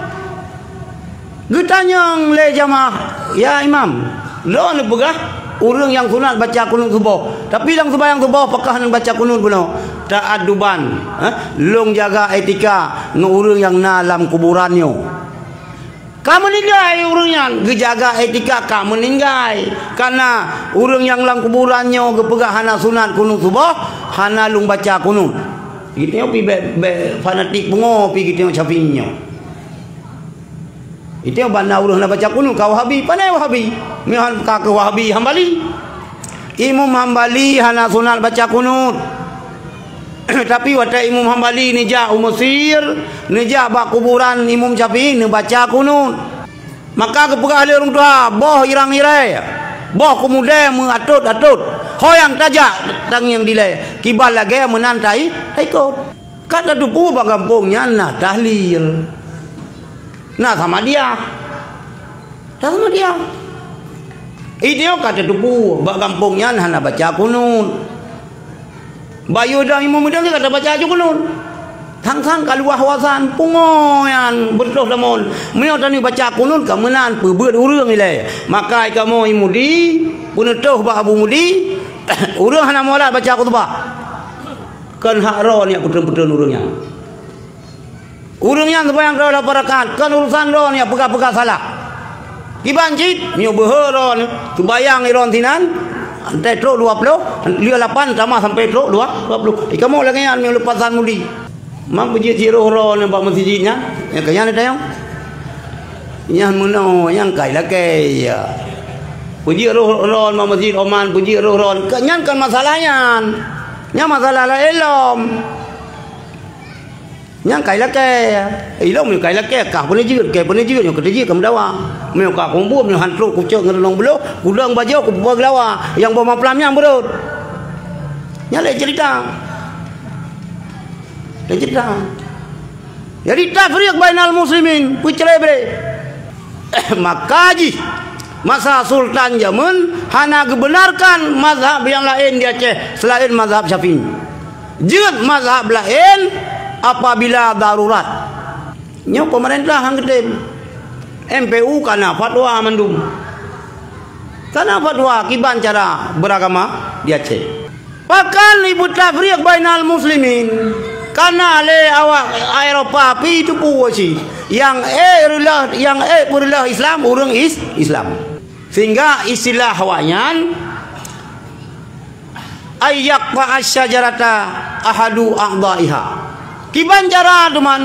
Geutanyong lé jamaah, "Ya Imam, lôn neupeugah ureuëng nyang sunat baca kunut suboh, tapi lam seumayang suboh pakah neubaca kunut bunoe?" Ta'adduban, ha? Lôn jaga etika ngon ureuëng nyang na lam kuburan nyoe. Ka meuninggai ureuëng nyan, geujaga etika ka meuninggai. Kana ureuëng nyang lam kuburan nyoe geupeugah hana sunat kunut suboh, hana lôn baca kunut. Geutanyoe pi bék, bék fanatik pungo pi geutanyoe Syafi'i nyoe. Itu banda ureuëng na baca kunut ka Wahabi, pane Wahabi. Meuhan ka keu Wahabi Hambali. Imam Hambali hana sunat baca kunut. Tapi watée Imam Hambali neujak u Mesir, neujak bak kuburan Imam Syafi'i, neubaca kunut. Maka geupeugah lé ureuëng tuha, "Boh irang-irée, boh keumudée meuatot-atot. Ho nyang tajak tangieng dilée, kiban lagée meunan tai-, taikot." Ka tateupeue bak gampông nyan na tahlil. Na Samadiyah. Na Samadiyah. Itu ka tateupeue bak gampông nyan hana baca kunut. Bayu dang imum idang ka tabaca aju kunut. Sang-sang ka luwah wasan pungo nyan beutôh lamon. Meunyoe tanyoe baca kunut ka meunan peubeuet ureuëng ilée. Maka kamoe Mudi, peuneutoh bak Abu Mudi, ureuëng hana mualat baca khutbah. Kon hak droeneuh peutrön-peutrön ureuëng nyan. Ureuëng nyan seumayang droe lapan rakaat, kon urusan droeneuh peugah-peugah salah. Kiban cit, meunyoe beuhe droeneuh, seumayang droeneuh sinan, antai trok dua ploh, lheueh lapan tamah sampai trok dua, dua ploh. Ikamoe lagée nyan meunyoe leupasan Mudi. Mang peujeuet jiroh droeneuh bak meuseujid nyan, nyang keu nyan tanyong. Nyan meunoe, nyang kai lakée, ya. Peujeuet roh droeneuh bak meuseujid Oman, peujeuet roh droeneuh. Ka-, nyan kon masalah nyan. Nyan masalah laén lom. Nyang kai lakée. Ilong meunyoe kai lakée, kah peuneujeuet, kée peuneujeuet, nyoe keuteujeuet ka meudawa. Meunyoe ka kumbur, meunyoe han trok kucok ngon lôn bloh, kudong bajoe, kupeugah geulawa, nyang boh maplam nyang beurot. Nyan lé ceurita. Lé ceurita. Jadi tafriq bainal muslimin, peucré-bré. Maka jih masa sultan jameun hana geubenarkan mazhab nyang laén di Aceh seulaén mazhab Syafi'i. Jeuet mazhab laén apabila darurat. Nyoe peumeurintah nyang geutem. M P U kana fatwa mandum. Kana fatwa kiban cara beuragama di Aceh. Pakon ibu tafriq bainal muslimin? Kana lé awak Eropa pi teupeue cit. Nyang ék reuloh, nyang ék peureuloh Islam, ureuëng is-, Islam. Sehingga istilah awaknyan, "Ayyaqta'a syajarata ahadu a'dha'iha." Kiban cara teuma?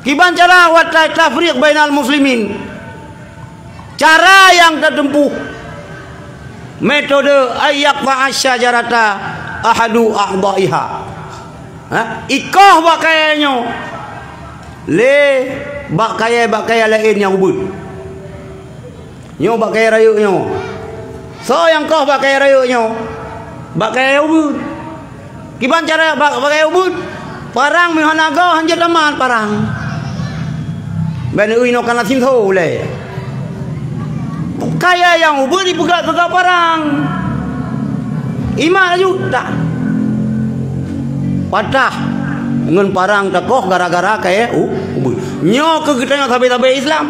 Kiban cara watée tafriq bainal muslimin? Cara nyang tateupeue, metode, "Ayyaqta'a syajarata ahadu a'dha'iha." Ha? Ikoh bak kayée nyoe. Lé bak kayée, bak kayée laén nyang ubeuet. Nyoe bak kayée rayeuk nyoe. Soe nyang koh bak kayée rayeuk nyoe? Bak kayée ubeuet. Kiban cara bak, bak kayée ubeuet? Parang meuhana goh hanjeuet aman parang. Ban ui noe kana sinto ulée. Kayèe nyang ubeut jipeugah keu parang. Iman laju tak patah ngon parang teukoh gara-gara kayèe u-, ubeut. Nyoe keuh geutanyoe sabe-sabe Islam.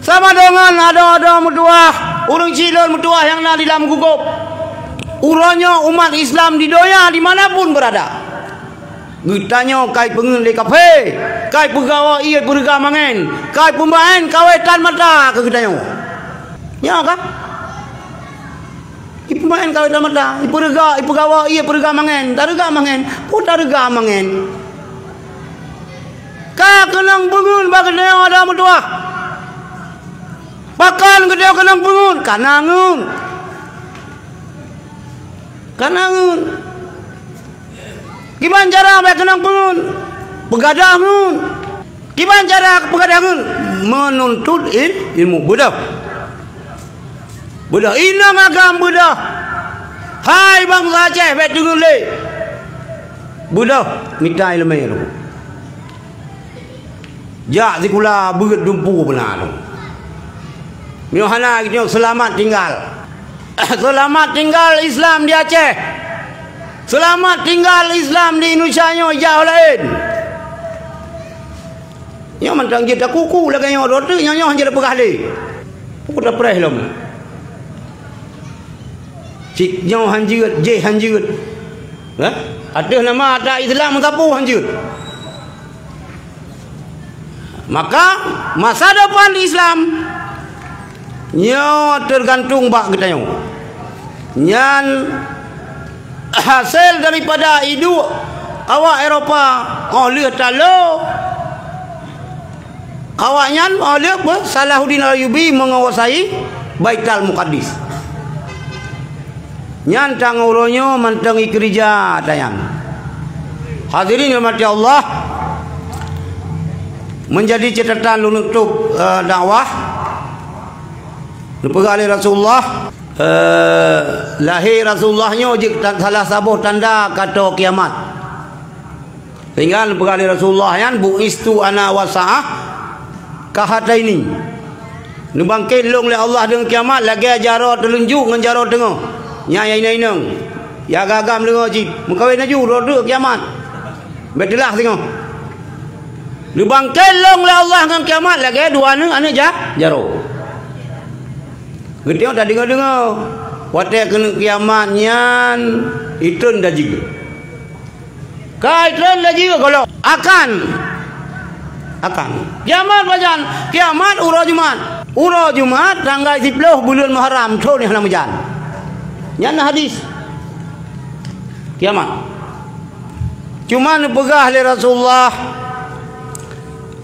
Sama deungon adoe-adoe meutuwah, ureueng chik lôn meutuwah nyang na di lam gugôp. Uroe nyoe umat Islam di donya di mana pun beurada. Geutanyoe kai peungeut lé kafé, kai peugawa ié peureuga mangén, kai peumaén kawé tan mata keu geutanyoe. Nyoe ka? Ipeumaén kawé tan mata, ipeureuga, ipeugawa ié peureuga mangén, tareuga mangén, peue tareuga mangén. Ka keunong peungeut bak geutanyoe adoe meutuwah. Pakon geutanyoe keunong peungeut? Kana ngeut. Kana ngeut. Kiban cara bèk keunong peungeut? Peugadôh ngeut. Kiban cara peugadôh ngeut? Meununtut il-, ilmu. Beudôh. Beudôh. Inong agam beudôh. Hai bansa Aceh, bèk teungeut lé. Beudôh, mita ileumèe lom. Jak sikula beuet dumpeue beuna lom. Nyoe hana, nyoe seulamat tinggal. Seulamat tinggal Islam di Aceh. Seulamat tinggal Islam di Indonesia nyoe, jak laén. Nyoe mantong jeuet takuku lagèe nyoe, droe teuk nyoe, nyoe hana jeuet peugah lé. Peue tapreh lom. Cit nyoe hana jeuet, jéh hana jeuet. Hah? Ateueh nama ata Islam meusapeue hana jeuet. Maka, masa depan Islam nyoe teugantung bak geutanyoe. Nyan hasé daripada iduek awak Eropa, óh lheueh talo awaknyan, óh lheueh Salahuddin Ayyubi menguasai Baitul Muqaddis. Nyan tanggong uroe nyoe mantong ikeurija tanyan. Hadirin rahmati Allah, menjadi catatan lôn nutup, eh, dakwah. Neupeugah lé Rasulullah, eh, lahé Rasulullah nyoe jeuet tan-, salah saboh tanda ka tô kiamat. Sehingga neupeugah lé Rasulullah nyan, "Bu'istu ana wa sa'ah kahataini." Neubangkét lôn lé Allah deungon kiamat lagèe jaroe teulunjuk ngon jaroe teungoh. Nyan nyang inong-inong. Ya agam-agam deungoe cit. Meukawen laju, droe teuk kiamat. Bèk teulah singoh. Neubangkét lôn lé Allah ngon kiamat lagèe dua aneuk, aneuk ja-, jaroe. Geutanyoe tadeungoe-deungoe. Watèe keuneuk kiamat nyan, itreun dajih. Ka itreun laju golom. Akan. Akan. Kiamat pajan? Kiamat uroe Jumat. Uroe Jumat tanggai siploh buleuen Muharram thôn nyang hana meujan. Nyan na hadis. Kiamat. Cuma neupeugah lé Rasulullah,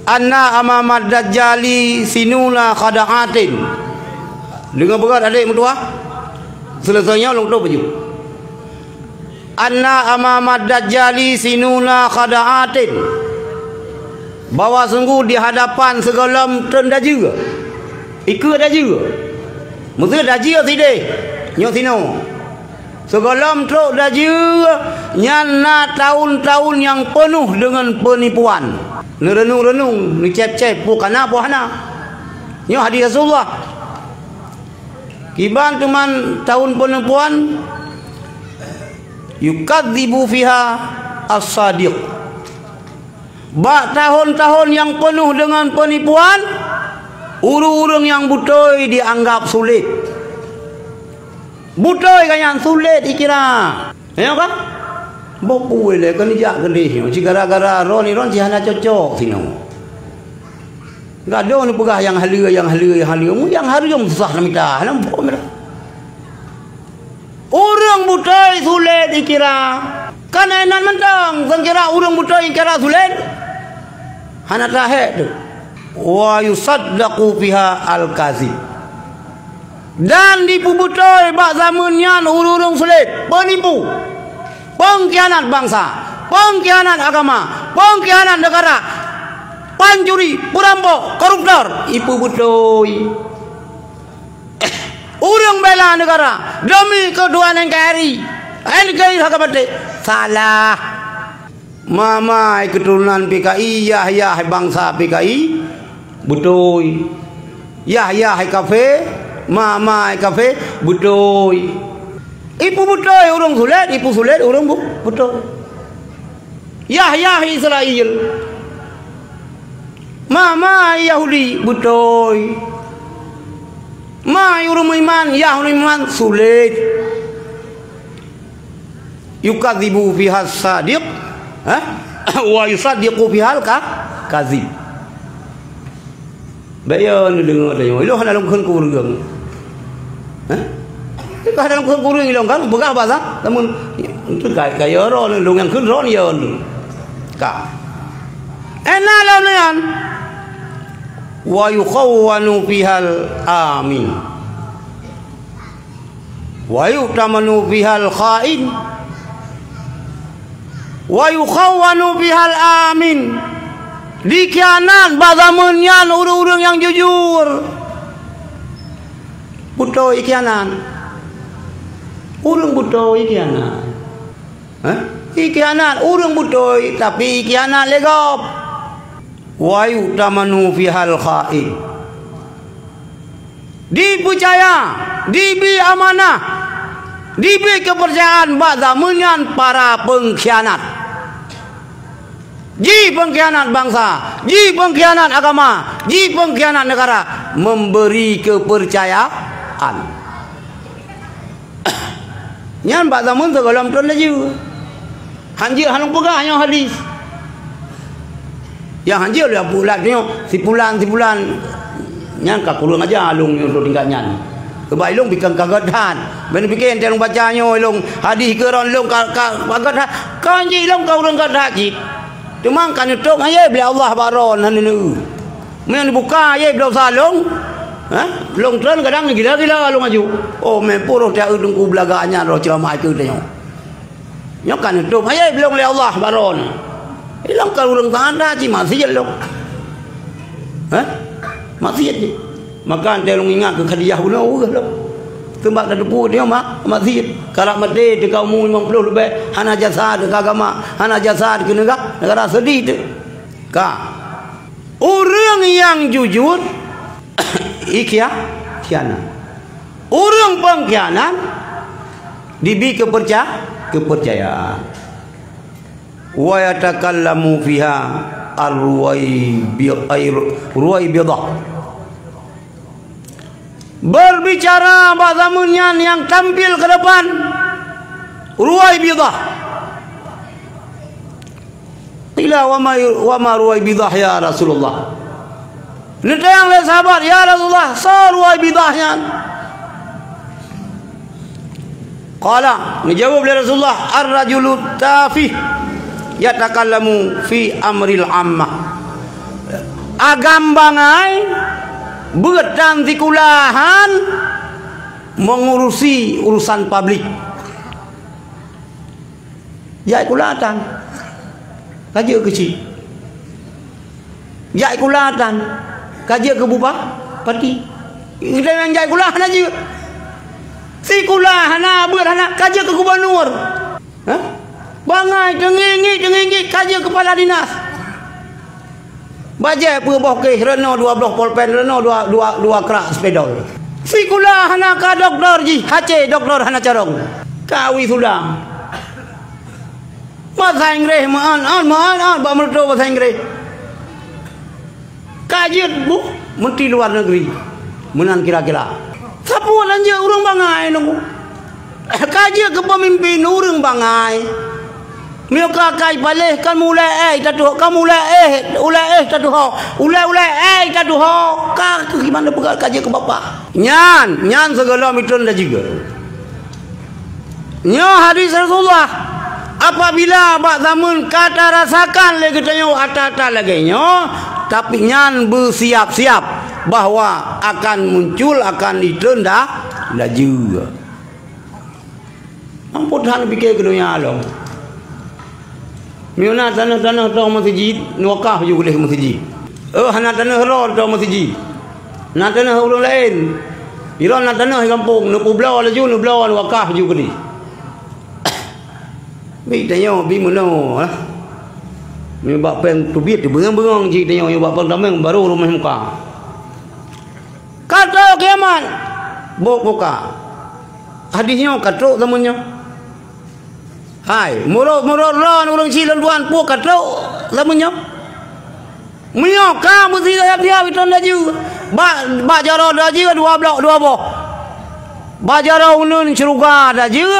"Anna amamad dajjali sinuna khada'atin." Deungoe beugöt adék meutuwah. Seuleusoe nyoe lôn tutup baju. "Anna amamad dajjali sinuna khada'atin." Bahwa sungguh di hadapan sigohlom treun dajih. Ikeue dajih. Meuseu dajih sideh. Nyoe sinoe. Sigohlom trok dajih nyan na tahun-tahun nyang peunoh deungon peunipuan. Neureunung-reunung, neucép-cép, peue kana peue hana. Nyoe hadis Rasulullah. Kiban teuma tahun peunipuan, yukadzibu fiha as-sadiq. Bak tahun-tahun nyang peunoh deungon peunipuan, ureuëng-ureuëng nyang beutôi dianggap sulet. Beutôi ka nyan sulet dikira. Ya kan? Boh puih lé kan jak keudeh nyoe, gara-gara ron iron si hana cocok sinoe. Gadôh neupeugah nyang haleue, nyang haleue, nyang haleue. Mu nyang hareuem susah namita, hana muphom dah. Ureuëng beutôi sulet dikira. Kan inan mantong, seukira ureuëng beutôi dikira sulet. Hana tahek tu. Wa yusaddaqu fiha al-kazib. Dan dipeubeutôi bak zaman nyan ureuëng-ureuëng sulet, peunipu, pengkhianat bansa, pengkhianat agama, pengkhianat negara, pancuri, peurampok, koruptor, ipeubeutôi. Ureuëng bela negara demi keutuhan N K R I, N K R I harga mati. Salah. Mamai keuturonan P K I, yah-yah bansa P K I, beutôi. Yah-yah kafé, Ma, ma kafé, beutôi. Ipeubeutôi ureuëng sulet, ipeusulet ureuëng bu-, beutôi. Yah, yah Israel. Ma, ma Yahudi, beutôi. Ma ureuëng meuiman, yah ureuëng meuiman, sulet. Yukadzibu fihal sadiq, eh? Wa yusaddiqu fihal ka-, kadzib. Bèk yo neudeungoe tanyoe, ilôn hana lôn kheun keu ureuëng. Eh? Ka hana lôn kheun keu ureuëng ilôn kan, peugah basa, namun, itu ka, ka yo droe, lôn nyang kheun droe yo. Ka. Ena lôn nyan. Wa yukhawwanu fihal amin. Wa yu'tamanu fihal kha'in. Wa yukhawwanu fihal amin. Dikhianat bak zameun nyan ureuëng-ureuëng nyang jujur. Beutôi ikhianat. Ureuëng beutôi ikhianat. Hah? Ikhianat ureuëng beutôi, tapi ikhianat lé gob. Wa yu'tamanu fihal kha'in. Dipeucaya, dibi amanah, dibi keupeurcayaan bak zameun nyan para peungkhianat. Jipeungkhianat bansa, jipeungkhianat agama, jipeungkhianat neugara, memberi keupeurcayaan. Nyan bak zameun sigohlom trön laju. Hanjeuet hana peugah nyoe hadis. Nyang hanjeuet lé Abu Lad nyoe, si pulan, si pulan. Nyan ka kureueng aja lôn nyoe untuk tingkat nyan. Sebab ilôn bikon ka gét that. Ban pike enteng lôn baca nyoe ilôn hadis keu ron lôn ka, ka, ka gét that. Kon jih ilôn ka ureueng gét that cit. Teuma ka neutôp hayé bak Allah bak ron hana neu. Meunyoe neubuka hayé bak dosa lôn, ha? Lôn trön kadang gila-gila lôn aju. Oh, meupuroh tiak eu teungku beulaga nyan roh ceramah keu tanyoe. Nyoe ka neutôp hayé lôn lé Allah bak ron. Ilôn ka ureueng tanda cit maksiet lôn. Hah? Maksiet cit. Maka antée lôn ingat keu Khadijah bunoe weueh lôn. Teuma tateupeue nyoe mak, maksiet. Karab maté teuka umu limong ploh leubeh, hana jasa teuka agama, hana jasa keu neugara, neugara seudeh teuh. Ka. Ureueng nyang jujur, ikhia-, khianat. Ureueng peungkhianat dibi keupeurca-, keupeurcayaan. Wa yatakallamu fiha ar-ruwaibi-, ay-, ruwaibidah. Berbicara bak zameun nyan nyang tampil keu depan, ruwaibidah. Qila wa ma, wa ma ruwaibidah ya Rasulullah. Neutanyong lé sahabat, "Ya Rasulullah, soe ruwaibidah nyan?" Qala, neujaweueb lé Rasulullah, "Ar-rajulu tafih yatakallamu fi amril ammah." Agam bangai, beuet dan sikulahan mengurusi urusan publik. Jak sikula tan, ka jeuet keu chik. Jak sikula tan, ka jeuet keu bupa-, pati. Geutanyoe nyang jak sikula hana jeuet. Sikula hana, beuet hana, ka jeuet keu gubunur. Hah? Bangai teungieng-ngieng, teungieng-ngieng, ka jeuet keu kepala dinas. Bajée peuboh keh, reunoe dua bloh polpen, reunoe dua, dua, dua krak spidol. Sikula hana ka doktor jih, hase doktor hana carông. Ka wisuda. Basa Inggréh meu'en-en, meu'en-en bak meureutôh basa Inggréh. Ka jeuet buh menteri luar negeri. Meunan kira-kira. Sapeue lôn jeuet ureueng bangai nunggu. Ka jeuet keu peumimpin ureueng bangai. Meunyoe ka kai paléh, kan ulée éh tatuho, kan ulée éh, ulée éh tatuho, ulée-ulée éh tatuho. Ka keu kiban peugah ka jeuet keu bapak. Nyan, nyan sigohlom itrön laju. Nyoe hadis Rasulullah. Apabila bak zameun ka tarasakan lé geutanyoe ata-ata lagée nyoe, tapi nyan beusiap-siap bahwa akan muncul, akan itrön dah laju. Ampôn that neupike keu donya lom. Meunyoe na tanoh-tanoh toh meuseujid, neuwakaf ju keudeh meuseujid. Oh, hana tanoh droe toh meuseujid. Na tanoh ureueng laén. Sidroe na tanoh di gampông, neupeubloe laju, neubloe neuwakaf ju keudeh. Bi tanyoe, bi meunoe lah. Meunyoe bak péng teubiet, teubeungong-beungong cit tanyoe, meunyoe bak péng tameng, barô rumoh muka. Ka troh kiamat. Bôh puka. Hadih nyoe ka trok zaman nyoe. Hai, murot-murot lôn ureuëng chik lôn tuan pue ka trok zaman nyoe. Meunyoe ka meusidayab-dayab itôn dajeu, bak, bak jaroe dajeu dua blok dua boh. Bak jaroe uneuen syeuruga dajeu,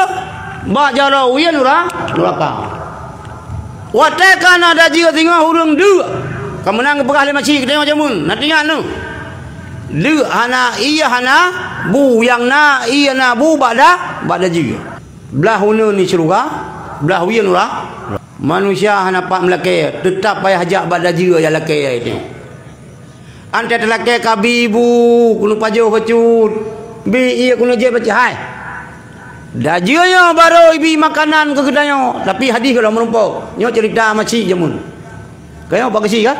bak jaroe uyeuen ura-, nuraka. Watée ka na dajeu singoh ureuëng deuk, ka meunan geupeugah lé maci geutanyoe jameun, na teuingat neuh. Deuk hana ié hana bu, nyang na ié na bu bak da-, bak dajeu. Blaih uneuen di syeuruga, blaih uyeuen ura-, manusia hana pat meulakée, teutab payah jak bak dajeu nyang lakée nyan. Anté teulakée ka bi bu keuneuk pajoh bacut, bi ié keuneuk jép bacut hai. Dajeu nyoe barô ibi makanan keu geutanyoe, tapi hadih gohlom meurumpok. Nyoe ceurita maci jameun. Kayong pak keusi ka?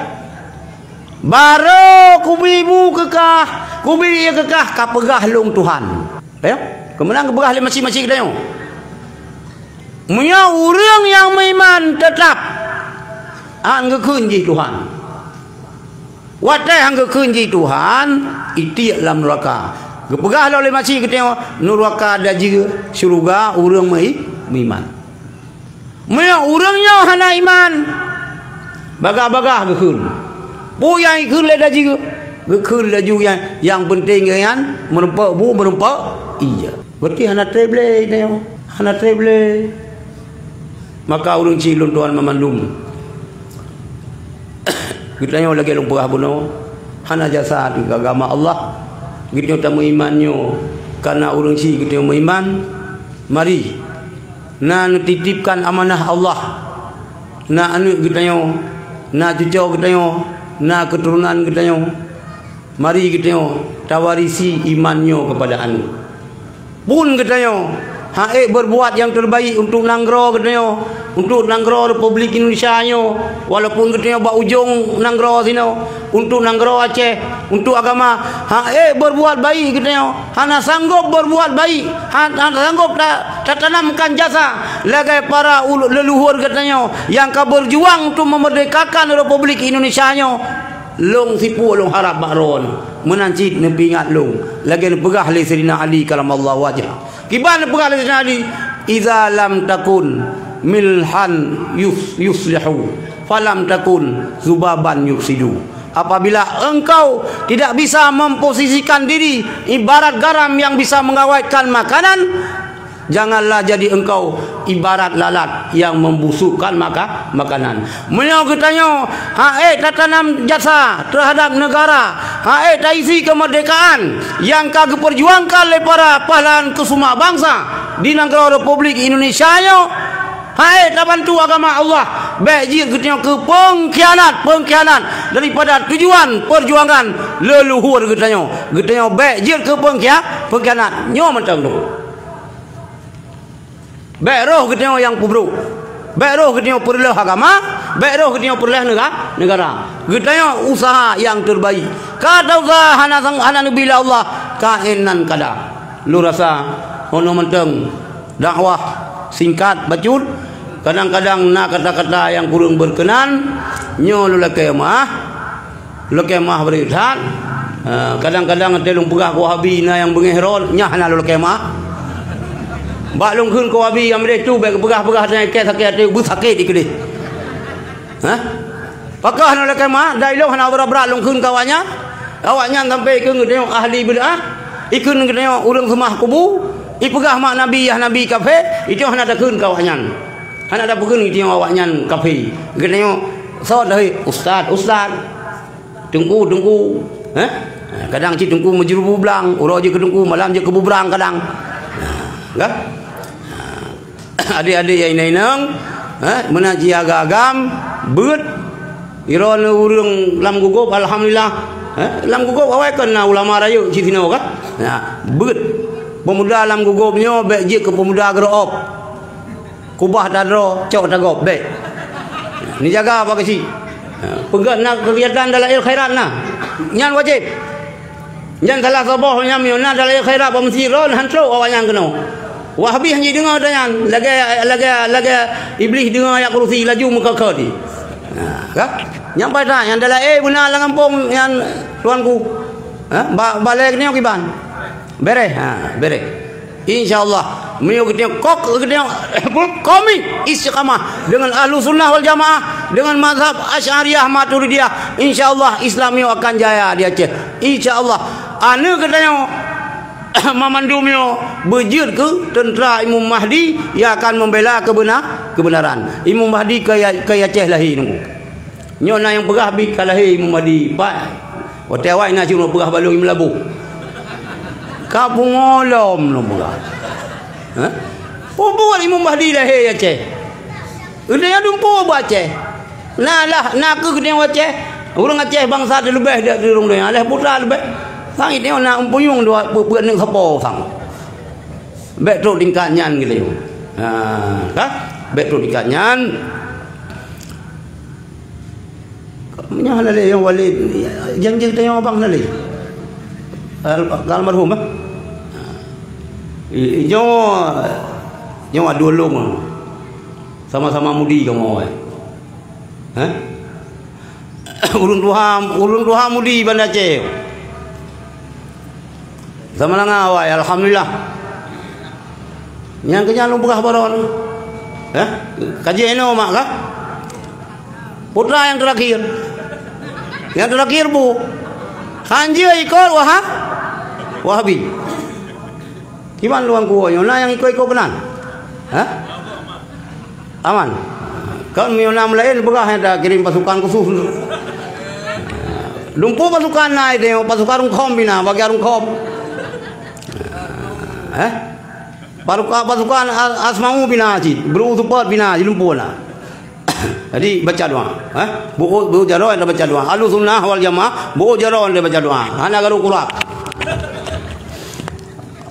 Barô kubi bu keukah, kubi ié keukah ka peugah lôn Tuhan. Kayong? Keumeunang geupeugah lé maci-maci geutanyoe. Meunyoe ureuëng nyang meuiman teutab, han geukheun jih Tuhan. Watée han geukheun jih Tuhan, itiek lam nuraka. Geupeugah lom lé maci geutanyoe, nuraka dajeu syeuruga ureuëng mei-, meuiman. Meunyoe ureuëng nyoe hana iman, bagah-bagah geukheun. Peue nyang ikheun lé dajeu? Geukheun laju nyang, nyang peunteng nyan meurumpok bu, meurumpok ié. Berarti hana treb lé geutanyoe, hana treb lé. Maka ureuëng chik lôn tuan mamandum, geutanyoe lagée lôn peugah bunoe, hana jasa keu agama Allah. Geutanyoe tameuiman nyoe kana ureuëng chik geutanyoe meuiman. Mari, na neutitipkan amanah Allah. Na aneuëk geutanyoe, na cucoe geutanyoe, na keuturonan geutanyoe. Mari geutanyoe tawarisi iman nyoe keupada aneuëk. Phon geutanyoe han ék beurbuat nyang teubaik untuk nanggroe geutanyoe, untuk nanggroe Republik Indonesia nyoe, walaupun geutanyoe bak ujong nanggroe sinoe, untuk nanggroe Aceh, untuk agama, han ék beurbuat baik geutanyoe, hana sanggob beurbuat baik, han-, hana sanggob ta-, tatanamkan jasa lagée para ulu-, leuluhur geutanyoe nyang ka beurjuang untuk meumerdekakan Republik Indonesia nyoe. Lôn sipue lôn harab bak droeneuh, meunan cit neupeuingat lôn, lagée neupeugah lé Saidina Ali karamallahu wajhah. Kiban neupeugah lé Saidina Ali, "Idza lam takun milhan yus-, yuslihu, falam takun zubaban yufsidu." Apabila engkau tidak bisa memposisikan diri ibarat garam yang bisa mengawetkan makanan, janganlah jadi engkau ibarat lalat yang membusukkan maka-, makanan. Meunyoe geutanyoe han ék tatanam jasa terhadap negara, han ék taisi kemerdekaan yang ka geuperjuangkan lé para pahlawan keusuma bansa di nanggroe Republik Indonesia nyoe, han ék tabantu agama Allah, bék jeuet geutanyoe keu pengkhianat, pengkhianat daripada tujuan perjuangan leluhur geutanyoe. Geutanyoe bék jeuet keu pengkhia-, pengkhianat. Nyoe mantong tu. Bék roh geutanyoe nyang peubrok. Bék roh geutanyoe peureuleueh agama, bék roh geutanyoe peureuleueh nega-, negara. Geutanyoe usaha nyang terbaik. Ka ta usaha hana sang-, hana neubi lé Allah, ka inan kada. Lôn rasa, nyoe mantong dakwah singkat bacut. Kadang-kadang na kata-kata nyang kureueng berkenan, nyoe lôn lakée maah. Lôn lakée maah bri that. Ha, kadang-kadang watée lôn peugah keu Wahabi na nyang beungéh rot, nyan hana lôn lakée maah. Bak lôn kheun keu Wahabi nyang meudeh tu bék geupeugah-peugah tanyoe kée sakét até, beusakét dikeudeh. Hah? Pakon hana lôn lakée maah, dan ilôn hana brat-brat lôn kheun keu awaknyan. Awaknyan sampoe ikheun geutanyoe ahli bid'ah, ikheun geutanyoe ureuëng seumah kubu, ipeugah mak Nabi, yah Nabi kafé, itu hana takheun keu awaknyan. Hana tapeukheun geutanyoe awaknyan kafé. Geutanyoe soe dahé ustaz, ustaz. Teungku, teungku. Hah? Kadang cit teungku meujeureubu blang, uroe jeuet keu teungku, malam jeuet keu bubrang kadang. Kan? Adik-adik nyang inong-inong, hah? Meunan cit agam-agam, beuet. Droeneuh ureuëng lam gugop, alhamdulillah. Hah? Lam gugop awai kan na ulama rayeuk cit sinoe kan? Nah, beuet. Pemuda lam gugop nyoe bék jeuet keu pemuda geureuop. Kubah tadroe, cok tagop, bék. Neujaga bak keuchik. Ha, peugah na keugiatan dalail khairat na. Nyan wajéb. Nyan salah saboh nyang meunyoe na dalail khairat bak meuseujid droe, han trok awaknyan keunoe. Wahabi han jideungoe tanyan, lagée, lagée, lagée Iblih deungoe ayat kursi laju meukeukeu di. Ha, ka? Nyang paih that, nyang dalail beuna lam gampông nyan tuanku. Ha, ba-, balée keunoe kiban. Beres, ha, beres. Insya Allah, meunyoe geutanyoe kok, geutanyoe komit istiqamah dengan Ahlu Sunnah wal Jamaah, dengan mazhab Asy'ariyah Maturidiyah, insya Allah Islam nyoe akan jaya di Aceh. Insya Allah, aneuk geutanyoe mamandum nyoe beujeuet keu teuntera Imam Mahdi yang akan membela kebenar-, kebenaran. Imam Mahdi ka, ka Aceh lahé nunggu. Nyoe na nyang peugah bit ka lahé Imam Mahdi, pat. Watèe awai na cuma peugah balong Imam Laboh. Ka pungo lom lom peugah. Hah? Peue buet Imam Mahdi lahé Aceh? Geutanyoe dumpeue bak Aceh. Na lah, na keuh geutanyoe Aceh. Ureueng Aceh bansa teuleubeh di, di rhueng donya, lhèe putra leubeh. Sang geutanyoe na umpuyueng dua peuet neuk sapo sang. Bèk trok tingkat nyan geutanyoe. Ha, ka? Bèk trok tingkat nyan. Nyoe hana lé nyang wali, janji teunyong abang hana lé. Al-, almarhum, ah. I, i, nyoe, nyoe dua lôn. Sama-sama mudi kamoe, eh. Hah? Ureueng tuha, ureueng tuha mudi Banda Aceh. Sama langa awai, alhamdulillah. Nyang keu nyan lôn peugah baroe nyoe. Eh? Kaji inoe mak kah? Putra nyang teurakhir. Nyang teurakhir bu. Hanjeuet ikot Wahab-, Wahabi. Kiban luwang kuwoe nyoe na nyang ikot-ikot keunan? Hah? Aman. Kan meunyoe na meulaén peugah nyang takirém pasukan khusus. Dumpeue pasukan na itu, pasukan rungkhom bina, bagian rungkhom. Eh? Pasukan, pasukan Al-, Asmau bina cit, Bru Support bina cit, dumpeue na. Jadi baca doa, eh? Buku, buku jaroe anda baca doa. Ahlu Sunnah wal Jamaah, buku jaroe anda baca doa. Hana garu kurap.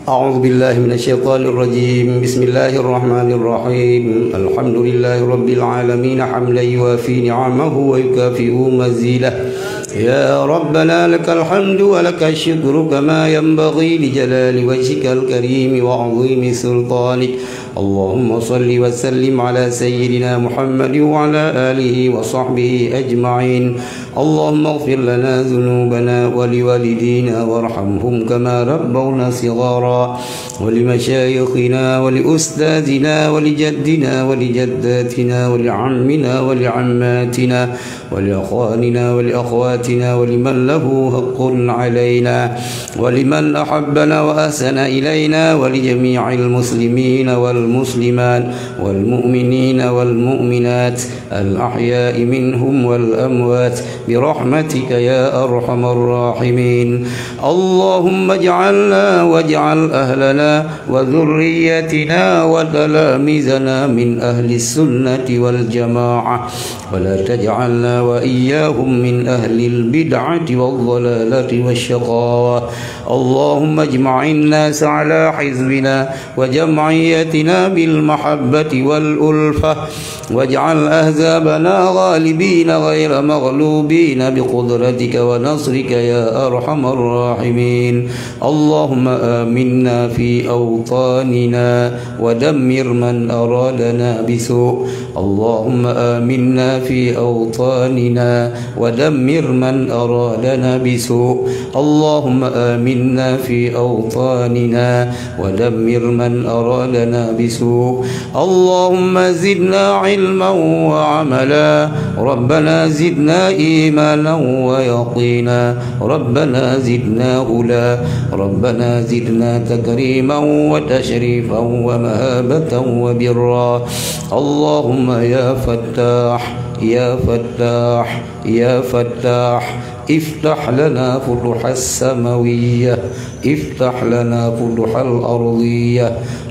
أعوذ بالله من الشيطان الرجيم. بسم الله الرحمن الرحيم. الحمد لله رب العالمين، حمدا يوافي نعمه ويكافئ مزيده. يا ربنا لك الحمد ولك الشكر كما ينبغي لجلال وجهك الكريم وعظيم سلطانك. اللهم صل وسلم على سيدنا محمد وعلى آله وصحبه أجمعين. اللهم اغفر لنا ذنوبنا ولوالدينا وارحمهم كما ربونا صغارا، ولمشايخنا ولأستاذنا ولجدنا ولجداتنا ولعمنا ولعماتنا ولأخواننا ولأخواتنا ولمن له حق علينا ولمن أحبنا وأحسن إلينا ولجميع المسلمين والمسلمات والمؤمنين والمؤمنات الأحياء منهم والأموات برحمتك يا أرحم الراحمين. اللهم اجعلنا واجعل أهلنا وذريتنا وتلاميذنا من أهل السنة والجماعة، ولا تجعلنا وإياهم من أهل البدعة والضلالة والشقاوة. اللهم اجمع الناس على حزبنا وجمعيتنا بالمحبة والألفة، واجعل أحزابنا غالبين غير مغلوبين بقدرتك ونصرك يا أرحم الراحمين. اللهم آمنا في أوطاننا ودمر من أرادنا بسوء. اللهم آمنا في أوطاننا ودمر من أرادنا بسوء. اللهم آمنا في أوطاننا ودمر من أرادنا بسوء. اللهم زدنا علما وعملا. ربنا زدنا إيمانا ويقينا. ربنا زدنا هدى. ربنا زدنا تكريما وتشريفا ومهابة وبرا. اللهم يا فتاح، يا فتاح، يا فتاح، افتح لنا فتوح السماوية، افتح لنا فتوح الأرضية،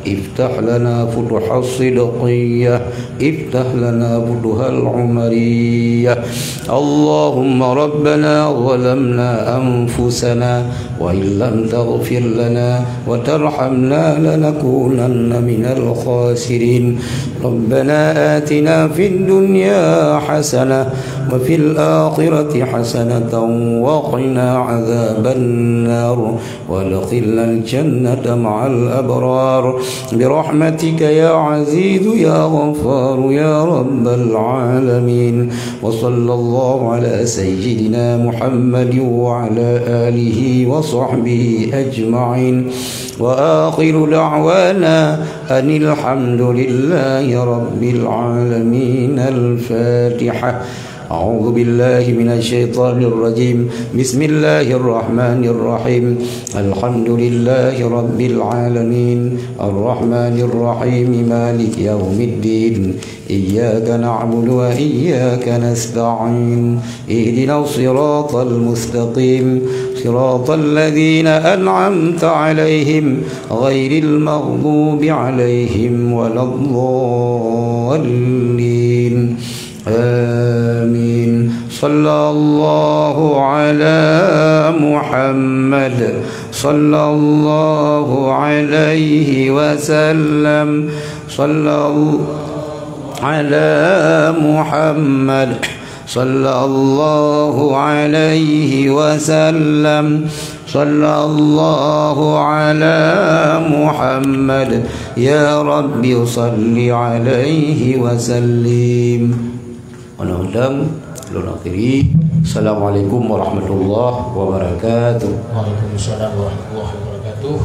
افتح لنا فتوح الصدقية، افتح لنا فتوح العمرية. اللهم ربنا ظلمنا أنفسنا وإن لم تغفر لنا وترحمنا لنكونن من الخاسرين. ربنا آتنا في الدنيا حسنة وفي الآخرة حسنة وقنا عذاب النار، وأدخلنا الجنة مع الأبرار، برحمتك يا عزيز يا غفار يا رب العالمين. وصلى الله على سيدنا محمد وعلى آله وصحبه أجمعين. وآخر دعوانا أن الحمد لله رب العالمين. الفاتحة. أعوذ بالله من الشيطان الرجيم. بسم الله الرحمن الرحيم. الحمد لله رب العالمين. الرحمن الرحيم. مالك يوم الدين. إياك نعبد وإياك نستعين. اهدنا الصراط المستقيم. صراط الذين أنعمت عليهم غير المغضوب عليهم ولا الضالين. آمين. صلى الله على محمد. صلى الله عليه وسلم. صلى الله على محمد. صلى الله عليه وسلم. صلى الله على محمد. يا رب صل عليه وسلم. Meunan lôn akhiri. Assalamualaikum warahmatullahi wabarakatuh. Waalaikumsalam warahmatullahi wabarakatuh.